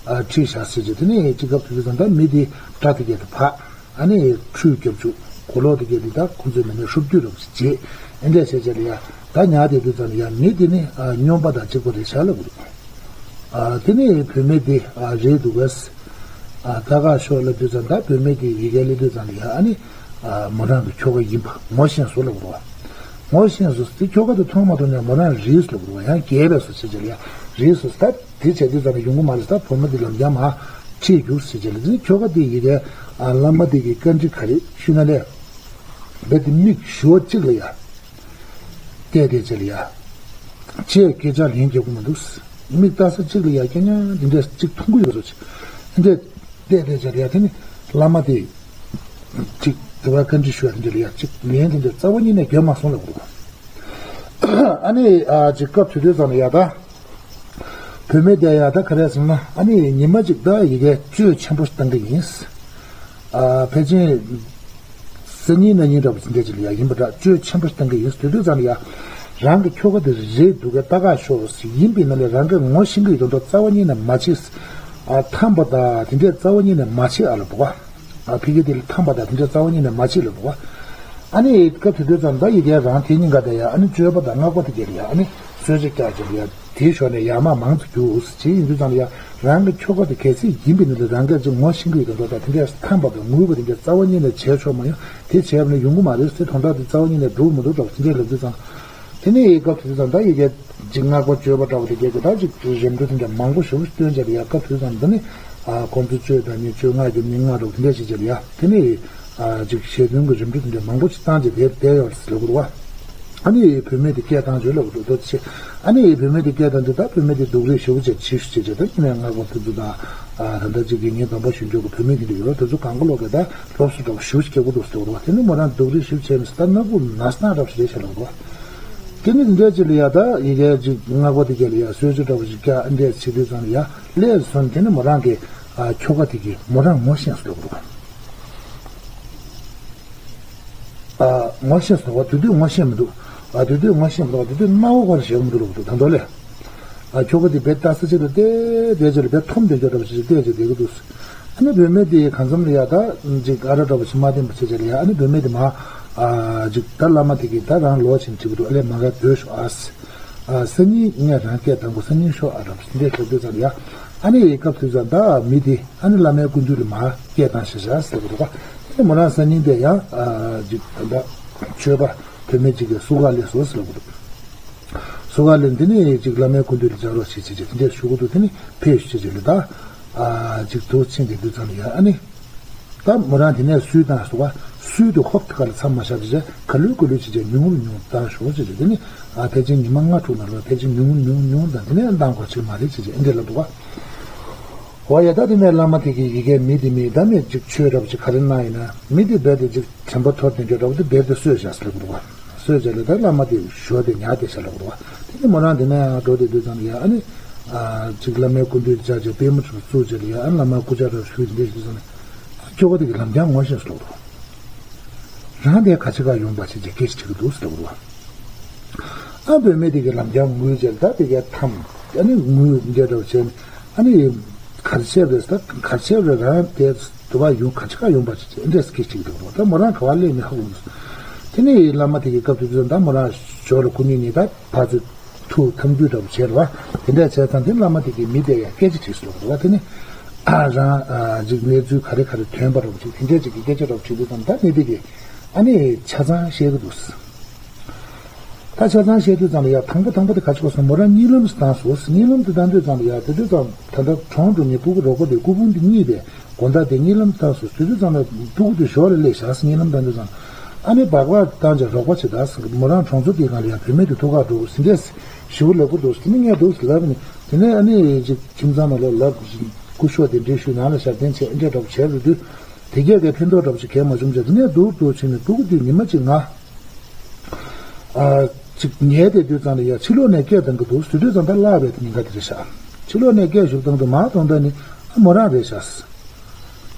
ཨ་ཁྲིད་བཞག་ཟེར་རྗེས་དེ་ནས་ཅིག་སྐབས་དེ་དུས་ཙམ་ད་མི་དེ་སྐྲ་དེ་གས་དེ་ཕག་ཨ་ནི་ཁྲུས་རྒྱབ་བཅུག་གོ་ལོག་དེ་གས་དེ་ད་ཁོང་ཚོའི་མི་ནས་ཧྲུབ་རྒྱུ་རབ་ཅིག་བྱེད། ཨེ་འདྲས་བྱས་རྗེས་ལ་ཡ་ད་ཉལ་བསྡད་དུས་ཙམ་ལ་ཡ་མི་དེ་ནི་ཨ་སྨྱོན་པ་དང་གཅིག་པ་རེད་ཤག་ལབ་གི་འདུག་ཨ་དེ་ནས་བུད་མེད་དེ་ཨ་རེད་འདུག་གས། ཨ་ད་ག་ཤོག་ལབ་དུས་ཙམ་ད་བུད་མེད་དེ་ཡི་གེ་སླེབས་དུས་ཙམ་ལ་ཡ་ཨ་ནི་ཨ་མོ་རང་གི་ཁྱོ་ག་ཡིན་པ་ངོ་ཤེས་སོང་ལབ་གི་འདུག་ངོ་ཤེས་སོང་དེ་ཁྱོ་ག་དེ་མཐོང་མ་ཐུབ་ནས་མོ་རང་རིས་ལབ་གི་འདུག་ཡང་རྒས་པས་སོ་བྱས་རྗེས་ལ་ཡ་རིས་སོང་ད་དེ་བྱས་དུས་ཙམ་ལ་ཡོང་གི་མ་རེད། ད་བུ་མོ་དེ་ལམ་རྒྱང་མ་ཁྲིད་རྒྱུགས་ཟེར་རྗེས་ལ་དེ་ཁྱོ་ག་དེ་ཡི་གེ་ཨ་བླ་མ་དེ་གི་བཀའ་འདྲི་ག་རེ་ཞུས་ན་ལས་རྦད་དེ་མིག་ཞུ་བ་གཅིག་ལ་ཡ། བལྟས་བལྟས་བྱས་ལ་ཡ། ཆེས་སྐད་ཆ་ལན་རྒྱག་གི་མི་འདུག་མིག་ལྟ་ས་གཅིག་ལ་ཡ་རྐྱང་རྐྱང་འདི་འདྲས་གཅིག་མཐོང་གི་ཡོད་རེད་ཟེར། འདི་འདྲས་བལྟས་བལྟས་བྱས་ལ་ཡ་དེ་ནི་བླ་མ་དེ་གཅིག་དེ་བ་བཀའ་འདྲི་ཞུ་བ་དེ་འདྲས་ལ་ཡ་གཅིག་ལན་དེ་འདྲས་རྩ་བ་ཉིད་ནས་རྒྱབ་མ་སོང་ལབ་གི་འདུག་ཨ་ནི་ཨ་ཅིག་སྐབས་དེ་དུས་ཙམ་ལ་ཡ་ད་བུད་མེད་དེ་ཡ་ད་ག་རེ་ཟེར་ན་ཨ་ནི་ཉི་མ་གཅིག་ད་ཡི་གེ་བཅོས་ཆེན་པོ་བཏང་གི་ཡིན། ཨ་ཕལ་ཆེར་སང་ཉིན་གནངས་ཉིན་འདྲ་པོ་ཅིག་འདྲ་ཅིག་ལ་ཡ་ཡིན་པ་འདྲ་བཅོས་ཆེན་པོ་བཏང་གི་ཡིན། དེ་དུས་ཙམ་ལ་ཡ་རང་གི་ཁྱོ་ག་དེ་རེད་འདུག་གས། ད་ག་ཤོག་ཡིན་པའི་ནང་ལ་རང་གི་ངོ་ཤེས་ཀྱི་ཡོད་མདོག་རྩ་བ་ཉིད་ནས་མ་བྱེད། ཨ་ཐམ་པ་དང་དེ་འདྲས་རྩ་བ་ཉིད་ནས་མ་བྱེད་ཨ་ལ་འདུག་ག་ཨ་ཕ་གི་དེ་ལ་ཐམ་པ་དང་དེ་འདྲ་རྩ་བ་ཉིད་ནས་མ་བྱེད་ལ་འདུག་ག་ཨ་ནི་སྐབས་དེ་དུས་ཙམ་ད་ཡི་གེ་རང་དེ་གཉིས་ཀ་དེ་ཡ་ཨ་ནི་གཅོད་པ་དང་སྔགས་པ་དེ་གྱེར་ཡ་ཨ་ནི་གསོལ་ཇ་བཀྱག་ཅིག་ཡ་དེའི་ཞོར་ནས་ཡར་མར་མང་དུ་རྒྱུགས་ཅིག་ཡིན་དུས་ཙམ་ལ་ཡ་རང་གི་ཁྱོ་ག་དེ་གལ་སྲིད་ཡིན་པའི་ནི་ལ་རང་གིས་ཅིག་ངོ་ཤེས་ཀྱི་ཡོད་དོ། ད་དེ་འདྲ་ཐམ་པ་དང་ངུས་པ་དེ་འདྲ་རྩ་བ་ཉིད་ནས་བྱས་ཆོག་མ་ཡོང་། དེ་བྱས་པ་ནི་ཡོང་གི་མ་རེད་ཟེར། དོན་དག་དེ་རྩ་བ་ཉིད་ནས་འགྲུབ་མི་འདུག་འདྲ་པོ་དེ་འདྲ་ལབ་དུས་ཙམ་དེ་ནས་སྐབས་དེ་དུས་ཙམ་ད་ཡི་གེ་ཅིག་སྔགས་པ་གཅོད་པ་འདྲ་པོ་དེ་གྱེར་གྱི་ད་ཅིག་རིམ་གྲོ་དེ་འདྲ་མང་པོ་ཞེ་པོ་སྟོན་བྱས་ལ་ཡ་སྐབས་དེ་དུས་ཙམ་འདི་ནི་ཨ་ཁོང་ཚོ་གཅོད་དང་ནི་གཅོད་སྔགས་ཀྱི་མི་སྔགས་འདྲ་པོ་དེ་འདྲ་ཞིག་བྱས་ལ་ཡ་དེ་ནི་ཨ་ཅིག་ཞལ་འདོན་གྱི་རིམ་གྲོ་དེ་འདྲ་མང་པོ་ཞིག་བཏང་བྱས་དེར་བསྡད་ཡོད་ཟེར་ལབ་དགོས་རེད་བ། ཨ་ནི་བུད་མེད་དེ་སྐད་བཏང་བྱོས་ལབ་འདུག་དོ་ཆེ། ཨ་ནི་བུད་མེད་དེ་སྐད་བཏང་དུས་ད་བུད་མེད་དེ་སྡུག་རུས་ཞེ་པོ་ཅིག་བྱེད་ཤུགས་ཆེ་ཆེ། ད་ཉི་མའི་སྔགས་པ་དེ་ཚོ་དང་། ད་ལྟ་ཅིག་གི་ངའི་སྡོམ་པ་ཞུ་འཇོག་གི་བུད་མེད་དེ་འདྲ་ཡོད་ར། དེ་ཚོ་གང་ག་ལོག་གི་ད་སློབ་གསོ་འདྲ་བོ་ཞེ་པོ་ཅིག་རྒྱག་གི་འདུག་ཟེར་བ་རེད་བ། དེ་ནི་མོ་རང་སྡུག་རུས་ཞེ་པོ་བྱས་མི་སྲིད། ད་སྣ་ཁུག་ན་སྣ་འདྲ་བོ་ཞིག་རེད་ཤག་ལབ་འདུག་དེ་ནི་འདི་འདྲ་ཅིག་ལ་ཡ་ད་ཡི་གེ་ཅིག་སྔགས་པ་དེ་ག་ལ་ཡ་གསོལ་ཇ་འདྲ་བོ་ཞིག་རྒྱག་འདྲ་བྱེད་དུས་ཙམ་ལ་ཡ་ལས་སོང་། དེ་ནི་མོ་རང་གི་ཁྱོ་ག་དེ་གིས་མོ་རང་ངོ་ཤེས་སོང་ལབ་འདུག་ཨ། ངོ་ཤེས་སོང་བ། དེ་དུས་ངོ་ཤེས་མི་འདུག་ཨ། དེ་དུས་ངོ་ཤེས་མི་འདུག་ཨ། དེ་དུས་སྣང་བ་ག་རེ་ཞིག་ཡོང་གི་འདུག་ལབ་འདུག་ད་དུང་ལས། ཨ། ཁྱོ་ག་དེ་བེད་ལྟ་ས་ཅིག་ལ་བལྟས་བལྟས་ཅིག་ལ་བེད་མཐོང་བསྡད་རྒྱུ་འདྲ་བ་ཞིག་བལྟས་ཅིག་བསྡད་ཀྱི་འདུག་ཨ་ནི་བུད་མེད་དེ་གང་འཚམ་ལ་ཡ་ད་ཅིག་ཨ་ར་འདྲ་བ་ཞིག་མ་བསྟན་པ་བྱས་ཅིག་ལ་ཡ། ཨ་ནི་བུད་མེད་དེ་མ། ཨ། ཅིག་ད་བླ་མ་དེ་གིས་ད་རང་ལོག་ཕྱིན་དྲིས་ཀྱི་འདུག་ཨ་ལས་མ་ག་སྡོད་ཤོག་ཨ། ཨ། སང་ཉིན་ངས་རང་སྐད་བཏང་དགོས། སང་ཉིན་ཤོག་ཨ་འདྲ་བ་ཞིག་འདྲ་ཞིག་དུས་ཙམ་ལ་ཡ། ཨ་ནི་སྐབས་དུས་ཙམ་ད་མི་དེ་ཨ་ནི་བླ་མའི་སྐུ་མདུན་ལ་མ་སྐད་བཏང་ཤག་ཤག་ཟེར་གྱི་འདུག་ག་དེ་ནས་མོ་རང་སང་ཉིན་དེ་ཡང་ཅིག་ད་ལྟ་ཆོས་པ་བུད་མེད་ཅིག་གིས་བསུ་ག་སླེབས་སོང་ཟེར་གྱི་འདུག་བསུ་ག་སླེབས། དེ་ནས་ཅིག་བླ་མའི་སྐུ་མདུན་ལ་བཅར་རོགས་བྱེད་ཅེས་བྱས་དེ་འདྲས་ཞུ་གི་འདུག་དེ་ནས་ཕེབས་ཤོག་ཅེས་བྱས་ལ་ད་ཅིག་དུ་ཕྱིན་དེ་དུས་ཙམ་ལ་ཡ། ཨ་ནི་ད་མོ་རང་དེ་ནས་སུས་བཏང་སོང་བ། སུས་དེ་ཧོབ་ཏེ་ག་ལ་མཚམས་མ་བཞག་ཅེས་བྱས་ག་ལུས་ག་ལུས་བྱས་བྱས་ཉུང་རུ་ཉུང་རུ་བཏང་ཤོག་ཅེས་བྱས། དེ་ནས་ཨ་ཕལ་ཆེར་ཉི་མ་ལྔ་དྲུག་ནང་ལ་ཕལ་ཆེར་ཉུང་ཉུང་ཉུང་བཏང་། དེ་ནས་བཏང་དགོས་ཅིག་མ་རེད་ཅེས་བྱས་ཨེ་འདྲས་ལབ་འདུག་ག་འོ་ཡ། ད་དེ་ནས་བླ་མ་དེ་གིས་ཡི་གེ་མི་དེ་མི་ད་མི་ཅིག་ཆོས་འདྲ་པོ་ཅིག་ག་རེ་གནང་ཡིན་ན་མི་དེ་རྦད་དེ་ཅིག་དྲན་པ་འཐོར་དེ་འདྲ་འདྲ་པོ་དེ་རྦད་དེ་གསོས་བཞག་ཟེར་གྱི་འདུག་ག་གསོས་བྱས་ལ་ད་བླ་མ་དེ་ཞོ་དེ་ཉག་དེ་བྱས་ལབ་འདུག་ག་དེ་ནས་མོ་རང་དེ་ནས་འགྲོ་དེ་དུས་ཙམ་ལ་ཡ། ཨ་ནི་ཅིག་བླ་མའི་སྐུ་མདུན་བཅར་བྱས་པུས་མོ་ཚུར་བཙུགས་བྱས་ལ་ཡ། ཨ་ནི་བླ་མ་སྐུ་ཕྱག་འདྲ་ཞུས་དེ་འདྲས་ཞུས་ཙམ་ནས་ཁྱོ་ག་དེ་གིས་ལམ་རྒྱང་ངོ་ཤེས་སོང་ལབ་འདུག་རང་དེ་ག་ཅི་ག་ཡོང་པ་ཅིག་ཅིག་སྐད་ཆ་དྲིས་ཀྱི་འདུག་ཟེར་ལབ་འདུག་ག་ཨ་བུད་མེད་དེ་གིས་ལམ་རྒྱང་ངུས་བྱས་ལ་ད་དེ་གའི་ཐམ། ཨ་ནི་ངུས་འདྲ་འདྲ་བྱས་ནས། ཨ་ནི་གར་ཆེབ་རེད་ད། གར་ཆེབ་རེད། རང་དེ་དུ་བ་ཡོང་ག་ཅི་ག་ཡོང་པ་ཅིག་ཅིག་འདྲས་སྐད་ཅིག་འདུག་རོ། ད་མོ་རང་ག་བ་སླེབས་ནས་ཧ་གོ་མི་སོང་། དེ་ནས་བླ་མ་དེ་གི་སྐབས་དེ་དུས་ད་མོ་རང་ཞོར་ལ་སྐུ་ཉིད་ནས་ད་ཕར་ཚུར་ཐུག་འཐམ་རྒྱུ་འདྲ་པོ་བྱས་ར་བ། དེ་འདྲས་བྱས་ཙང་དེ་བླ་མ་དེ་གིས་མི་དེ་ཡ་སྐད་ཆ་དྲིས་སོང་ར་བ། དེ་ནས་ཨ་རང་ཨ་ཅིག་གནས་ཚུལ་ག་རེ་ག་རེ་ཐོན་པ་འདྲ་པོ་ཅིག་དེ་འདྲས་ཅིག་གི་སྐད་ཆ་འདྲ་པོ་དྲིས་དུས་ཙམ་ད་མི་དེ་གིས་ཨ་ནི་ཆ་ཚང་བཤད་གི་འདུག་ད་ཆ་ཚང་བཤད་དུས་ཙམ་ལ་ཡ། དང་པོ་དང་པོ་དེ་ག་ཅི་གོ་སོང་། མོ་རང་གཉིད་ལམ་ཞིག་བཏང་སོང་། གཉིད་ལམ་དེ་བཏང་དུས་ཙམ་ལ་ཡ། དེ་དུས་ཙམ་ད་ལྟ་གྲོངས་འགྲོ་ནས་སྤུ་གུ་རོགས་པ་དེ་སྐུ་ཕུང་དེ་རྙེད་པའི་དགོང་དག་དེ་གཉིད་ལམ་བཏང་སོང་། དེ་དུས་ཙམ་ལ་སྤུ་གུ་དེ་ཞོར་ལ་སླེབས་བཞག་ཟེར། གཉིད་ལམ་བཏང་དུས་ཙམ་ཨ་ནི་སྦག་སྦག་བཏང་བྱས་རོགས་པ་བྱེད་ད་ཟེར། མོ་རང་གྲོང་ཚོ་དེའི་སྒང་ལ་ཡ་བུད་མེད་དེ་ཐུག་ག་འགྲོ་ཟེར་འདྲས་ཞུ་ལབ་གི་འདུག་དེ་ནི་ངས་འདུག་ཟེར་ལབ་ནས། དེ་ནས་ཨ་ནི་ཅིག་ཁྱིམ་ཚང་ནང་ལ་ལབ་སྐུ་ཞབས་དེ་འདྲས་ཞུས་ནང་ལ་ཞབས་བརྟན་བྱས་འདྲས་འདྲ་པོ་བྱས་རུ་དུས། དེ་གས་ཀྱི་ཕན་ཐོགས་འདྲ་པོ་ཞིག་གས་མ་བྱུང་བྱས། དེ་ནས་སྡུག་སྡུག་ཕྱིན་ནས་སྤུ་གུ་དེ་ཉི་མ་གཅིག་ང་ཨ་ཅིག་ཉལ་བསྡད་དུས་ཙམ་ལ་ཡ་ཕྱི་ལོགས་ནས་སྐད་གཏོང་གི་འདུག་ཟེར་དུས་ཙམ་ད་བརླག་པའི་དེ་ཉིན་ཀ་དེ་རེད་ཤག་ཕྱི་ལོགས་ནས་སྐད་ཞིག་གཏོང་དུས་མ་གཏོང་ད་ནི་ཨ་མོ་རང་རེད་ཤག་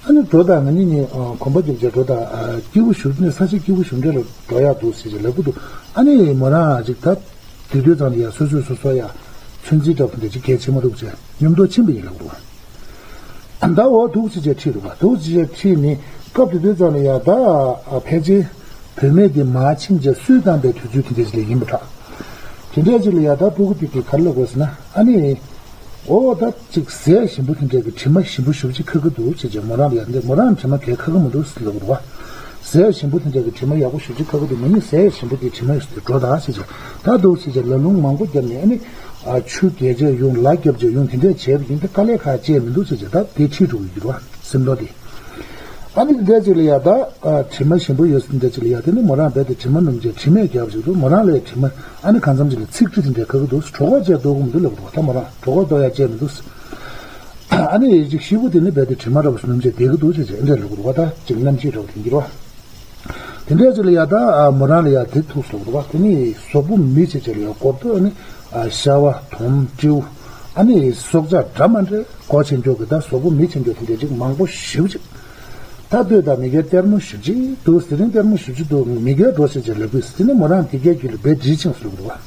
ཨ་ནི་འགྲོ་དང་། ང་གཉིས་གཉིས་གོམ་པ་རྒྱབ་བྱས་འགྲོ་དང་། སྐྱིད་པོ་ཞུ་ནས་ས་ཆ་སྐྱིད་པོ་ཞུ་འདྲ་ལ་འགྲོ་ཡག་འདུག་ཟེར་བྱས་ལབ་གི་འདུག་ཨ་ནི་མོ་རང་ཅིག་ད། དེ་དུས་ཙམ་ལ་ཡ་སོ་སོས་སོ་སོ་ཡ་ཚོད་འཛིན་འདྲ་པོ་འདི་ཅིག་གལ་ཆེན་པོ་འདུག་ཅེས་མཉམ་དུ་ཕྱིན་པ་ཡིན་ལབ་འདུག་ད་འོ་འདུག་ཅེས་བྱས་ཁྲིད་འདུག་འདུག་ཅེས་བྱས་ཁྲིད་ནས་སྐབས་དེ་དུས་ཙམ་ལ་ཡ་ད་ཕལ་ཆེར་བུད་མེད་འདི་མར་ཕྱིན་བྱས་སུས་བཏང་པའི་དུས་ཚོད་དེ་འདྲ་ཅིག་ལ་ཡིན་པ་འདྲ། དེ་འདྲ་ཅིག་ལ་ཡ་ད་སྤུ་གུ་དེ་གིས་ག་རེ་ལབ་དགོས་ཟེར་ན། ཨ་ནི། འོ་ད་ཅིག་ཟས་ཞིམ་པོ་དེ་འདྲ་གི་དྲི་མ་ཞིམ་པོ་ཞེ་པོ་ཅིག་ཁ་གི་འདུག་ཅེས་བྱས་མོ་རང་ལ་ཡ། འདི་མོ་རང་དྲི་མ་གས་ཁ་གི་མི་འདུག་ཟེར་ལབ་འདུག་བ། ཟས་ཞིམ་པོ་དེ་འདྲ་གི་དྲི་མ་ཡག་པོ་ཞེ་པོ་ཅིག་ཁ་གི་འདུག་མ་ནི་ཟས་ཞིམ་པོ་དེའི་དྲི་མ་ཡོད་དེ་འགྲོ་ད་ཟེར་བྱས། ད་འདུག་ཟེར་བྱས་ལ་ལུང་མང་པོ་བརྒྱབ་ནས། ཨ་ནི་ཨ་ཆུ་རྒྱས་བྱས་ཡོང་། ལ་བརྒྱབ་བྱས་ཡོང་། དེ་འདྲས་བྱས་པ་ཡིན་ཏེ་དཀའ་ལས་ཁག་ཅིག་མི་འདུག་ཟེར་བྱས། ད་དེ་ཁྲིད་འགྲོ་གི་ཡོད་རེད་བ། སེམས་རྟོགས་དེ། ཨ་ནི་འདི་འདྲ་ཅིག་ལ་ཡ་ད་ཨ་དྲི་མ་ཞིམ་པོ་ཡོད་ཟེར་འདི་འདྲ་ཅིག་ལ་ཡ། དེ་ནི་མོ་རང་རྦད་དེ་དྲི་མ་སྣུམ་བྱས་དྲི་མས་རྒྱབ་ཅིག་འདུག་མོ་རང་ལ་ཡ་དྲི་མ་ཨ་ནི་གང་འཚམ་ཅིག་ལ་ཚིག་འབྲུ་དེ་འདྲ་ཁ་གི་འདུག་གྲོད་ཁོག་བཅས་ལྟོགས་གི་མི་འདུག་ལབ་འདུག་ད་མོ་རང་གྲོད་ཁོག་ལྟོགས་ཡ་བཅས་མི་འདུག་ཨ་ནི་ཡ་ཅིག་ཤི་བོ་དེ་ནི་རྦད་དེ་དྲི་མ་འདྲ་པོ་སྣུམ་བྱས་བསྡད་གི་འདུག་ཅེས་བྱས་ཨེ་འདྲ་ལབ་གི་འདུག་ད་ཅིག་རྣམ་ཤེས་འདྲ་པོ་དེ་འགྱུར་བ། དེ་འདྲ་ཅིག་ལ་ཡ་ད་ཨ་མོ་རང་ལ་ཡ་དེ་ཐུག་སོང་འདུག་བ། དེ་ནི་གཟུགས་པོ་མི་ཆེ་ཆེ་ལ་ཡ་གོ་བསྡུར་ཨ་ནི་ཨ་ཤ་བ་དོམ་སྤྲེའུ་ཨ་ནི་སྲོག་ཆགས་འདྲ་མ་འདྲ་གོ་ཆེན་མགྱོགས་ཀྱི་ད་གཟུགས་པོ་མི་ཆེན་མགྱོགས་དེ་འདྲ་ཅིག་མང་པོ་ཞེ་པོ་ཅིག་ད་ལྟོས་དང་མི་སྐྱ་ལྟད་མོ་ཞེ་པོ་ཅིག་འདུག་དེ་རིང་ལྟད་མོ་ཞེ་པོ་ཅིག་འདུག་མི་སྐྱ་འགྲོ་ཆེ་ཆེ་ལབ་དུས་དེ་ནི་མོ་རང་དེ་སྐད་རྒྱུད་ལ་རྦད་འདྲིས་ཕྱིན་སོང་འདུག་བ།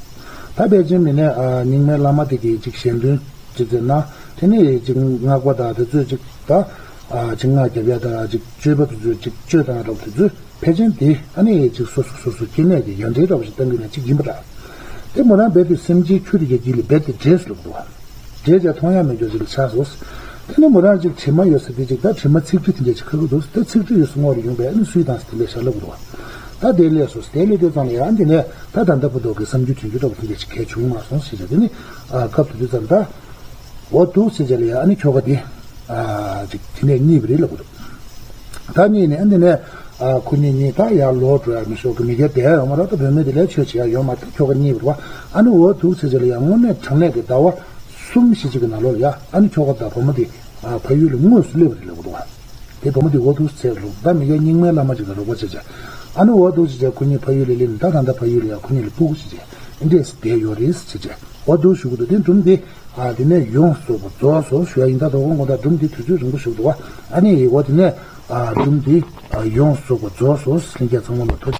ད་ཕལ་ཆེར་མི་ནས་ཨ་རྙིང་མའི་བླ་མ་དེ་གིས་ཅིག་ཞལ་འདོན་ཅི་ཟེར་ན། དེ་ནི་ཅིག་སྔགས་པ་དང་དེ་ཚོས་ཅིག་ད་ཨ་ཅིག་སྔགས་རྒྱབ་ཡ་དང་ཅིག་སྤྱོད་པ་དེ་ཚོས་ཅིག་སྤྱོད་བཏང་ཡ་འདྲ་པོ་དེ་ཚོས་ཕལ་ཆེར་དེ་ཨ་ནི་ཅིག་སོ་སོ་སོ་སོ་སྐྱེ་གནས་ཀྱི་ཡ་འབྲེལ་འདྲ་པོ་ཞིག་བཏང་གི་ནས་ཅིག་ཡིན་པ་འདྲ། དེ་མོ་རང་རྦད་དེ་སེམས་ཅན་ཁྱོད་རིགས་ཀྱི་རྒྱུད་ལ་རྦད་དེ་འདྲེས་སུ་ལུག་འདུག་བ། འདྲེས་ཀྱང་མཐོང་ཡ་མེད་འགྱོ་ཅིག་ལ་ཆགས་སོ། དེ་ནི་མོ་རང་ཅིག་དྲི་མ་ཡོད་ས་དེ་ཅིག་ད་དྲི་མ་ཚིག་འབྲུ་དེ་འདྲ་ཅིག་ཁ་གི་འདུག་དེ་ཚིག་འབྲུ་ཡོད་ས་སྔོན་ལ་ཡོང་བས་ཨ་ནི་སུས་བཏང་ས་དེ་ལས་ཤར་ལབ་འདུག་བ། ད་དེ་ལས་སོ་དེ་ལས་དེ་ཙམ་ལ་ཡང་འདི་ནས་ད་ད་ལྟ་བུ་དོག་གི་བསམ་རྒྱུ་དྲན་རྒྱུ་འདྲ་པོ་དེ་འདྲ་ཅིག་གལ་བྱུང་མ་སོང་ཟེར་བྱས། དེ་ནི་ཨ་སྐབས་དེ་དུས་ཙམ་ད། འོ་འདུག་ཟེར་བྱས་ལ་ཡ་ཨ་ནི་ཁྱོ་ག་དེ། ཨ་ཅིག་དེ་ནས་རྙེད་པ་རེད་ལབ་གི་འདུག་ད་རྙེད་ནས་ཨ་འདི་ནས་ ཨ་ཁོ་གཉིས་གཉིས་ད་ཡར་ལོག་འགྲོ་ཡ་མི་ཤོག་གི་མི་སྒེར་བསྡད་ཡོད་མ་རེད། ད་བུད་མེད་དེ་ལས་ཆོས་བྱེད་ཡ་ཡོད་མ་རེད། ད་ཁྱོ་ག་གཉིས་པ་རེད་བ། ཨ་ནི་འོ་འདུག་ཟེར་བྱས་ལ་ཡ་དངོས་གནས་དྲང་གནས་ཀྱི་ཟླ་བ་གསུམ་བཞི་ཅིག་གི་ནང་ལོགས་ལ་ཡ་ཨ་ནི་ཁྱོ་ག་དང་བུ་མོ་དེ་ཨ་ཕ་ཡུལ་ལ་དངོས་སུ་སླེབས་པ་དེ་ལབ་དགོས་འདུག་བ། དེ་བུ་མོ་དེ་འོ་འདུག་ཟེར་ལུགས་ད་མི་སྒེར་རྙིང་མའི་བླ་མ་ཅིག་ལ་རོགས་པ་བྱས་བྱས། ཨ་ནི་འོ་འདུག་ཟེར་བྱས་ཁོ་གཉིས་ཕ་ཡུལ་ལ་སླེབས་ནས་ད་ད་ལྟ་ཕ་ཡུལ་ལ་ཡ་ཁོ་གཉིས་ལ་སྤུ་གུ་ཟེར་བྱས་ཨེ་འདྲས་བསྡད་ཡོད་རེད་ཟེར་བྱས་འོ་འདུག་ཞུ་གི་འདུག་དེ་སྒྲུང་དེ། ཨ་དེ་ནས་ཡོངས་སུ་རྫོགས་སོ་ཞུ་ཡ་ཡིན། ད་དོ་དགོང་དགོང་དག་སྒྲུང་འདི་དུས་ཚོད་རིང་པོ་ཞིག་འདུག་བ། ཨ་ནི་འོ་དེ་ནས་ཨ་སྒྲུང་འདི་ཨ་ཡོངས་སུ་རྫོགས་སོ། ལྷན་རྒྱས་ཚང་མ་ལ་ཐུགས་